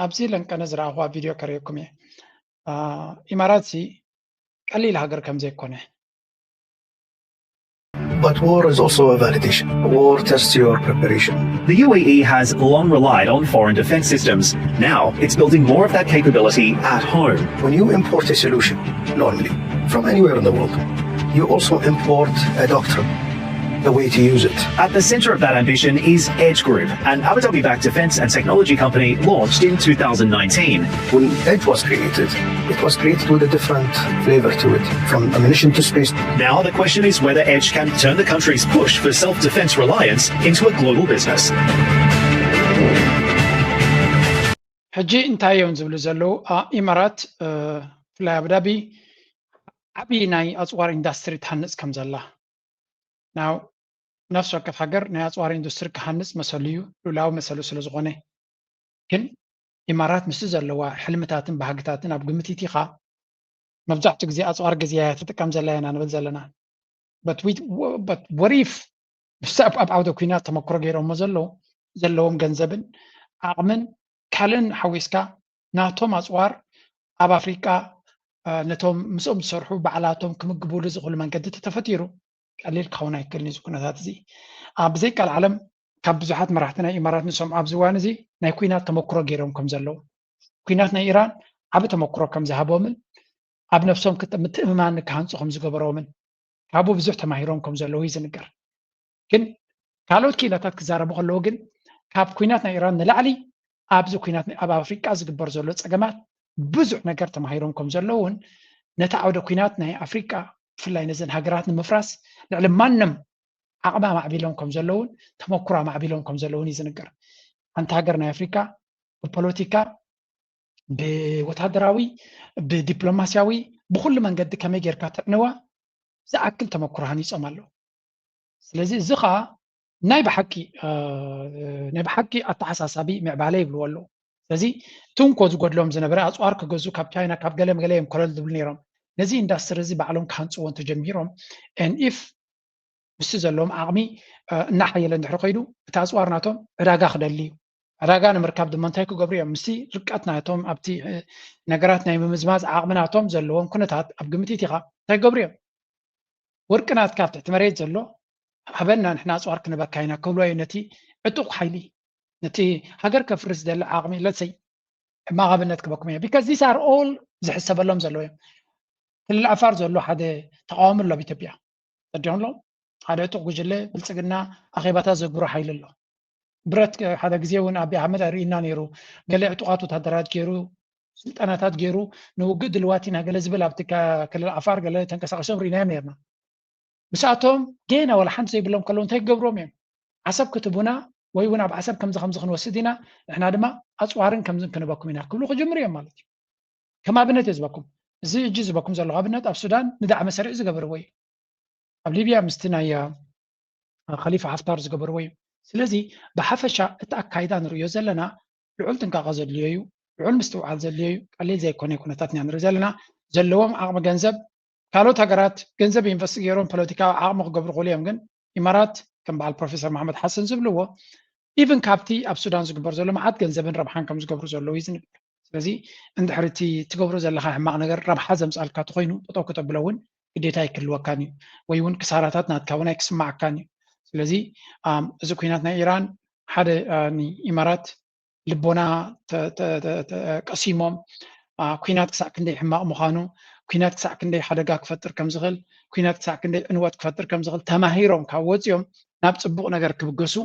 ኣብዚ ለንቀነ ዝረኣኹዋ ቪድዮ ከርእየኩም እየ። ኢማራት ሲ ቀሊል ሃገር ከም ዘይኮነ But war is also a validation. War tests your preparation. The U A E has long relied on foreign defense systems. Now it's building more of that capability at home. When you import a solution, normally, from anywhere in the world, you also import a doctrine, a way to use it. At the center of that ambition is Edge Group, an Abu Dhabi backed defense and technology company launched in two thousand nineteen. When Edge was created, it was created with a different flavor to it, from ammunition to space. Now the question is whether Edge can turn the country's push for self defense reliance into a global business. ሕጂ እንታይ እዮም ዝብሉ ዘለዉ? ኢማራት ብፍላይ ኣቡዳቢ ዓብዪ ናይ ኣፅዋር ኢንዳስትሪ ትሃንፅ ከም ዘላ። ናው ነፍሲ ወከፍ ሃገር ናይ ኣፅዋር ኢንዱስትሪ ክሃንፅ መሰሉ እዩ፣ ሉላዊ መሰሉ ስለ ዝኾነ። ግን ኢማራት ምስቲ ዘለዋ ሕልምታትን ባህግታትን ኣብ ግምት ኢቲኻ መብዛሕትኡ ግዜ ኣፅዋር ገዚኣ እያ ትጥቀም ዘላ ኢና ንብል ዘለና። But what if ምስ ኣብ ዓውደ ኲናት ተመክሮ ገይሮሞ ዘለዉ ዘለዎም ገንዘብን ዓቕምን ካልእን ሓዊስካ ናቶም ኣፅዋር ኣብ ኣፍሪቃ ነቶም ምስኦም ዝሰርሑ ባዕላቶም ክምግብሉ ዝኽእሉ መንገዲ ተተፈጢሩ ቀሊል ክኸውን ኣይክእልን እዚ ኩነታት እዚ። ኣብ ብዘይ ቃል ዓለም ካብ ብዙሓት መራሕቲ ናይ ኢማራት ንሰምዖ ኣብዚ እዋን እዚ ናይ ኲናት ተመክሮ ገይሮም ከም ዘለዉ፣ ኲናት ናይ ኢራን ዓቢ ተመክሮ ከም ዝሃቦምን ኣብ ነብሶም ምትእምማን ንክሃንፁ ከም ዝገበሮምን ካብኡ ብዙሕ ተማሂሮም ከም ዘለዉ እዩ ዝንገር። ግን ካልኦት ክኢላታት ክዛረቡ ከለዉ ግን ካብ ኲናት ናይ ኢራን ንላዕሊ ኣብዚ ኲናት ኣብ ኣፍሪቃ ዝግበር ዘሎ ፀገማት ብዙሕ ነገር ተማሂሮም ከም ዘለዉ እውን ነቲ ዓውደ ኲናት ናይ ኣፍሪቃ ብፍላይ ነዘን ሃገራት ንምፍራስ ልዕሊ ማንም ዓቕሚ ኣማዕቢሎም ከም ዘለውን ተመክሮ ኣማዕቢሎም ከም ዘለውን እዩ ዝንገር። ሓንቲ ሃገር ናይ ኣፍሪቃ ብፖለቲካ፣ ብወታደራዊ፣ ብዲፕሎማስያዊ፣ ብኩሉ መንገዲ ከመይ ጌርካ ተዕንዋ ዝኣክል ተመክሮ ሃኒፆም ኣለዉ። ስለዚ እዚ ከዓ ናይ ብሓቂ ናይ ብሓቂ ኣተሓሳሳቢ ምዕባለ ይብልዎ ኣለዉ። ስለዚ እቲ እንኮ ዝጎድሎም ዝነበረ ኣፅዋር ክገዙ ካብ ቻይና ካብ ገለ ገለ እዮም ኮለል ዝብሉ ነይሮም። ነዚ ኢንዳስትሪ እዚ ባዕሎም ክሃንፅዎ እንተጀሚሮም and if ምስቲ ዘለዎም ዓቕሚ እናሓየለ እንድሕር ከይዱ እቲ ኣፅዋር ናቶም ዕዳጋ ክደሊ እዩ። ዕዳጋ ንምርካብ ድማ እንታይ ክገብሩ እዮም? ምስቲ ርቀት ናቶም ኣብቲ ነገራት ናይ ምምዝማዝ ዓቕሚ ናቶም ዘለዎም ኩነታት ኣብ ግምት ኢቲኻ እንታይ ክገብሩ እዮም? ወርቂ ናትካ ኣብ ትሕቲ መሬት ዘሎ ሃበና፣ ንሕና ኣፅዋር ክንበካ ኢና ክብልዎ እዮም ነቲ ዕጡቕ ሓይሊ፣ ነቲ ሃገር ከፍርስ ዝደሊ ዓቕሚ። ለሰይ ሕማቕ ኣብነት ክበኩም እየ። Because these are all ዝሕሰበሎም ዘለዉ እዮም። ክልል ዓፋር ዘሎ ሓደ ተቃዋሚ ኣሎ ኣብ ኢትዮጵያ፣ ተዲሆም ኣሎ። ሓደ ዕጡቕ ጉጅለ ብልፅግና ኣኼባታት ዘግብሮ ሓይሊ ኣሎ። ብረት፣ ሓደ ግዜ እውን ኣቢ ኣሕመድ ኣርእዩና ነይሩ። ገለ ዕጡቓት ወታደራት ገይሩ፣ ስልጠናታት ገይሩ፣ ንውግእ ድልዋት ኢና ገለ ዝብል ኣብቲ ክልል ዓፋር ገለ ተንቀሳቂሶም ርኢናዮም ነርና። ምስኣቶም ጌና ዋላ ሓንቲ ዘይብሎም ከለዉ እንታይ ክገብርዎም እዮም? ዓሰብ ክትቡና ወይ እውን ኣብ ዓሰብ ከምዚ ከምዚ ክንወስድ ኢና፣ ንሕና ድማ ኣፅዋርን ከምዚ ክንበኩም ኢና ክብሉ ክጅምሩ እዮም ማለት እዩ። ከም ኣብነት እየ ዝበኩም። እዚ እጂ ዝበኩም ዘለኹ ኣብነት ኣብ ሱዳን ንዳዕመ ሰሪዕ ዝገበርዎ እዩ። ኣብ ሊብያ ምስቲ ናይ ከሊፋ ሓፍታር ዝገበርዎ እዩ። ስለዚ ብሓፈሻ እቲ ኣካይዳ ንርእዮ ዘለና ልዑል ጥንቃቐ ዘድልዮ እዩ፣ ልዑል ምስትውዓል ዘድልዮ እዩ። ቀሊል ዘይኮነ ኩነታት ኢና ንርኢ ዘለና። ዘለዎም ዓቕሚ ገንዘብ፣ ካልኦት ሃገራት ገንዘብ ኢንቨስት ገይሮም ፖለቲካዊ ዓቕሚ ክገብሩ ክእሉ እዮም። ግን ኢማራት ከም በዓል ፕሮፌሰር መሓመድ ሓሰን ዝብልዎ ኢቭን ካብቲ ኣብ ሱዳን ዝግበር ዘሎ መዓት ገንዘብን ረብሓን ከም ዝገብሩ ዘለዉ እዩ ዝንገር። ስለዚ እንድሕሪ እቲ ትገብሮ ዘለካ ሕማቕ ነገር ረብሓ ዘምፃልካ ተኮይኑ ጠጠው ከተብሎ እውን ግዴታ ኣይክልወካን እዩ፣ ወይ እውን ክሳራታት ናትካ እውን ኣይክስማዓካን እዩ። ስለዚ ኣም፣ እዚ ኩናት ናይ ኢራን ሓደ አ፣ ንኢማራት ልቦና ተ- ተ- ተ- ተ- ቀሲሞም አ፣ ኩናት ክሳዕ ክንደይ ሕማቕ ምዃኑ፣ ኩናት ክሳዕ ክንደይ ሓደጋ ክፈጥር ከም ዝኽእል፣ ኩናት ክሳዕ ክንደይ ዕንወት ክፈጥር ከም ዝኽእል ተማሂሮም ካብ ወፂኦም ናብ ፅቡቕ ነገር ክብገሱ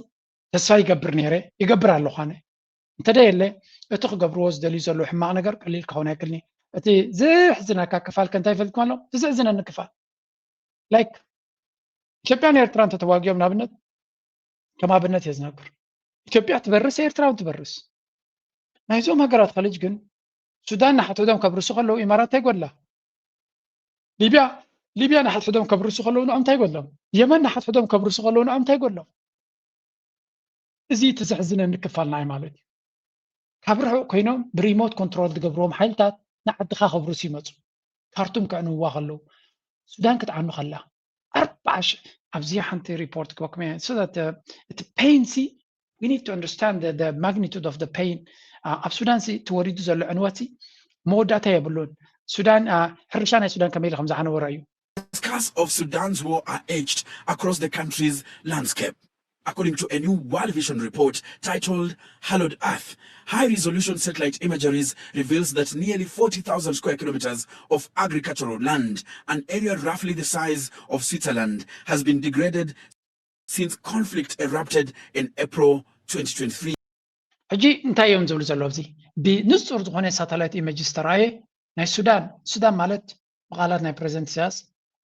ተስፋ ይገብር ነይረ፣ ይገብር ኣለኹ ኣነ። እንተደየለ እቲ ክገብርዎ ዝደልዩ ዘለዉ ሕማቕ ነገር ቀሊል ክኸውን ኣይክእልን እዩ። እቲ ዝሕዝነካ ክፋል ከ እንታይ ይፈልጥኩም ኣሎ? እቲ ዝሕዝነኒ ክፋል ላይክ ኢትዮጵያን ኤርትራን ተተዋጊኦም ንኣብነት ከም ኣብነት እየ ዝነግር። ኢትዮጵያ ትበርስ፣ ኤርትራ እውን ትበርስ። ናይዞም ሃገራት ኸሊጅ ግን ሱዳን ንሓድሕዶም ከብርሱ ከለዉ ኢማራት እንታይ ይጎድላ? ሊብያ ሊብያ ንሓድሕዶም ከብርሱ ከለዉ ንዖም እንታይ ይጎድሎም? የመን ንሓድሕዶም ከብርሱ ከለዉ ንዖም እንታይ ይጎድሎም? እዚ እቲ ዘሕዝነኒ ክፋል ናይ ማለት እዩ። ካብ ርሑቕ ኮይኖም ብሪሞት ኮንትሮል ዝገብርዎም ሓይልታት ንዓድኻ ከብርሱ ይመፁ። ካርቱም ከዕንውዋ ከለዉ፣ ሱዳን ክትዓኑ ከላ ኣርባዓ ሽሕ ኣብዚ ሓንቲ ሪፖርት ክበኩም እየ። So that, uh, እቲ ፔን ሲ we need to understand the, the magnitude of the pain. Uh, ኣብ ሱዳን ሲ ተወሪዱ ዘሎ ዕንወት ሲ መወዳእታ የብሉን። ሱዳን uh, ሕርሻ ናይ ሱዳን ከመይ ኢሉ ከም ዝዓነወ ረኣዩ። Scars of Sudan's war are etched across the country's landscape. According to a new World Vision report titled Hallowed Earth, high-resolution satellite imageries reveals that nearly forty thousand square kilometers of agricultural land, an area roughly the size of Switzerland, has been degraded since conflict erupted in April twenty twenty-three. ሕጂ እንታይ እዮም ዝብሉ ዘለዉ? ኣብዚ ብንጹር ዝኾነ ሳተላይት ኢመጅ ዝተረኣየ ናይ ሱዳን፣ ሱዳን ማለት ብቓላት ናይ ፕረዚደንት ኢሳያስ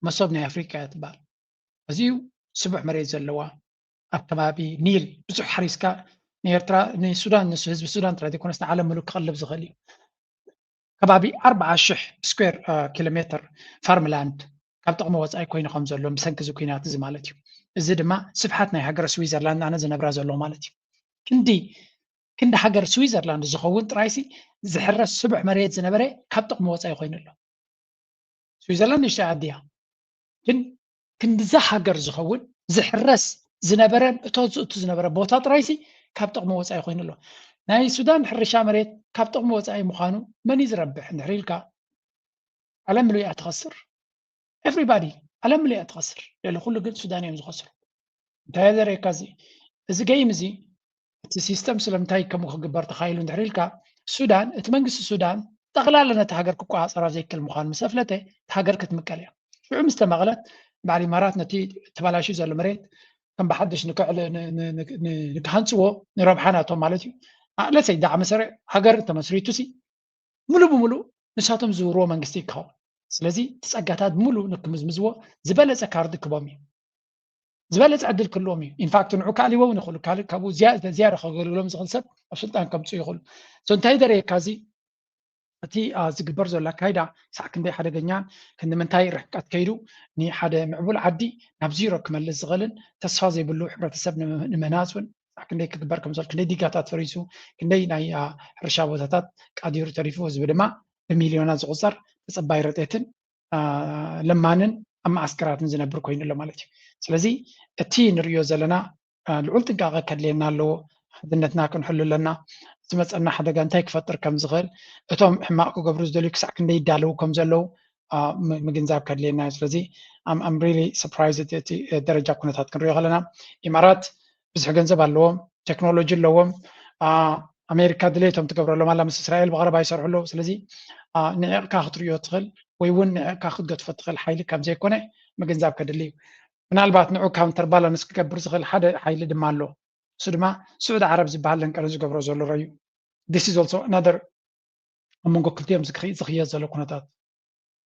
መሶብ ናይ ኣፍሪቃ እያ ትበሃል። ኣዝዩ ስቡሕ መሬት ዘለዋ፣ ኣብ ከባቢ ኒል ብዙሕ ሓሪስካ ንኤርትራ፣ ንሱዳን፣ ንሱ ህዝቢ ሱዳን ጥራይ ዘይኮነስ ንዓለም ምሉእ ክቐልብ ዝኽእል እዩ። ከባቢ ኣርባዓ ሽሕ ስኩዌር ኪሎ ሜትር ፋርምላንድ ካብ ጥቕሚ ወፃኢ ኮይኑ ከም ዘሎ ብሰንኪ እዚ ኩናት እዚ ማለት እዩ። እዚ ድማ ስፍሓት ናይ ሃገረ ስዊዘርላንድ ኣነ ዝነብራ ዘሎ ማለት እዩ። ክንዲ ክንዲ ሃገር ስዊዘርላንድ ዝኸውን ጥራይሲ ዝሕረስ ስቡሕ መሬት ዝነበረ ካብ ጥቕሚ ወፃኢ ኮይኑ ኣሎ። ስዊዘርላንድ ንእሽተይ ዓዲ እያ፣ ግን ክንድዛ ሃገር ዝኸውን ዝሕረስ ዝነበረን እቶ ዝእቱ ዝነበረ ቦታ ጥራይሲ ካብ ጥቕሚ ወፃኢ ኮይኑ ኣሎ። ናይ ሱዳን ሕርሻ መሬት ካብ ጥቕሚ ወፃኢ ምዃኑ መን እዩ ዝረብሕ እንድሕር ኢልካ ዓለም ምሉእ እያ ትኸስር። ኤቭሪባዲ ዓለም ምሉእ እያ ትኸስር። ልዕሊ ኩሉ ግን ሱዳን እዮም ዝኸስሩ። እንታይ እየ ዘርእየካ? እዚ እዚ ገይም እዚ እቲ ሲስተም ስለምንታይ ከምኡ ክግበር ተኻኢሉ እንድሕር ኢልካ ሱዳን፣ እቲ መንግስቲ ሱዳን ጠቕላላ ነቲ ሃገር ክቆፃፀራ ዘይክእል ምዃኑ ምስ ኣፍለጠ እታ ሃገር ክትምቀል እያ። ሽዑ ምስ ተመቐለት በዓል ኢማራት ነቲ ተባላሽዩ ዘሎ መሬት ከም ብሓድሽ ንክዕል ንክሃንፅዎ ንረብሓ ናቶም ማለት እዩ። ለሰይ ዳዕመ ሰሪዕ ሃገር ተመስሪቱ ሲ ሙሉ ብሙሉ ንሳቶም ዝዝውርዎ መንግስቲ ይከውን። ስለዚ እቲ ፀጋታት ብሙሉ ንክምዝምዝዎ ዝበለፀ ካርድ ክቦም እዩ፣ ዝበለፀ ዕድል ክህልዎም እዩ። ኢንፋክት ንዑ ካልእዎ እውን ይኽእሉ፣ ካልእ ካብኡ ዝያዳ ከገልግሎም ዝኽእል ሰብ ኣብ ስልጣን ከምፅኡ ይኽእሉ። So እንታይ ደረየካ እዚ እቲ ዝግበር ዘሎ ኣካይዳ ክሳዕ ክንደይ ሓደገኛን ክንዲ ምንታይ ርሕቀት ከይዱ ንሓደ ምዕቡል ዓዲ ናብ ዚሮ ክመልስ ዝኽእልን ተስፋ ዘይብሉ ሕብረተሰብ ንምህናፅ እውን ክሳዕ ክንደይ ክግበር ከም ዘሎ፣ ክንደይ ዲጋታት ፈሪሱ፣ ክንደይ ናይ ሕርሻ ቦታታት ቃዲሩ ተሪፉ፣ ህዝቢ ድማ ብሚልዮናት ዝቑፀር ተፀባይ ረድኤትን ለማንን ኣብ መዓስከራትን ዝነብር ኮይኑ ኣሎ ማለት እዩ። ስለዚ እቲ ንርእዮ ዘለና ልዑል ጥንቃቐ ከድልየና ኣለዎ። ሓድነትና ክንሕሉ ኣለና። ዝመፀና ሓደጋ እንታይ ክፈጥር ከም ዝኽእል፣ እቶም ሕማቕ ክገብሩ ዝደልዩ ክሳዕ ክንደይ ይዳለዉ ከም ዘለዉ፣ ምግንዛብ ከድልየና እዩ። ስለዚ I'm really surprised እቲ ደረጃ ኩነታት ክንሪኦ ከለና ኢማራት ብዙሕ ገንዘብ ኣለዎም፣ ቴክኖሎጂ ኣለዎም። ኣሜሪካ ድሌቶም ትገብረሎም ኣላ፣ ምስ እስራኤል ብቐረባ ይሰርሑ ኣለዉ። ስለዚ ንዕቕካ ክትሪኦ ትኽእል ወይ እውን ንዕቕካ ክትገድፎ ትኽእል ሓይሊ ከም ዘይኮነ ምግንዛብ ከድሊ እዩ። ምናልባት ንዑ ካውንተር ባላንስ ክገብር ዝኽእል ሓደ ሓይሊ ድማ ኣሎ። እሱ ድማ ስዑዲ ዓረብ ዝበሃል ለንቀነ ዝገብሮ ዘሎ እዩ። This is also another ኣብ መንጎ ክልቲኦም ዝኽየድ ዘሎ ኩነታት።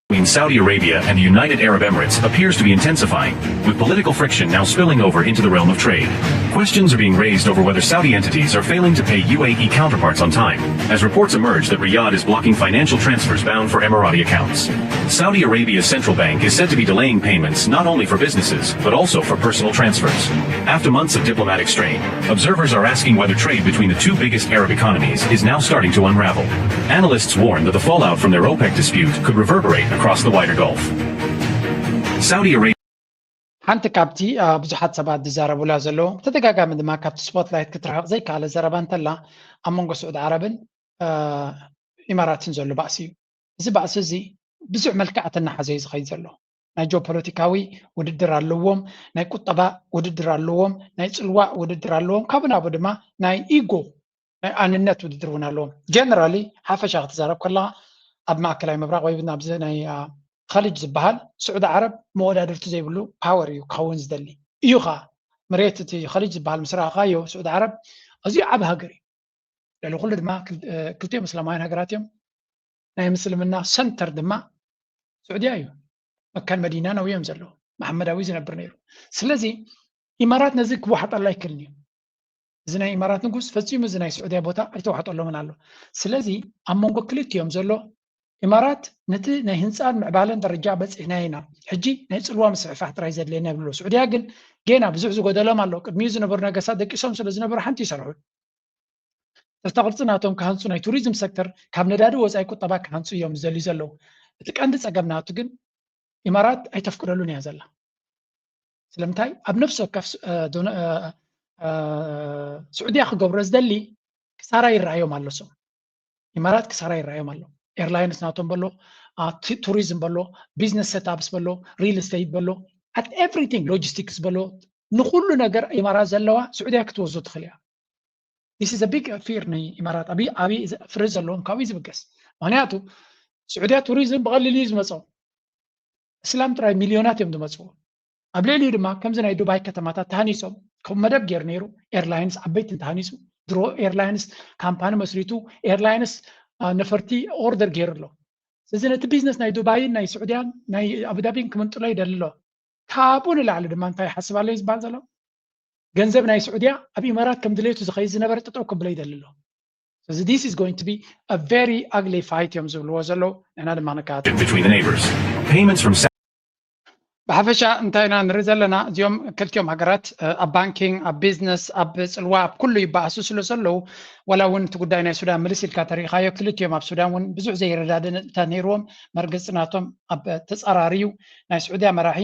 between Saudi Arabia and the United Arab Emirates appears to be intensifying, with political friction now spilling over into the realm of trade. Questions are being raised over whether Saudi entities are failing to pay U A E counterparts on time, as reports emerge that Riyadh is blocking financial transfers bound for Emirati accounts. Saudi Arabia's central bank is said to be delaying payments not only for businesses, but also for personal transfers. After months of diplomatic strain, observers are asking whether trade between the two biggest Arab economies is now starting to unravel. Analysts warn that the fallout from their OPEC dispute could reverberate across the wider Gulf. Saudi Arabia. ሓንቲ ካብቲ ብዙሓት ሰባት ዝዛረቡላ ዘለዉ፣ ተደጋጋሚ ድማ ካብቲ ስፖትላይት ክትርሕቕ ዘይከኣለ ዘረባ እንተላ፣ ኣብ መንጎ ስዑዲ ዓረብን ኢማራትን ዘሎ ባእሲ እዩ። እዚ ባእሲ እዚ ብዙሕ መልክዓት እናሓዘ እዩ ዝኸይድ ዘሎ። ናይ ጂኦፖለቲካዊ ውድድር ኣለዎም፣ ናይ ቁጠባ ውድድር ኣለዎም፣ ናይ ፅልዋ ውድድር ኣለዎም፣ ካብኡ ናብኡ ድማ ናይ ኢጎ ናይ ኣንነት ውድድር እውን ኣለዎም። ጀነራሊ ሓፈሻ ክትዛረብ ከለካ ኣብ ማእከላይ ምብራቕ ወይ ኣብዚ ናይ ኸሊጅ ዝበሃል ስዑዲ ዓረብ መወዳድርቲ ዘይብሉ ፓወር እዩ ክኸውን ዝደሊ እዩ። ከዓ መሬት እቲ ኸሊጅ ዝበሃል ምስ ረኣኻዮ ስዑዲ ዓረብ ኣዝዩ ዓቢ ሃገር እዩ። ልዕሊ ኩሉ ድማ ክልቲኦም እስላማውያን ሃገራት እዮም። ናይ ምስልምና ሰንተር ድማ ስዑድያ እዩ። መካን መዲና ነው እዮም ዘለዉ። መሓመዳዊ ዝነብር ነይሩ። ስለዚ ኢማራት ነዚ ክወሓጠሉ ኣይክእልን እዩ። እዚ ናይ ኢማራት ንጉስ ፈጺሙ እዚ ናይ ስዑድያ ቦታ ኣይተዋሕጠሎምን ኣሎ። ስለዚ ኣብ መንጎ ክልቲኦም ዘሎ ኢማራት ነቲ ናይ ህንፃን ምዕባለን ደረጃ በፂሕና ኢና፣ ሕጂ ናይ ፅልዋ ምስፍሕፋሕ ጥራይ ዘድልየና ይብሉ። ስዑድያ ግን ጌና ብዙሕ ዝጎደሎም ኣሎ። ቅድሚኡ ዝነበሩ ነገስታት ደቂሶም ስለ ዝነበሩ ሓንቲ ይሰርሑ። ተስታ ቅርፂ ናቶም ክሃንፁ ናይ ቱሪዝም ሴክተር ካብ ነዳዲ ወፃኢ ቁጠባ ክሃንፁ እዮም ዝደልዩ ዘለዉ። እቲ ቀንዲ ፀገም ናቱ ግን ኢማራት ኣይተፍቅደሉን እያ ዘላ። ስለምንታይ ኣብ ነፍሲ ወከፍ ስዑድያ ክገብሮ ዝደሊ ክሳራ ይረኣዮም ኣሎ። ሰው ኢማራት ክሳራ ይረኣዮም ኣሎ። ኤርላይንስ ናቶም በሎ፣ ቱሪዝም በሎ፣ ቢዝነስ ሴትኣፕስ በሎ፣ ሪል ስቴት በሎ፣ ኣት ኤቭሪቲንግ ሎጂስቲክስ በሎ፣ ንኩሉ ነገር ኢማራት ዘለዋ ስዑድያ ክትወስዶ ትኽእል እያ። This is a big fear ንኢማራት። ኣብይ ፍሪ ዘለዎም ካብኡ ዝብገስ። ምክንያቱ ስዑድያ ቱሪዝም ብቐሊሉ እዩ ዝመፅኦም። እስላም ጥራይ ሚልዮናት እዮም ዝመፅዎ። ኣብ ልዕሊኡ ድማ ከምዚ ናይ ዱባይ ከተማታት ተሃኒፆም፣ ከም መደብ ገይሩ ነይሩ። ኤርላይንስ ዓበይቲ እንተሃኒፁ፣ ድሮ ኤርላይንስ ካምፓኒ መስሪቱ፣ ኤርላይንስ ነፈርቲ ኦርደር ገይሩ ኣሎ። ስለዚ ነቲ ቢዝነስ ናይ ዱባይን ናይ ስዑድያን ናይ ኣቡዳቢን ክምንጥሎ ይደሊ ኣሎ። ካብኡ ንላዕሊ ድማ እንታይ ይሓስብ ኣሎ እዩ ዝበሃል ዘሎ? ገንዘብ ናይ ስዑድያ ኣብ ኢማራት ከም ድሌቱ ዝኸይድ ዝነበረ ጠጠው ክብሎ ይደሊ ኣሎ። ስለዚ this is going to be a very ugly fight እዮም ዝብልዎ ዘለዉ። ንሕና ድማ ንከታተል። between the neighbors. Payments from ብሓፈሻ እንታይ ኢና ንርኢ ዘለና? እዚኦም ክልቲኦም ሃገራት ኣብ ባንኪንግ፣ ኣብ ቢዝነስ፣ ኣብ ፅልዋ፣ ኣብ ኩሉ ይበኣሱ ስለ ዘለዉ፣ ዋላ እውን እቲ ጉዳይ ናይ ሱዳን ምልስ ኢልካ ተሪኢኻዮ፣ ክልቲኦም ኣብ ሱዳን እውን ብዙሕ ዘይረዳድእታ ነይርዎም። መርገፂ ናቶም ኣብ ተፃራሪ እዩ። ናይ ስዑድያ መራሒ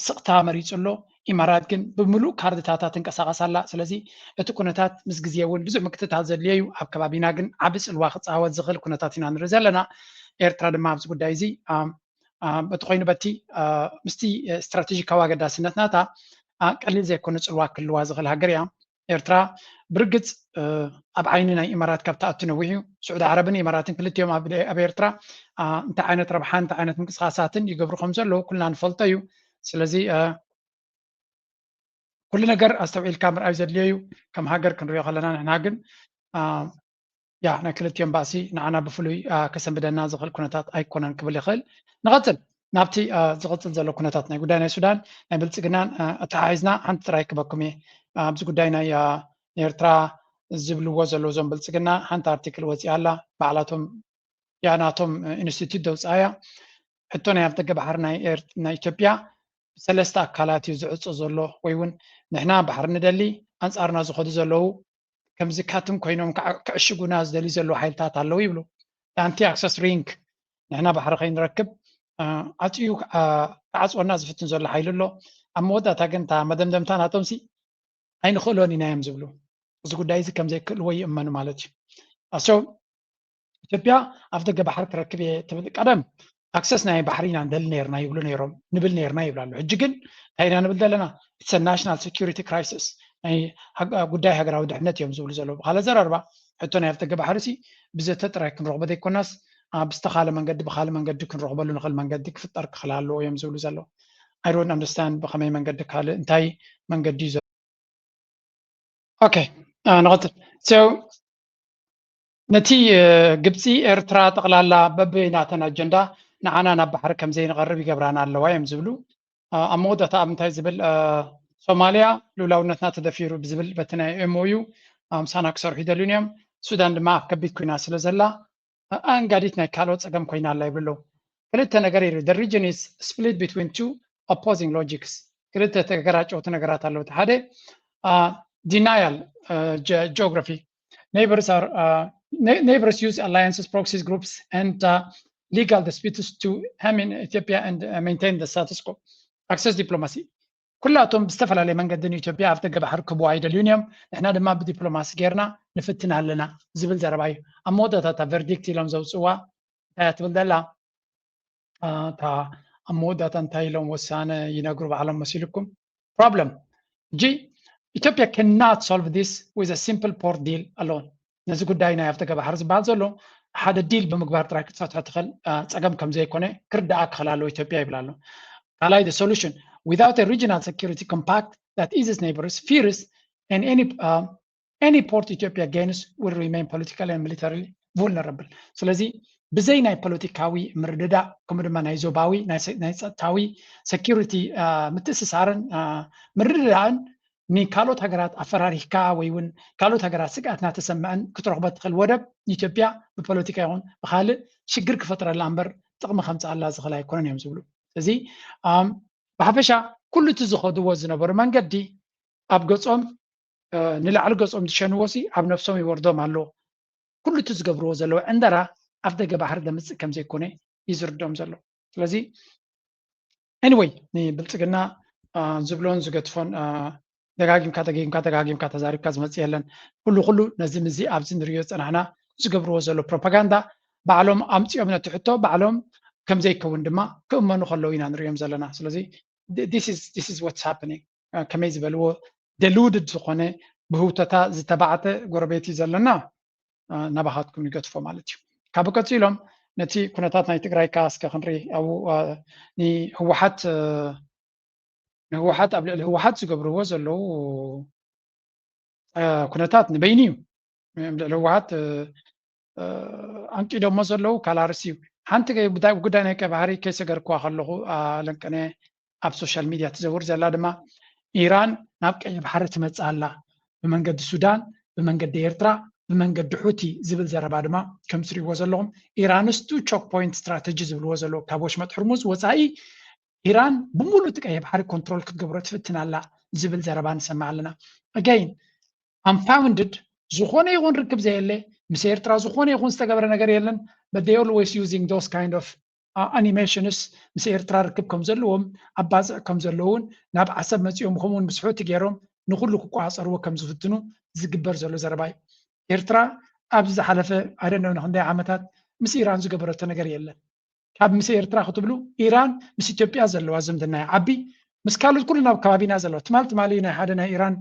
ስቕታ መሪፁ ኣሎ። ኢማራት ግን ብምሉእ ካርድታታ ትንቀሳቐስ ኣላ። ስለዚ እቲ ኩነታት ምስ ግዜ እውን ብዙሕ ምክትታል ዘድልዮ እዩ። ኣብ ከባቢና ግን ዓቢ ፅልዋ ክፃወት ዝኽእል ኩነታት ኢና ንርኢ ዘለና። ኤርትራ ድማ ኣብዚ ጉዳይ እዚ በቲ ኮይኑ በቲ ምስቲ ስትራቴጂካዊ ኣገዳስነት ናታ ቀሊል ዘይኮነ ፅልዋ ክህልዋ ዝኽእል ሃገር እያ። ኤርትራ ብርግፅ ኣብ ዓይኒ ናይ ኢማራት ካብ ትኣቱ ነዊሕ እዩ። ስዑዲ ዓረብን ኢማራትን ክልቲኦም ኣብ ኤርትራ እንታይ ዓይነት ረብሓን እንታይ ዓይነት ምንቅስቃሳትን ይገብሩ ከም ዘለዉ ኩልና ንፈልጦ እዩ። ስለዚ ኩሉ ነገር ኣስተውዒልካ ምርኣይ ዘድልዮ እዩ። ከም ሃገር ክንሪኦ ከለና ንሕና ግን ያ ናይ ክልቲኦም ባእሲ ንዓና ብፍሉይ ከሰንብደና ዝኽእል ኩነታት ኣይኮነን ክብል ይኽእል። ንቐፅል ናብቲ ዝቕፅል ዘሎ ኩነታት ናይ ጉዳይ ናይ ሱዳን ናይ ብልፅግናን ኣተሓሒዝና ሓንቲ ጥራይ ክበኩም እየ። ኣብዚ ጉዳይ ናይ ኤርትራ ዝብልዎ ዘለዉ እዞም ብልፅግና ሓንቲ ኣርቲክል ወፂኣ ኣላ። ባዕላቶም ያ ናቶም ኢንስቲትዩት ደውፅኣያ። ሕቶ ናይ ኣፍደገ ባሕሪ ናይ ኢትዮጵያ ብሰለስተ ኣካላት እዩ ዝዕፆ ዘሎ ወይ እውን ንሕና ባሕሪ ንደሊ ኣንፃርና ዝኸዱ ዘለዉ ከምዚ ካትም ኮይኖም ክዕሽጉና ዝደልዩ ዘለዉ ሓይልታት ኣለዉ ይብሉ። ኣንቲ ኣክሰስ ሪንግ ንሕና ባሕሪ ከይንረክብ ዓፅዩ ክዓፅወና ዝፍትን ዘሎ ሓይሊ ኣሎ። ኣብ መወዳእታ ግን እታ መደምደምታ ናቶምሲ ኣይንኽእሎን ኢና እዮም ዝብሉ። እዚ ጉዳይ እዚ ከም ዘይክእልዎ ይእመኑ ማለት እዩ። ኣሶ ኢትዮጵያ ኣፍደገ ባሕሪ ክረክብ እየ ትብል። ቀደም ኣክሰስ ናይ ባሕሪ ኢና ንደሊ ነርና ይብሉ ነይሮም፣ ንብል ነርና ይብሉ ኣለዉ። ሕጂ ግን እንታይ ኢና ንብል ዘለና? It's a national security crisis፣ ናይ ሃገ-፣ ጉዳይ ሃገራዊ ድሕነት እዮም ዝብሉ ዘለዉ። ብኻልእ ኣዘራርባ፣ ሕቶ ናይ ኣፍደገ ባሕሪ ሲ ብዘተ ጥራይ ክንረኽቦ ዘይኮናስ፣ አ፣ ብዝተኻለ መንገዲ፣ ብኻልእ መንገዲ ክንረኽበሉ ንኽእል መንገዲ ክፍጠር ክኽእል ኣለዎ እዮም ዝብሉ ዘለዉ። I don't understand ብኸመይ መንገዲ ካልእ እንታይ መንገዲ እዩ ዘሎ? ኦኬ፣ አ፣ ንቐጽል። So ነቲ፣ እ፣ ግብፂ ኤርትራ ጠቕላላ በበይናተን ኣጀንዳ ንዓና ናብ ባሕሪ ከም ዘይንቐርብ ይገብራና ኣለዋ እዮም ዝብሉ። አ፣ ኣብ መወዳእታ ኣብ እንታይ ዝብል፣ አ፣ ሶማልያ ልኡላውነትና ተደፊሩ ብዝብል በቲ ናይ M O U፣ አ፣ ምሳና ክሰርሑ ይደልዩን እዮም። ሱዳን ድማ ኣብ ከቢድ ኩናት ስለ ዘላ፣ አ፣ ኣንጋዲት ናይ ካልኦት ጸገም ኮይና ኣላ ይብሉ ኣለዉ። ክልተ ነገር ይርኢ። The region is split between two opposing logics። ክልተ ተገራጨውቲ ነገራት ኣለዉ። እቲ ሓደ፣ አ፣ denial፣ አ፣ ge-፣ geography። Neighbors are, uh, ne-, neighbors use alliances, proxies, groups, and, uh, legal disputes to hem in Ethiopia and, uh, maintain the status quo. Access diplomacy። ኩላቶም ብዝተፈላለየ መንገዲ ንኢትዮጵያ ኣፍደገ ባሕሪ ክህብዋ ኣይደልዩን እዮም። ንሕና ድማ ብዲፕሎማሲ ጌርና ንፍትን ኣለና ዝብል ዘረባ እዩ። ኣብ መወዳእታ ቨርዲክት ኢሎም ዘውፅእዋ እንታይ እያ ትብል ዘላ? አ፣ እታ ኣብ መወዳእታ እንታይ ኢሎም ወሳነ ይነግሩ ባዕሎም መሲልኩም? ፕሮብለም። ሕጂ ኢትዮጵያ cannot solve this with a simple port deal alone። ነዚ ጉዳይ ናይ ኣፍደገ ባሕሪ ዝበሃል ዘሎ ሓደ ዲል ብምግባር ጥራይ ክትፈትሖ ትኽእል፣ አ፣ ጸገም ከም ዘይኮነ ክርዳኣ ክኽእል ኣለዎ ኢትዮጵያ ይብል ኣሎ። ካልኣይ፣ the solution without a regional security compact that eases neighbors' fears and any, uh, any port Ethiopia gains will remain politically and militarily vulnerable። ስለዚ ብዘይ ናይ ፖለቲካዊ ምርድዳእ፣ ከምኡ ድማ ናይ ዞባዊ፣ ናይ ሰ-፣ ናይ ጸጥታዊ፣ ሴኪሪቲ፣ አ፣ ምትእስሳርን፣ አ፣ ምርድዳእን ንካልኦት ሃገራት ኣፈራሪህካ ወይ እውን ካልኦት ሃገራት ስግኣት እናተሰምዐን ክትረኽቦ ትኽእል ወደብ ንኢትዮጵያ ብፖለቲካ ይኹን ብኻልእ ሽግር ክፈጥረላ እምበር ጥቕሚ ከምፅኣላ ዝኽእል ኣይኮነን እዮም ዝብሉ። ስለዚ፣ ኣም፣ ብሓፈሻ ኩሉ እቲ ዝኸድዎ ዝነበሩ መንገዲ ኣብ ገጾም፣ እ፣ ንላዕሊ ገጾም ዝሸንዎ ሲ ኣብ ነፍሶም ይወርዶም ኣሎ። ኩሉ እቲ ዝገብርዎ ዘለዉ ዕንደራ ኣፍደገ ባሕሪ ዘምጽእ ከም ዘይኮነ እዩ ዝርድኦም ዘሎ። ስለዚ፣ anyway፣ ንብልጽግና፣ አ፣ ዝብሎን ዝገድፎን፣ አ፣ ደጋጊምካ፣ ደጋጊምካ፣ ደጋጊምካ ተዛሪብካ ዝመጽእ የለን። ኩሉ፣ ኩሉ ነዚ ምዚ ኣብዚ ንርእዮ ዝጸናሕና ዝገብርዎ ዘሎ ፕሮፓጋንዳ ባዕሎም ኣምጺኦም ነቲ ሕቶ ባዕሎም ከም ዘይከውን ድማ ክእመኑ ከለዉ ኢና ንርእዮም ዘለና። ስለዚ፣ th-፣ this is፣ this is what's happening። አ፣ ከመይ ዝበልዎ፣ deluded ዝኾነ ብህውተታ ዝተባዕተ ጎረቤት እዩ ዘለና። አ፣ ናባኻትኩም ይገድፎ ማለት እዩ። ካብኡ ቀጺሎም ነቲ ኩነታት ናይ ትግራይ ከኣ እስከ ክንርኢ። ኣብኡ፣ አ፣ ንህወሓት፣ አ፣ ንህወሓት፣ ኣብ ልዕሊ ህወሓት ዝገብርዎ ዘለዉ፣ አ፣ ኩነታት ንበይኑ እዩ። ኣብ ልዕሊ ህወሓት፣ አ፣ አ፣ ኣንቂዶሞ ዘለዉ ካልእ ኣርእስቲ እዩ። ሓንቲ ገ-፣ ጉዳይ፣ ጉዳይ ናይ ቀይ ባሕሪ ከይሰገርክዋ ከለኹ፣ አ፣ ለንቀነ ኣብ ሶሻል ሚድያ ትዘውር ዘላ ድማ፣ ኢራን ናብ ቀይ ባሕሪ ትመጽእ ኣላ፣ ብመንገዲ ሱዳን፣ ብመንገዲ ኤርትራ፣ ብመንገዲ ሑቲ ዝብል ዘረባ ድማ ከም ትሪእዎ ዘለኹም፣ ኢራንስ ቱ ቾክ ፖይንት ስትራተጂ ዝብልዎ ዘለዉ፣ ካብ ወሽመጥ ሕርሙዝ ወጻኢ ኢራን ብምሉእ እቲ ቀይሕ ባሕሪ ኮንትሮል ክትገብሮ ትፍትን ኣላ ዝብል ዘረባ ንሰምዕ ኣለና። ኣገይን፣ ኣንፋውንድድ፣ ዝኾነ ይኹን ርክብ ዘየለ፣ ምስ ኤርትራ ዝኾነ ይኹን ዝተገበረ ነገር የለን። But they always using those kind of, uh, animations፣ ምስ ኤርትራ ርክብ ከም ዘለዎም፣ ኣብ ባጽዕ ከም ዘለውን፣ ናብ ዓሰብ መጺኦም ከምኡውን ምስ ሑቲ ገይሮም ንኹሉ ክቆጻጸርዎ ከም ዝፍትኑ ዝግበር ዘሎ ዘረባ እዩ። ኤርትራ ኣብዚ ዝሓለፈ፣ I don't know፣ ንክንደይ ዓመታት ምስ ኢራን ዝገበረቶ ነገር የለን። ካብ ምስ ኤርትራ ክትብሉ፣ ኢራን ምስ ኢትዮጵያ ዘለዋ ዝምድና ይዓቢ፣ ምስ ካልኦት ኩሉ ናብ ከባቢና ዘለዋ። ትማል ትማሊ ናይ ሓደ ናይ ኢራን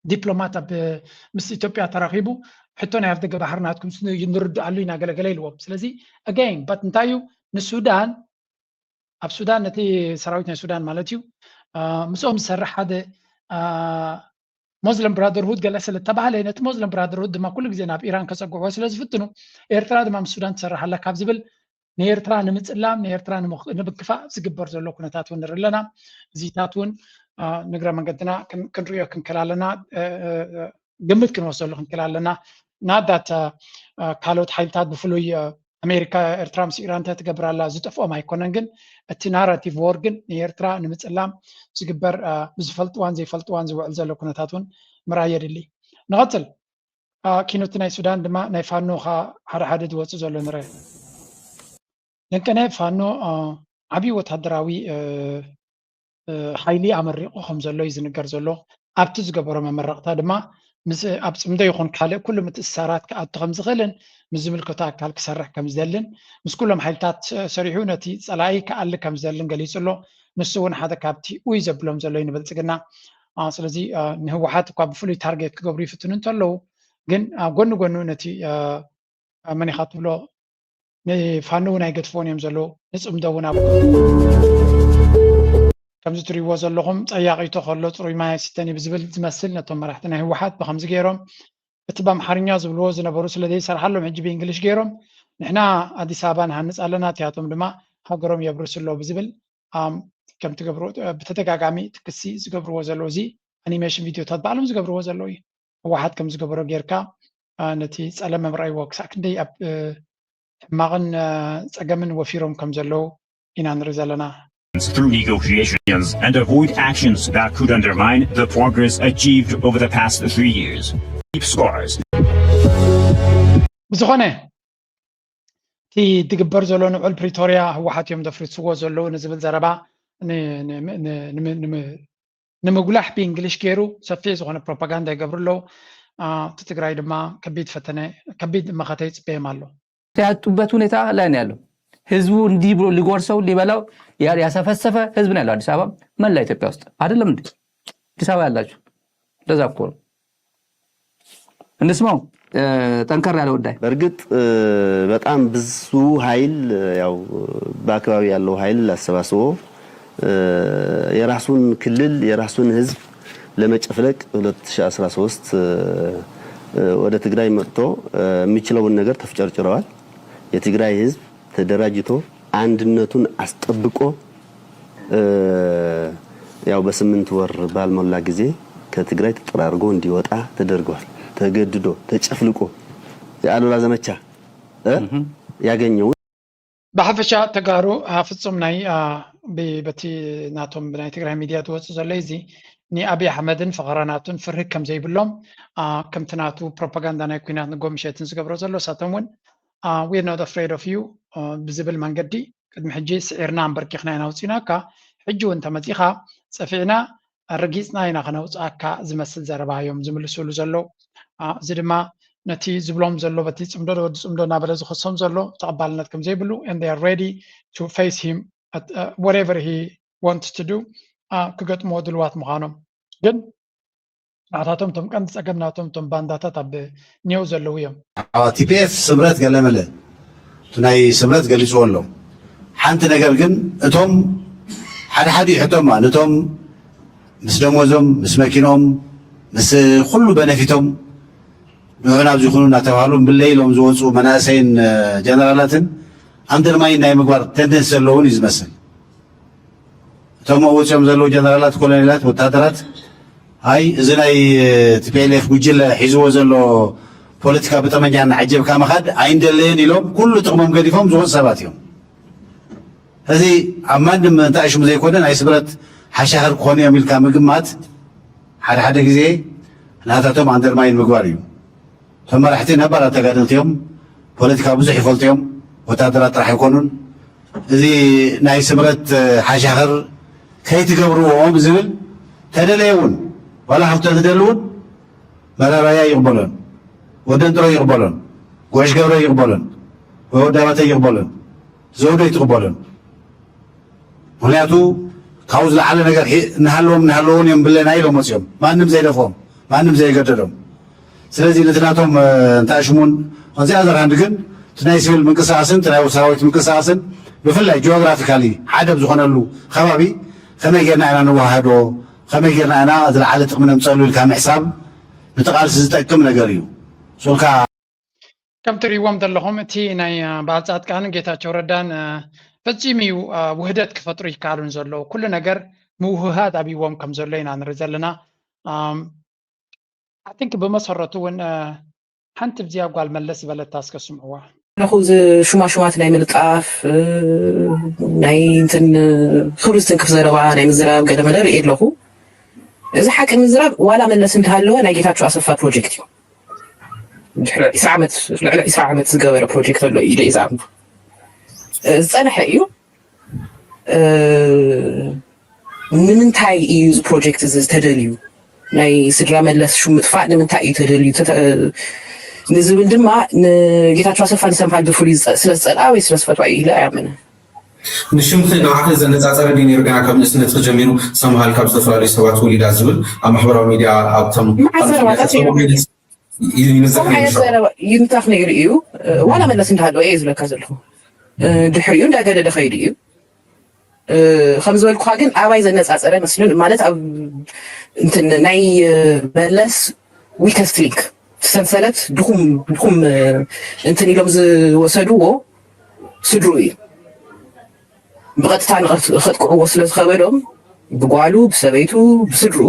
ዲፕሎማት ኣብ፣ ምስ ኢትዮጵያ ተራኺቡ፣ ሕቶ ናይ ኣፍደገ ባሕሪ ናትኩም ስ-፣ ንርድኣሉ ኢና ገለገለ ኢልዎም። ስለዚ፣ ኣገይን፣ በት እንታይ እዩ? ንሱዳን፣ ኣብ ሱዳን ነቲ ሰራዊት ናይ ሱዳን ማለት እዩ፣ አ፣ ምስኦም ዝሰርሕ ሓደ፣ አ፣ ሞስለም ብራደርሁድ ገለ ስለ እተባህለ፣ ነቲ ሞስለም ብራደርሁድ ድማ ኩሉ ግዜ ናብ ኢራን ከጸግዕዎ ስለ ዝፍትኑ፣ ኤርትራ ድማ ምስ ሱዳን ትሰርሕ ኣላ ካብ ዝብል፣ ንኤርትራ ንምጽላም፣ ንኤርትራ ንምኽ-፣ ንምክፋእ ዝግበር ዘሎ ኩነታት እውን ንርኢ ኣለና። እዚታት እውን፣ አ፣ ንግረ መንገድና ክን-፣ ክንርእዮ ክንክእል ኣለና፣ እ፣ እ፣ እ፣ ግምት ክንወስደሉ ክንክእል ኣለና። Not that፣ አ፣ አ፣ ካልኦት ሓይልታት ብፍሉይ፣ አ፣ ኣሜሪካ ኤርትራ ምስ ኢራን እንታይ ትገብር ኣላ ዝጠፍኦም ኣይኮነን፣ ግን እቲ ናራቲቭ ዎር ግን ንኤርትራ ንምጽላም ዝግበር፣ አ፣ ብዝፈልጥዋን ዘይፈልጥዋን ዝውዕል ዘሎ ኩነታት እውን ምርኣይ የድሊ። ንቐጽል። አ፣ ኪኖቲ ናይ ሱዳን ድማ ናይ ፋኖ ኸኣ ሓደ ሓደ ዝወጽእ ዘሎ ንርአ። ለንቀነ ፋኖ፣ አ፣ ዓብዪ ወታደራዊ፣ እ፣ እ፣ ሓይሊ ኣመሪቑ ከም ዘሎ እዩ ዝንገር ዘሎ። ኣብቲ ዝገበሮ መመረቕታ ድማ ኣብ ፅምዶ ይኹን ካልእ ኩሉ ምትእስሳራት ክኣቱ ከም ዝኽእልን ምስ ዝምልከቶ ኣካል ክሰርሕ ከም ዝደልን ምስ ኩሎም ሓይልታት ሰሪሑ ነቲ ፀላኢ ክኣሊ ከም ዝደልን ገሊፁ ኣሎ። ንሱ እውን ሓደ ካብቲ ኡይ ዘብሎም ዘሎ እዩ ንብልፅግና። ስለዚ ንህወሓት እኳ ብፍሉይ ታርጌት ክገብሩ ይፍትኑ እንተለዉ ግን ጎኒ ጎኑ ነቲ መን ኢኻ ትብሎ ንፋኖ እውን ኣይገድፍዎን እዮም ዘለዉ። ንፅምዶ እውን ኣብ ከምዚ ትሪእዎ ዘለኹም ፀያቒቶ ከሎ ፅሩይ ማይ ኣይስተን እዩ ብዝብል ዝመስል ነቶም መራሕቲ ናይ ህወሓት ብከምዚ ገይሮም እቲ ብኣምሓርኛ ዝብልዎ ዝነበሩ ስለ ዘይሰርሓሎም ሕጂ ብእንግሊሽ ገይሮም ንሕና ኣዲስ ኣበባ ንሃንፅ ኣለና እቲያቶም ድማ ሃገሮም የብርሱ ኣለዉ ብዝብል ከም ትገብሩ ብተደጋጋሚ ትክሲ ዝገብርዎ ዘለዉ እዚ ኣኒሜሽን ቪድዮታት ባዕሎም ዝገብርዎ ዘለዉ እዩ። ህወሓት ከም ዝገበሮ ጌርካ ነቲ ፀለመ ምርኣይዎ ክሳዕ ክንደይ ኣብ ሕማቕን ፀገምን ወፊሮም ከም ዘለዉ ኢና ንርኢ ዘለና። Through negotiations and avoid actions that could undermine the progress achieved over the past three years. Deep scars. ብዝኾነ እቲ ዝግበር ዘሎ ንዑል ፕሪቶርያ ህወሓት እዮም ዘፍርስዎ ዘለዉ ንዝብል ዘረባ ንምጉላሕ ብእንግሊሽ ገይሩ ሰፊሕ ዝኾነ ፕሮፓጋንዳ ይገብሩ ኣለዉ። እቲ ትግራይ ድማ ከቢድ ፈተነ ከቢድ መኸተ ይፅበዮም ኣሎ። ያጡበት ሁኔታ ላይ ነው ያለው። ህዝቡ እንዲህ ብሎ ሊጎርሰው ሊበላው ያሰፈሰፈ ህዝብ ነው ያለው አዲስ አበባ መላ ኢትዮጵያ ውስጥ አይደለም እንዴ? አዲስ አበባ ያላችሁ እንደዛ እኮ ነው። እንስማው ጠንከር ያለ ጉዳይ። በእርግጥ በጣም ብዙ ኃይል ያው በአካባቢ ያለው ኃይል አሰባስቦ የራሱን ክልል የራሱን ህዝብ ለመጨፍለቅ ሁለት ሺህ አስራ ሦስት ወደ ትግራይ መጥቶ የሚችለውን ነገር ተፍጨርጭረዋል። የትግራይ ህዝብ ተደራጅቶ አንድነቱን አስጠብቆ ያው በስምንት ወር ባልሞላ ጊዜ ከትግራይ ተጠራርጎ እንዲወጣ ተደርጓል። ተገድዶ ተጨፍልቆ የአሉላ ዘመቻ ያገኘውን ብሓፈሻ ተጋሩ ፍፁም ናይ በቲ ናቶም ብናይ ትግራይ ሚድያ ዝወፁ ዘሎ እዚ ንኣብይ ኣሕመድን ፈኸራናቱን ፍርህግ ከም ዘይብሎም ከምቲ ናቱ ፕሮፓጋንዳ ናይ ኩናት ንጎምሸትን ዝገብሮ ዘሎ እሳቶም እውን we're not afraid of you ብዝብል መንገዲ ቅድሚ ሕጂ ስዒርና ኣንበርኪኽና ኢና ኣውፂናካ ሕጂ እውን ተመፂኻ ፀፊዕና ረጊፅና ኢና ከነውፅኣካ ዝመስል ዘረባ እዮም ዝምልስሉ ዘለዉ። እዚ ድማ ነቲ ዝብሎም ዘሎ በቲ ፅምዶ ወዲ ፅምዶ እናበለ ዝኸሶም ዘሎ ተቐባልነት ከም ዘይብሉ and they are ready to face him at whatever he wants to do ክገጥምዎ ድልዋት ምዃኖም ግን ናታቶም ቶም ቀንዲ ፀገም ናቶም ቶም ባንዳታት ኣብ ኔው ዘለዉ እዮም። ቲፒኤፍ ስምረት ገለመለ እቲ ናይ ስምረት ገሊፅዎ ኣሎ። ሓንቲ ነገር ግን እቶም ሓደ ሓደ ይሕቶማ ነቶም ምስ ደሞዞም ምስ መኪኖም ምስ ኩሉ በነፊቶም ንዑ ናብዚ ኩኑ እናተባህሉ ብለይ ኢሎም ዝወፁ መናእሰይን ጀነራላትን ኣንደርማይን ናይ ምግባር ቴንደንስ ዘለውን እዩ ዝመስል። እቶም ወፂኦም ዘለዉ ጀነራላት፣ ኮሎኔላት፣ ወታደራት ኣይ እዚ ናይ ቲፒኤልኤፍ ጉጅለ ሒዝዎ ዘሎ ፖለቲካ ብጠመንጃ እናዓጀብካ ምኻድ ኣይንደለየን ኢሎም ኩሉ ጥቕሞም ገዲፎም ዝወፁ ሰባት እዮም። እዚ ኣብ ማንም እንታይ ሽሙ ዘይኮነ ናይ ስምረት ሓሻኽር ክኾኑ እዮም ኢልካ ምግማት ሓደ ሓደ ግዜ ናታቶም ኣንደርማይን ምግባር እዩ። እቶም መራሕቲ ነባራት ተጋደልቲ እዮም። ፖለቲካ ብዙሕ ይፈልጡ እዮም። ወታደራት ጥራሕ ኣይኮኑን። እዚ ናይ ስምረት ሓሻኽር ከይትገብርዎ ብዝብል ተደለየ እውን ዋላ ካብቶ ዝደሊ እውን መራራያ ይቕበሎን ወደንጥሮ ይቕበሎን ጎሽ ገብረ ይቕበሎን ወይ ወዳባተይ ይቕበሎን ዘውዶ ይትቕበሎን ምክንያቱ ካብኡ ዝለዓለ ነገር እናሃለዎም እናሃለዎም እዮም ብለና ኢሎም መፅኦም ማንም ዘይደፍኦም ማንም ዘይገደዶም ስለዚ ነቲ ናቶም እንታይ ሽሙን on the other hand ግን እቲ ናይ ሲቪል ምንቅስቃስን እቲ ናይ ሰራዊት ምንቅስቃስን ብፍላይ ጂኦግራፊካሊ ሓደ ኣብ ዝኾነሉ ከባቢ ከመይ ጌርና ኢና ንወሃዶ ከመይ ጌርና ኢና ዝለዓለ ጥቕሚ ነምፀሉ ኢልካ ምሕሳብ ንተቓልሲ ዝጠቅም ነገር እዩ ሶልካ ከም ትርእይዎም ዘለኹም እቲ ናይ በዓል ፃድቃን ጌታቸው ረዳን ፈፂሙ እዩ ውህደት ክፈጥሩ ይከኣሉን ዘለዉ ኩሉ ነገር ምውህሃድ ኣብይዎም ከም ዘሎ ኢና ንርኢ ዘለና I think ብመሰረቱ እውን ሓንቲ ብዚያ ጓል መለስ ዝበለታ እስከ ስምዕዋ ኣለኹ እዚ ሹማሹማት ናይ ምልጣፍ ናይ እንትን ክብሪ ዝትንክፍ ዘረባ ናይ ምዝራብ ገለ መለ ርኢ ኣለኹ እዚ ሓቂ ምዝራብ ዋላ መለስ እንተሃለወ ናይ ጌታቸው ኣሰፋ ፕሮጀክት እዩ ልዕሊ ዒስራ ዓመት ዝገበረ ፕሮጀክት ኣሎ ኢለ ዝኣምኑ ዝፀንሐ እዩ ንምንታይ እዩ እዚ ፕሮጀክት እዚ ዝተደልዩ ናይ ስድራ መለስ ሽም ምጥፋእ ንምንታይ እዩ ተደልዩ ንዝብል ድማ ንጌታቸው ኣሰፋ ንሰምሃል ብፍሉይ ስለ ዝፀልኣ ወይ ስለ ዝፈትዋ እዩ ኢለ ኣይኣምንን። ንሽምኺ ንዓኺ ዘነፃፀረ ድዩ ነይሩ? ገና ካብ ንእስነትኺ ጀሚሩ ሰምሃል ካብ ዝተፈላለዩ ሰባት ወሊዳ ዝብል ኣብ ማሕበራዊ ሚድያ ኣብቶም ይምታኽ ነይሩ እዩ። ዋላ መለስ እንዳሃለወ እየ ዝብለካ ዘለኹ። ድሕሪኡ እንዳገደደ ከይዱ እዩ። ከም ዝበልኩኻ ግን ኣባይ ዘነፃፀረ መስሉን ማለት ኣብ እንትን ናይ መለስ weakest link ሰንሰለት ድኹም ድኹም እንትን ኢሎም ዝወሰድዎ ስድሩ እዩ። ብቐጥታ ንኸጥቅዕዎ ስለ ዝኸበዶም ብጓሉ ብሰበይቱ ብስድሩ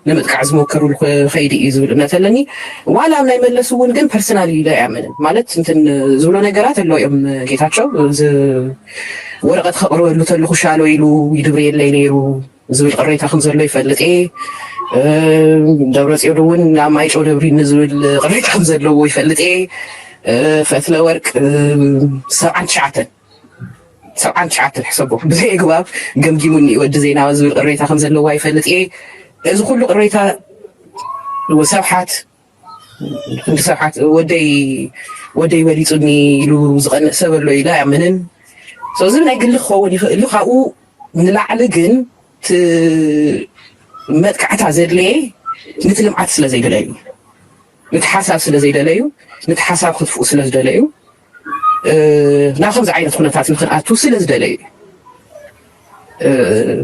ንምጥቃዕ ዝሞከሩሉ ከይዲ እዩ ዝብል እምነት ኣለኒ። ዋላ ኣብ ናይ መለስ እውን ግን personally ኢለ ኣይኣምንን። ማለት እንትን ዝብሎ ነገራት ኣሎ እዮም ጌታቸው ወረቐት ከቕርበሉ ተለኹ ሻሎ ኢሉ ይድብርየለይ ነይሩ ዝብል ቅሬታ ከም ዘሎ ይፈልጥ እየ። ደብረፅዮን እውን ናብ ማይጨው ደብሪኒ ዝብል ቅሬታ ከም ዘለዎ ይፈልጥ እየ። ፈትለ ወርቅ ሰብዓን ትሽዓተን ሰብዓን ትሽዓተን ሕሰቦ ብዘይ ኣግባብ ገምጊሙኒ ወዲ ዜናዊ ዝብል ቅሬታ ከም ዘለዋ ይፈልጥ እየ። እዚ ኩሉ ቅሬታ ሰብሓት ክንዲ ሰብሓት ወደይ ወደይ በሊፁኒ ኢሉ ዝቐንእ ሰብ ኣሎ ኢለ ኣይኣምንን። እዚ ናይ ግሊ ክኸውን ይኽእል እዩ። ካብኡ ንላዕሊ ግን መጥቃዕታ ዘድለየ ነቲ ልምዓት ስለ ዘይደለዩ፣ ነቲ ሓሳብ ስለ ዘይደለዩ፣ ነቲ ሓሳብ ክጥፍኡ ስለ ዝደለዩ፣ ናብ ከምዚ ዓይነት ኩነታት ንክንኣቱ ስለ ዝደለዩ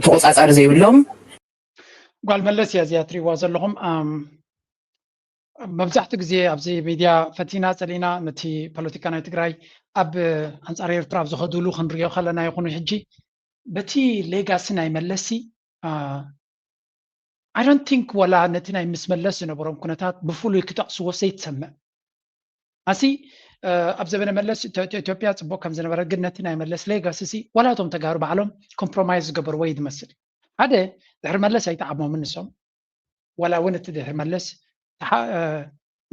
ተቆፃፃሪ ዘይብሎም። ጓል መለስ እያ እዚኣ ትሪእዋ ዘለኹም። መብዛሕትኡ ግዜ ኣብዚ ሚድያ ፈቲና ፀሊና ነቲ ፖለቲካ ናይ ትግራይ ኣብ ኣንፃር ኤርትራ ኣብ ዝኸዱሉ ክንሪኦ ከለና ይኹኑ ሕጂ በቲ ሌጋሲ ናይ መለሲ I don't think ወላ ነቲ ናይ ምስ መለስ ዝነበሮም ኩነታት ብፍሉይ ክጠቕስዎ ዘይትሰምዕ ኣሲ ኣብ ዘበነ መለስ ኢትዮጵያ ፅቡቅ ከም ዝነበረ ግን ነቲ ናይ መለስ ሌጋሲ ሲ ወላ እቶም ተጋሩ ባዕሎም ኮምፕሮማይዝ ዝገበርዎ እዩ ዝመስል ሓደ ድሕሪ መለስ ኣይጠዓሞምን ንሶም ወላ እውን እቲ ድሕሪ መለስ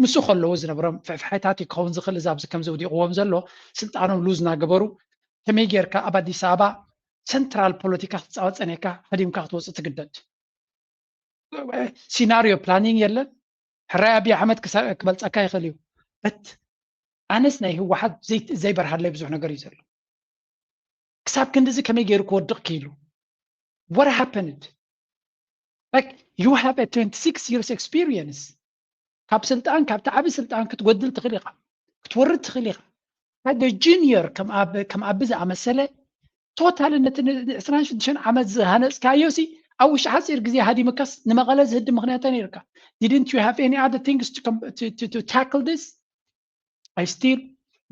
ምስ ከለዉ ዝነበሮም ፍሕፍሐታት ክኸውን ዝኽእል እዚ ኣብዚ ከም ዘውዲቕዎም ዘሎ ስልጣኖም ሉዝ እናገበሩ ከመይ ጌርካ ኣብ ኣዲስ ኣበባ ሰንትራል ፖለቲካ ክትፃወት ፀኒሕካ ሃዲምካ ክትወፅእ ትግደድ ሲናሪዮ ፕላኒንግ የለን ሕራይ ኣብይ ኣሕመድ ክበልፀካ ይኽእል እዩ በት ኣነስ ናይ ህወሓት ዘይበርሃለይ ብዙሕ ነገር እዩ ዘሎ ክሳብ ክንድዚ ከመይ ገይሩ ክወድቕ ክኢሉ what happened like you have a twenty-six years experience ካብ ስልጣን ካብቲ ዓቢ ስልጣን ክትጎድል ትኽእል ኢኻ ክትወርድ ትኽእል ኢኻ ሓደ ጁኒየር ከም ኣቢ ዝኣመሰለ ቶታል ነቲ ዕስራን ሽዱሽተን ዓመት ዝሃነፅካዮ ሲ ኣብ ውሽጢ ሓፂር ግዜ ሃዲምካስ ንመቐለ ዝህድም ምክንያት ነይርካ didn't you have any other things to, come, to, to, to tackle this I still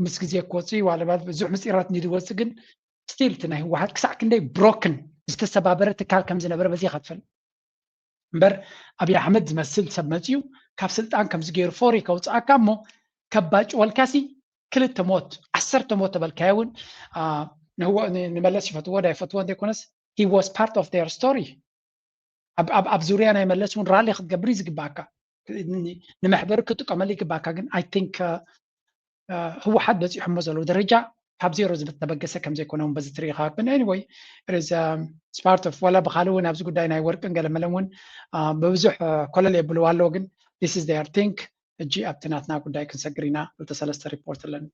ምስ ግዜ ክወፅእ ዋለባት ብዙሕ ምስጢራት ንድወፅእ ግን still እቲ ናይ ህወሓት ክሳዕ ክንደይ broken ዝተሰባበረ ትካል ከም ዝነበረ በዚ ከትፈል እምበር ኣብይ ኣሕመድ ዝመስል ሰብ መፅዩ ካብ ስልጣን ከምዚ ገይሩ ፎሪ ከውፅኣካ እሞ ከባጭወልካሲ ክልተ ሞት ዓሰርተ ሞት ተበልካዮ እውን ንመለስ ይፈትዎ ዳ ይፈትዎ እንተይኮነስ he was part of their story ኣብ ዙርያ ናይ መለስ እውን ራሊ ክትገብር እዩ ዝግባኣካ ንመሕበሪ ክጥቀመሉ ይግባኣካ ግን I think ህወሓት በፂሖሞ ዘለዉ ደረጃ ካብ ዜሮ ዝተበገሰ ከም ዘይኮነ እውን በዚ ትርኢ ኢኻ ግን anyway part of ዋላ ብካልእ እውን ኣብዚ ጉዳይ ናይ ወርቅን ገለመለን እውን ብብዙሕ ኮለል የብልዋ ኣለዎ ግን this is their thing ሕጂ ኣብቲ ናትና ጉዳይ ክንሰግር ኢና ክልተ ሰለስተ ሪፖርት ኣለኒ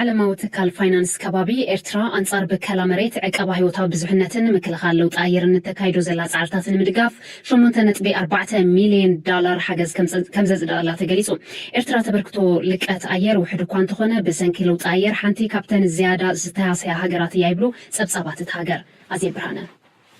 ዓለማዊ ትካል ፋይናንስ ከባቢ ኤርትራ ኣንጻር ብከላ መሬት ዕቀባ ህይወታዊ ብዙሕነትን ምክልኻል ለውጢ ኣየርን ንተካይዶ ዘላ ጻዕርታት ንምድጋፍ ሸሞንተ ነጥቢ ኣርባዕተ ሚልዮን ዳላር ሓገዝ ከምዘጽደቐላ ተገሊጹ። ኤርትራ ተበርክቶ ልቀት ኣየር ውሕድ እኳ እንተኾነ ብሰንኪ ለውጢ ኣየር ሓንቲ ካብተን ዝያዳ ዝተሃስያ ሃገራት እያ ይብሉ ጸብጻባት እታ ሃገር። ኣዜብ ብርሃነ።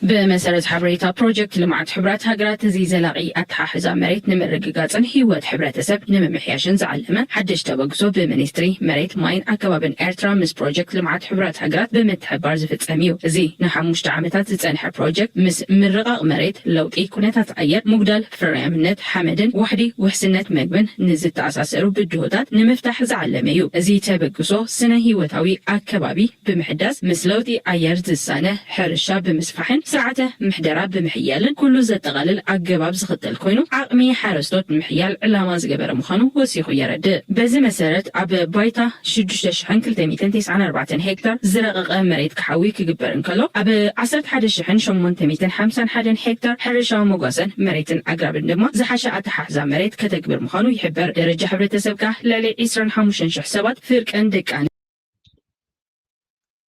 ብመሰረት ሓበሬታ ፕሮጀክት ልምዓት ሕቡራት ሃገራት፣ እዚ ዘላቒ ኣተሓሕዛ መሬት ንምርግጋጽን ህይወት ሕብረተሰብ ንምምሕያሽን ዝዓለመ ሓድሽ ተበግሶ ብሚኒስትሪ መሬት፣ ማይን ኣከባብን ኤርትራ ምስ ፕሮጀክት ልምዓት ሕቡራት ሃገራት ብምትሕብባር ዝፍጸም እዩ። እዚ ንሓሙሽተ ዓመታት ዝጸንሐ ፕሮጀክት፣ ምስ ምርቓቕ መሬት፣ ለውጢ ኩነታት ኣየር፣ ምጉዳል ፍርያምነት ሓመድን ዋሕዲ ውሕስነት መግብን ንዝተኣሳሰሩ ብድሆታት ንምፍታሕ ዝዓለመ እዩ። እዚ ተበግሶ ስነ ህይወታዊ ኣከባቢ ብምሕዳስ ምስ ለውጢ ኣየር ዝሳነ ሕርሻ ብምስፋሕን ስርዓተ ምሕደራ ብምሕያልን ኩሉ ዘጠቓልል ኣገባብ ዝኽተል ኮይኑ፣ ዓቕሚ ሓረስቶት ንምሕያል ዕላማ ዝገበረ ምዃኑ ወሲኹ የረድእ። በዚ መሰረት፣ ኣብ ባይታ ሽዱሽተ ሽሕን ክልተ ሚእትን ተስዓን ኣርባዕተን ሄክታር ዝረቐቐ መሬት ክሓዊ ክግበር እንከሎ፣ ኣብ ዓሰርተ ሓደ ሽሕን ሸሞንተ ሚእትን ሓምሳን ሓደን ሄክታር ሕርሻዊ መጓሰን መሬትን ኣግራብን ድማ ዝሓሸ ኣተሓሕዛ መሬት ከተግብር ምዃኑ ይሕበር። ደረጃ ሕብረተሰብ ከኣ ልዕሊ ዕስራን ሓሙሽተን ሽሕ ሰባት ፍርቀን ደቂ ኣንስትዮ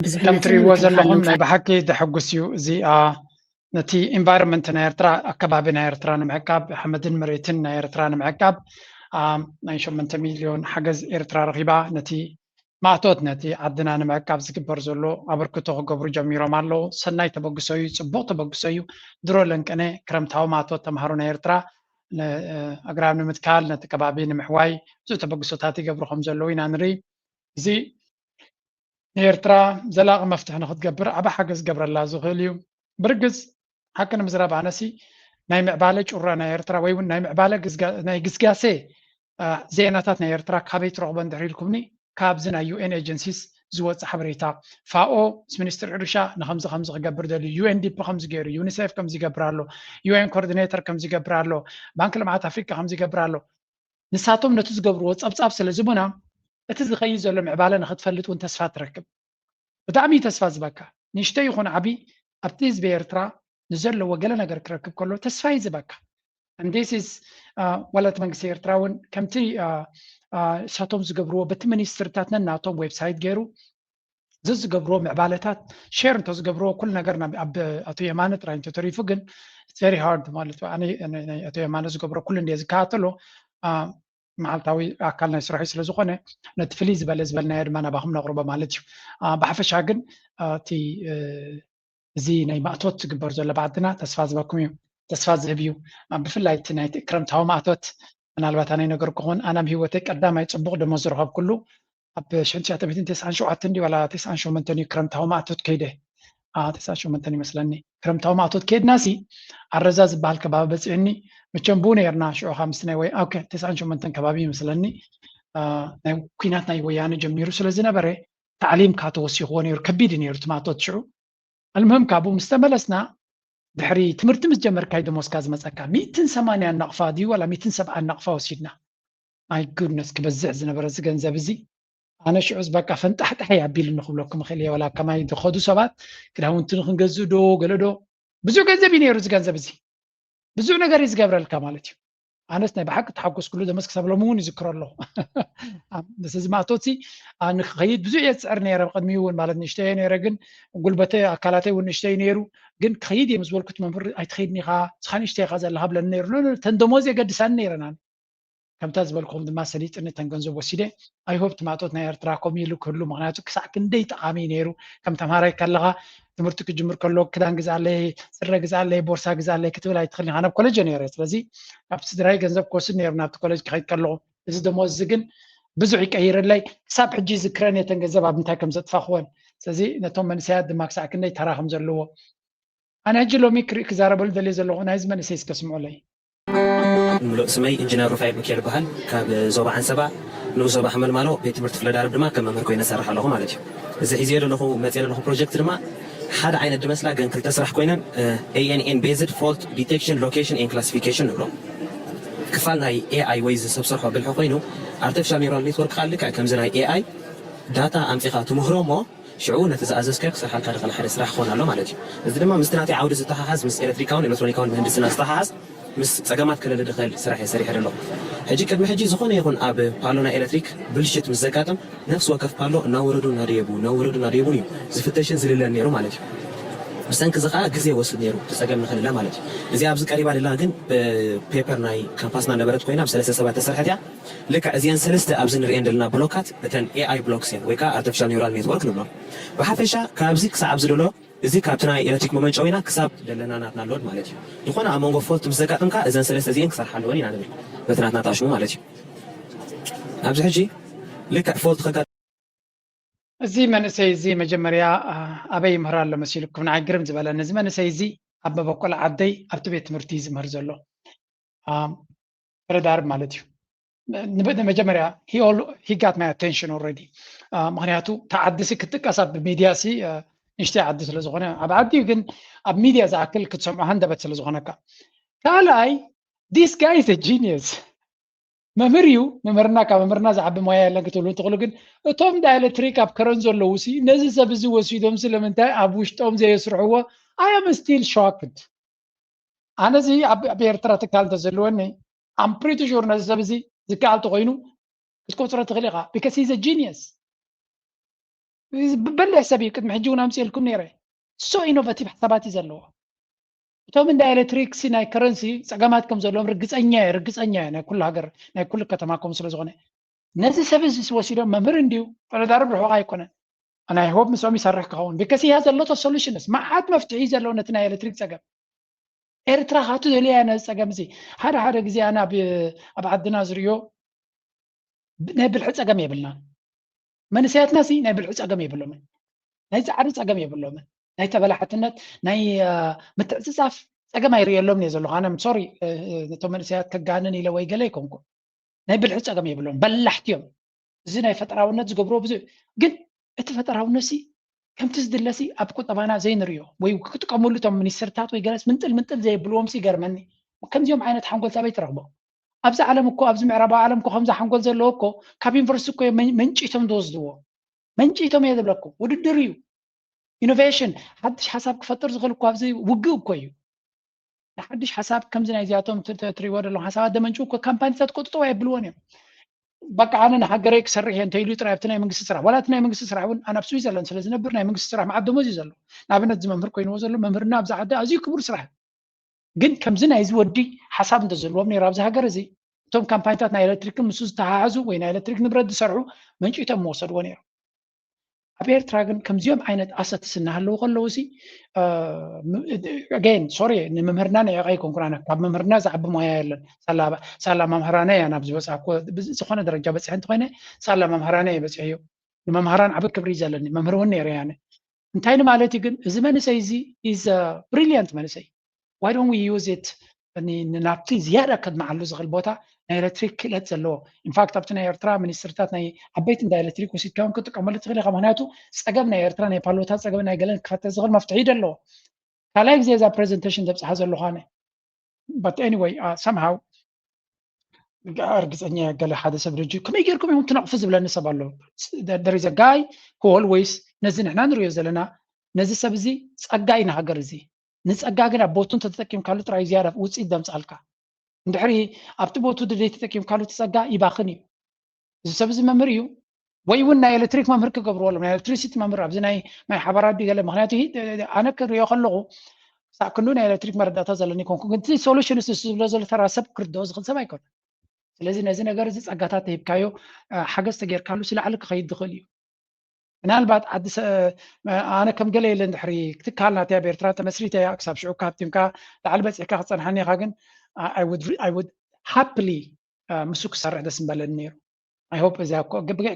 ብዝሕነትን ከም ትሪእዎ ምክልኻልን ዘለኹም ናይ ምውጻእ ብሓቂ ዘሐጉስ እዩ። እዚ ኣ፣ ነቲ ኢንቫይሮንመንት ናይ ኤርትራ፣ ኣከባቢ ናይ ኤርትራ ንምዕቃብ፣ ሓመድን መሬትን ናይ ኤርትራ ንምዕቃብ፣ ኣ፣ ናይ ሸሞንተ ሚልዮን ሓገዝ ኤርትራ ረኺባ። ነቲ ማእቶት፣ ነቲ ዓድና ንምዕቃብ ዝግበር ዘሎ ኣበርክቶ ክገብሩ ጀሚሮም ኣለዉ። ሰናይ ተበግሶ እዩ፣ ጽቡቕ ተበግሶ እዩ። ድሮ ለንቀነ ክረምታዊ ማእቶት ተምሃሮ ናይ ኤርትራ ን-፣ ኣግራብ ንምትካል፣ ነቲ ከባቢ ንምሕዋይ ብዙሕ ተበግሶታት ይገብሩ ከም ዘለዉ ኢና ንርኢ። እዚ ንኤርትራ ዘላቒ መፍትሒ ንክትገብር ዓቢ ሓገዝ ክገብረላ ዝኽእል እዩ። ብርግጽ ሓቂ ንምዝራብ ኣነሲ ናይ ምዕባለ ጩራ ናይ ኤርትራ ወይ እውን ናይ ምዕባለ ግዝጋ-፣ ናይ ግስጋሴ፣ ኣ፣ ዜናታት ናይ ኤርትራ ካበይ ትረኽቦ እንድሕር ኢልኩምኒ፣ ካብዚ ናይ ዩ ኤን ኤጀንሲስ ዝወጽእ ሓበሬታ። ፋኦ ምስ ሚኒስትሪ ሕርሻ ንከምዚ ከምዚ ክገብር ደልዩ፣ ዩ ኤን ዲ ፒ ከምዚ ገይሩ፣ ዩኒሴፍ ከምዚ ይገብር ኣሎ፣ ዩ ኤን ኮኦርዲኔተር ከምዚ ይገብር ኣሎ፣ ባንክ ልምዓት ኣፍሪቃ ከምዚ ይገብር ኣሎ። ንሳቶም ነቲ ዝገብርዎ ጸብጻብ ስለ ዝቡና፣ እቲ ዝኸይድ ዘሎ ምዕባለ ንክትፈልጥ እውን ተስፋ ትረክብ። ብጣዕሚ እዩ ተስፋ ዝበካ። ንእሽተይ ይኹን ዓቢ፣ ኣብቲ ህዝቢ ኤርትራ ንዘለዎ ገለ ነገር ክረክብ ከሎ ተስፋ እዩ ዝበካ። And this is፣ አ፣ ዋላ እቲ መንግስቲ ኤርትራ እውን ከምቲ፣ አ፣ አ፣ ንሳቶም ዝገብርዎ በቲ ሚኒስትርታት ነናቶም ዌብሳይት ገይሩ ዝዝገብርዎ ምዕባለታት ሼር እንተዝገብርዎ፣ ኩሉ ነገር ናብ፣ ኣብ ኣቶ የማነ ጥራይ እንተተሪፉ፣ ግን it's very hard ማለት እዩ። ኣነ፣ ኣነ ናይ ኣቶ የማነ ዝገብሮ ኩሉ እንድየ ዝከታተሎ፣ አ፣ መዓልታዊ ኣካል ናይ ስራሑ ስለ ዝኾነ፣ ነቲ ፍልይ ዝበለ ዝበልናዮ ድማ ናባኹም ነቕርቦ ማለት እዩ። አ፣ ብሓፈሻ ግን፣ አ፣ እቲ፣ እ፣ እዚ ናይ ማእቶት ዝግበር ዘሎ ብዓድና ተስፋ ዝበኩም እዩ፣ ተስፋ ዝህብ እዩ። አ፣ ብፍላይ እቲ ናይ ክረምታዊ ማእቶት፣ ምናልባት ኣነ ይነገርኩ ክኾን፣ ኣነ ኣብ ህይወተይ ቀዳማይ ጽቡቕ ደሞዝ ዝረኸብኩሉ ኣብ ሽሕን ትሽዓተ ሚእትን ተስዓን ሸውዓተን ድዩ ዋላ ተስዓን ሸሞንተን እዩ ክረምታዊ ማእቶት ከይደ። አ፣ ተስዓን ሸሞንተን ይመስለኒ። ክረምታዊ ማእቶት ከይድና ሲ ኣረዛ ዝበሃል ከባቢ በጺሕኒ። መቸም ብኡ ነይርና ሽዑ ካብ ምስቲ ናይ ወይ-፣ ኦኬ፣ ተስዓን ሸሞንተን ከባቢ ይመስለኒ። አ፣ ናይ ኩናት ናይ ወያነ ጀሚሩ ስለ ዝነበረ ታዕሊምካ ተወሲኽዎ ነይሩ፣ ከቢድ እዩ ነይሩ እቲ ማእቶት ሽዑ። ኣልምህም ካብኡ ምስ ተመለስና፣ ድሕሪ ትምህርቲ ምስ ጀመርካ እዩ ደሞዝካ ዝመጸካ። ሚእትን ሰማንያን ናቕፋ ድዩ ዋላ ሚእትን ሰብዓን ናቕፋ ወሲድና። My goodness፣ ክበዝሕ ዝነበረ እዚ ገንዘብ እዚ። ኣነ ሽዑስ በቃ ፈንጣሕጣሕ እዩ ኣቢሉኒ ክብለኩም እኽእል እየ። ዋላ ከማይ ዝኸዱ ሰባት ክዳውንቲ ንክንገዝእ ዶ ገለ ዶ፣ ብዙሕ ገንዘብ እዩ ነይሩ እዚ ገንዘብ እዚ። ብዙሕ ነገር እዩ ዝገብረልካ ማለት እዩ። ኣነስ ናይ ብሓቂ ተሓጎስኩሉ፣ ደሞዝ ክሳብ ሎሚ እውን ይዝክሮ ኣለኹ። ኣብ፣ ምስ እዚ ማእቶት እዚ፣ ኣ፣ ንክኸይድ ብዙሕ እየ ዝጽዕር ነይረ፣ ቅድሚኡ እውን ማለት ንእሽተይ እየ ነይረ፣ ግን ጉልበተይ ኣካላተይ እውን ንእሽተይ ነይሩ፣ ግን ክኸይድ እየ ምስ በልኩ እቲ መምህር ኣይትኸይድን ኢኻ፣ ንስኻ ንእሽተይ ኢኻ ዘለኻ ብለኒ ነይሩ። ኖ፣ ኖ፣ ተን ደሞዝ የገድሳኒ ነይረን ኣነ። ከምታ ዝበልኩኹም ድማ ሰሊጥኒ ተን ገንዘብ ወሲደ። I hope እቲ ማእቶት ናይ ኤርትራ ከምኡ ኢሉ ክህሉ፣ ምኽንያቱ ክሳዕ ክንደይ ጠቓሚ እዩ ነይሩ። ከም ተምሃራይ ከለኻ ትምህርቲ ክጅምር ከሎ ክዳን ግዝኣለይ፣ ስረ ግዝኣለይ፣ ቦርሳ ግዝኣለይ ክትብል ኣይትኽእልን ኢኻ። ናብ ኮሌጅ እየ ነይረ። ስለዚ ካብ ስድራይ ገንዘብ ክወስድ ነይሩ ናብቲ ኮሌጅ ክኸይድ ከለኹ። እዚ ደሞዝ እዚ ግን ብዙሕ ይቀይረለይ። ክሳብ ሕጂ ይዝክረን እየ እተን ገንዘብ ኣብ ምንታይ ከም ዘጥፋኽወን። ስለዚ ነቶም መንእሰያት ድማ ክሳዕ ክንደይ ተራ ከም ዘለዎ። ኣነ ሕጂ ሎሚ ክርኢ ክዛረበሉ ደልየ ዘለኹ ናይዚ መንእሰይ እስከ ስምዑለይ። ምሉእ ስመይ ኢንጂነር ሩፋኤል ሚካኤል ይበሃል። ካብ ዞባ ዓንሰባ ንኡስ ዞባ ሓመልማሎ ቤት ትምህርቲ ፍለዳርብ ድማ ከም መምህር ኮይነ እሰርሕ ኣለኹ ማለት እዩ። እዚ ሒዝዮ ዘለኹ መፅየ ዘለኹ ፕሮጀክት ድማ ሓደ ዓይነት ዝመስላ ግን ክልተ ስራሕ ኮይነን ኤ ኤን ኤን based fault detection location and classification ንብሎ። ክፋል ናይ ኤ ኣይ ወይ እዚ ሰብ ሰርሖ ብልሒ ኮይኑ ኣርቲፊሻል ኒውራል ኔትወርክ ከዓ ልክዕ ከምዚ ናይ ኤ ኣይ ዳታ ኣምፂኻ ትምህሮ እሞ ሽዑ ነቲ ዝኣዘዝካዮ ክሰርሓልካ ዝኽእል ሓደ ስራሕ ክኾን ኣሎ ማለት እዩ። እዚ ድማ ምስቲ ናተይ ዓውዲ ዝተሓሓዝ ምስ ኤሌክትሪካውን ኤሌክትሮኒካውን ምህንድስና ዝተሓሓዝ ምስ ፀገማት ከለሊ ዝኽእል ስራሕ እየ ሰሪሐ ዘለኹ። ሕጂ ቅድሚ ሕጂ ዝኾነ ይኹን ኣብ ፓሎ ናይ ኤሌክትሪክ ብልሽት ምስ ዘጋጥም ነፍሲ ወከፍ ፓሎ እናወረዱ እናደየቡ እናወረዱ እናደየቡን እዩ ዝፍተሽን ዝልለን ነይሩ ማለት እዩ። ብሰንኪ እዚ ከዓ ግዜ ይወስድ ነይሩ እቲ ፀገም ንኽልለ ማለት እዩ። እዚ ኣብዚ ቀሪባ ደላ ግን ፔፐር ናይ ካምፓስና ነበረት ኮይና ብሰለስተ ሰባት ተሰርሐት እያ። ልክዕ እዚአን ሰለስተ ኣብዚ ንሪአን ዘለና ብሎካት እተን ኤ ኣይ ብሎክስ እየን ወይ ከዓ ኣርቲፊሻል ኒውራል ኔትወርክ ንብሎ። ብሓፈሻ ካብዚ ክሳብ ኣብዚ ዘሎ እዚ ካብቲ ናይ ኤሌክትሪክ መመንጨዊና ክሳብ ዘለና ናትና ሎድ ማለት እዩ። ዝኾነ ኣብ መንጎ ፎልት ምስ ዘጋጥምካ እዘን ሰለስተ እዚአን ክሰርሓ ኣለወን ኢና ንብል በቲ ናትና ጣሽሙ ማለት እዩ። ኣብዚ ሕጂ ልክዕ ፎልት ከጋ እዚ መንእሰይ እዚ መጀመርያ፣ አ፣ ኣበይ ይምህር ኣሎ መሲልኩም? ንዓይ ግርም ዝበለኒ እዚ መንእሰይ እዚ ኣብ መበቆል ዓደይ ኣብቲ ቤት ትምህርቲ እዩ ዝምህር ዘሎ። አ፣ ፍረ ዳርብ ማለት እዩ። ንብ-፣ ንመጀመርያ he all-፣ he got my attention already። አ፣ ምኽንያቱ እቲ ዓዲ ሲ ክትጥቀስ ኣብ ሚድያ ሲ፣ አ፣ ንእሽተይ ዓዲ ስለ ዝኾነ ኣብ ዓዲ እዩ፣ ግን ኣብ ሚድያ ዝኣክል ክትሰምዖ ሃንደበት ስለ ዝኾነካ። ካልኣይ this guy is a genius። መምህር እዩ። መምህርና ካብ መምህርና ዝዓቢ ሞያ የለን ክትብሉ እንትኽእሉ፣ ግን እቶም ዳይኤሌክትሪክ ኣብ ከረን ዘለዉ ሲ ነዚ ሰብ እዚ ወሲዶም ስለምንታይ ኣብ ውሽጦም ዘየስርሕዎ? I am still shocked። ኣነ እዚ ኣብ ኣብ ኤርትራ ትካል እንተዘለወኒ I'm pretty sure ነዚ ሰብ እዚ ዝከኣል ተኾይኑ ክትቆፅሮ ትኽእል ኢኻ። Because he's a genius። በሊሕ ሰብ እዩ። ቅድሚ ሕጂ እውን ኣምፅኤልኩም ነይረ። So innovative ሓሳባት እዩ ዘለዎ። እቶም እንዳ ኤሌክትሪክ ሲ ናይ ከረንሲ ፀገማት ከም ዘለዎም ርግፀኛ እየ፣ ርግፀኛ እየ። ናይ ኩሉ ሃገር ናይ ኩሉ ከተማ ከም ስለ ዝኾነ ነዚ ሰብ እዚ ወሲዶም መምህር እንድዩ ተወዳዳሪ ብርሑቕ ኣይኮነን። And I hope ምስኦም ይሰርሕ ክኸውን because he has a lot of solutions። መዓት መፍትሒ ዘለዎ ነቲ ናይ ኤሌክትሪክ ፀገም ኤርትራ ካቱ ደልያ ነዚ ፀገም እዚ ሓደ ሓደ ግዜ ኣነ ኣብ ኣብ ዓድና ዝርእዮ ናይ ብልሒ ፀገም የብልናን። መንእሰያትና ሲ ናይ ብልሒ ፀገም የብሎምን፣ ናይ ፃዕሪ ፀገም የብሎምን፣ ናይ ተበላሕትነት ናይ ምትዕፅፃፍ ፀገም ኣይርእየሎምን እየ ዘለኹ። ኣነ ሶሪ ነቶም መንእሰያት ከጋንን ኢለ ወይ ገለ ኣይኮንኩ። ናይ ብልሒ ፀገም የብሎም፣ በላሕቲ እዮም። እዚ ናይ ፈጠራውነት ዝገብርዎ ብዙ ግን እቲ ፈጠራውነት ሲ ከምቲ ዝድለ ሲ ኣብ ቁጠባና ዘይንርእዮ ወይ ክጥቀመሉ እቶም ሚኒስትርታት ወይ ገለስ ምንጥል ምንጥል ዘየብልዎም ሲ ይገርመኒ። ከምዚኦም ዓይነት ሓንጎል ኣበይ ትረኽቦ? ኣብዚ ዓለም እኮ ኣብዚ ምዕራባዊ ዓለም እኮ ከምዚ ሓንጎል ዘለዎ እኮ ካብ ዩኒቨርሲቲ እኮ መንጭቶም ዝወስድዎ። መንጭቶም እየ ዝብለኩም። ውድድር እዩ። ኢኖቬሽን ሓድሽ ሓሳብ ክፈጥር ዝኽእል እኮ ኣብዚ ውግእ እኮ እዩ። ንሓድሽ ሓሳብ ከምዚ ናይ እዚኣቶም ትሪእዎ ዘለኹም ሓሳባት ደመንጭ እኮ ካምፓኒታት ቆጥጠው የብልዎን እዮም። በቃ ኣነ ንሃገረይ ክሰርሕ እየ እንተኢሉ ጥራይ ኣብቲ ናይ መንግስቲ ስራሕ ዋላ እቲ ናይ መንግስቲ ስራሕ እውን ኣነ ኣብ ስዊዘርላንድ ስለ ዝነብር ናይ መንግስቲ ስራሕ መዓት ደሞዝ እዩ ዘሎ። ንኣብነት እዚ መምህር ኮይንዎ ዘሎ መምህርና ኣብዛ ዓዲ ኣዝዩ ክቡር ስራሕ ግን ከምዚ ናይዚ ወዲ ሓሳብ እንተዘለዎም ነይሩ ኣብዚ ሃገር እዚ እቶም ካምፓኒታት ናይ ኤሌክትሪክን ምስ ዝተሓሓዙ ወይ ናይ ኤሌክትሪክ ንብረት ዝሰርሑ መንጭቶም መወሰድዎ ነይሩ። ኣብ ኤርትራ ግን ከምዚኦም ዓይነት ኣሰትስ እናሃለዉ ከለዉ ሲ again sorry ንምምህርና ንዕቐ ኣይኮንኩን ኣነ ካብ መምህርና ዝዓቢ ሞያ የለን። ሳላ መምህራነ እያ ናብ ዝበፅሓ ዝኾነ ደረጃ በፅሐ እንተኮይነ ሳላ መምህራነ እየ በፂሐዮ። ንመምህራን ዓቢ ክብሪ እዩ ዘለኒ መምህር እውን ነይረ እየ ኣነ። እንታይ ንማለት እዩ ግን እዚ መንእሰይ እዚ is brilliant መንእሰይ why don't we use it ናብቲ ዝያዳ ከድምዓሉ ዝኽእል ቦታ ናይ ኤሌክትሪክ ክእለት ዘለዎ ኢንፋክት ኣብቲ ናይ ኤርትራ ሚኒስትርታት ናይ ዓበይቲ እንዳ ኤሌክትሪክ ወሲድካዮም ክጥቀመሉ ትኽእል ኢኻ። ምክንያቱ ፀገም ናይ ኤርትራ ናይ ፓሎታ ፀገም ናይ ገለን ክፈተ ዝኽእል መፍትሒ እዩ ዘለዎ። ካልኣይ ግዜ እዛ ፕሬዘንቴሽን ዘብፅሓ ዘለኹ ኣነ but anyway somehow እርግፀኛ እየ ገለ ሓደ ሰብ ደጅ ከመይ ጌርኩም እዮም ትነቕፉ ዝብለኒ ሰብ ኣሎ። There is a guy who always ነዚ ንሕና ንሪኦ ዘለና ነዚ ሰብ እዚ ፀጋ እዩ ንሃገር እዚ ንፀጋ ግን ኣብ ቦቱ እንተተጠቂምካሉ ጥራይ ዝያዳ ውፅኢት ደምፅኣልካ። እንድሕሪ ኣብቲ ቦቱ ድደይ ተጠቂምካሉ እቲ ፀጋ ይባኽን እዩ። እዚ ሰብ እዚ መምህር እዩ ወይ እውን ናይ ኤሌክትሪክ መምህር ክገብርዎ ኣለዎም ናይ ኤሌክትሪሲቲ መምህር ኣብዚ ናይ ማይ ሓበራ ድዩ ገለ ምክንያቱ ኣነ ክሪኦ ከለኹ ክሳዕ ክንዱ ናይ ኤሌክትሪክ መረዳእታ ዘለኒ ኮንኩ ግን እቲ ሶሉሽንስ ንሱ ዝብሎ ዘሎ ተራ ሰብ ክርድኦ ዝኽእል ሰብ ኣይኮነ። ስለዚ ነዚ ነገር እዚ ፀጋታት ተሂብካዮ ሓገዝ ተጌርካሉ ዝለዓለ ክኸይድ ዝኽእል እዩ። ምናልባት ዓዲ ኣነ ከም ገለ የለ እንድሕሪ ትካል ናተይ ኣብ ኤርትራ ተመስሪተ እያ ክሳብ ሽዑ ካብቲምካ ላዕሊ በፂሕካ ክፀንሓኒ ኢኻ ግን I would happily ምሱ ክሰርሕ ደስ ምበለኒ ነይሩ። I hope እዚኣ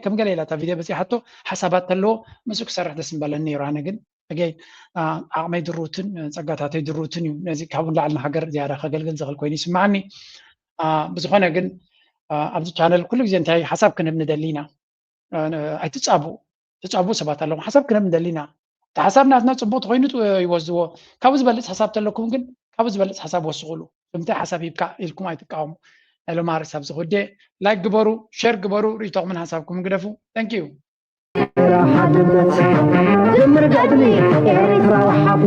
ከም ገለ ኢላ እታ ቪድዮ በፂሓቶ ሓሳባት ተለዎ ምሱ ክሰርሕ ደስ ምበለኒ ነይሩ። ኣነ ግን ኣገይ ዓቕመይ ድሩትን ፀጋታተይ ድሩትን እዩ ነዚ ካብኡ ንላዕሊ ንሃገር ዝያዳ ከገልግል ዝኽእል ኮይኑ ይስምዓኒ። ብዝኾነ ግን ኣብዚ ቻነል ኩሉ ግዜ እንታይ ሓሳብ ክንህብ ንደሊ ኢና። ኣይትፃቡ ትፃቡ ሰባት ኣለኹም ሓሳብ ክንህብ ንደሊ ኢና። እቲ ሓሳብ ናትና ፅቡቅ ተኮይኑ ይወስድዎ። ካብኡ ዝበልፅ ሓሳብ ተለኩም ግን ካብኡ ዝበልፅ ሓሳብ ወስኹሉ። ብምንታይ ሓሳብ ሂብካ ኢልኩም ኣይትቃወሙ። ናይ ሎማ ርእስ ኣብዚ ክውዴ ላይክ ግበሩ፣ ሼር ግበሩ፣ ርእይቶኹምን ሓሳብኩምን ግደፉ። Thank you። ሓድነት ድምር ገድሊ ኤርትራዊ ሓቦ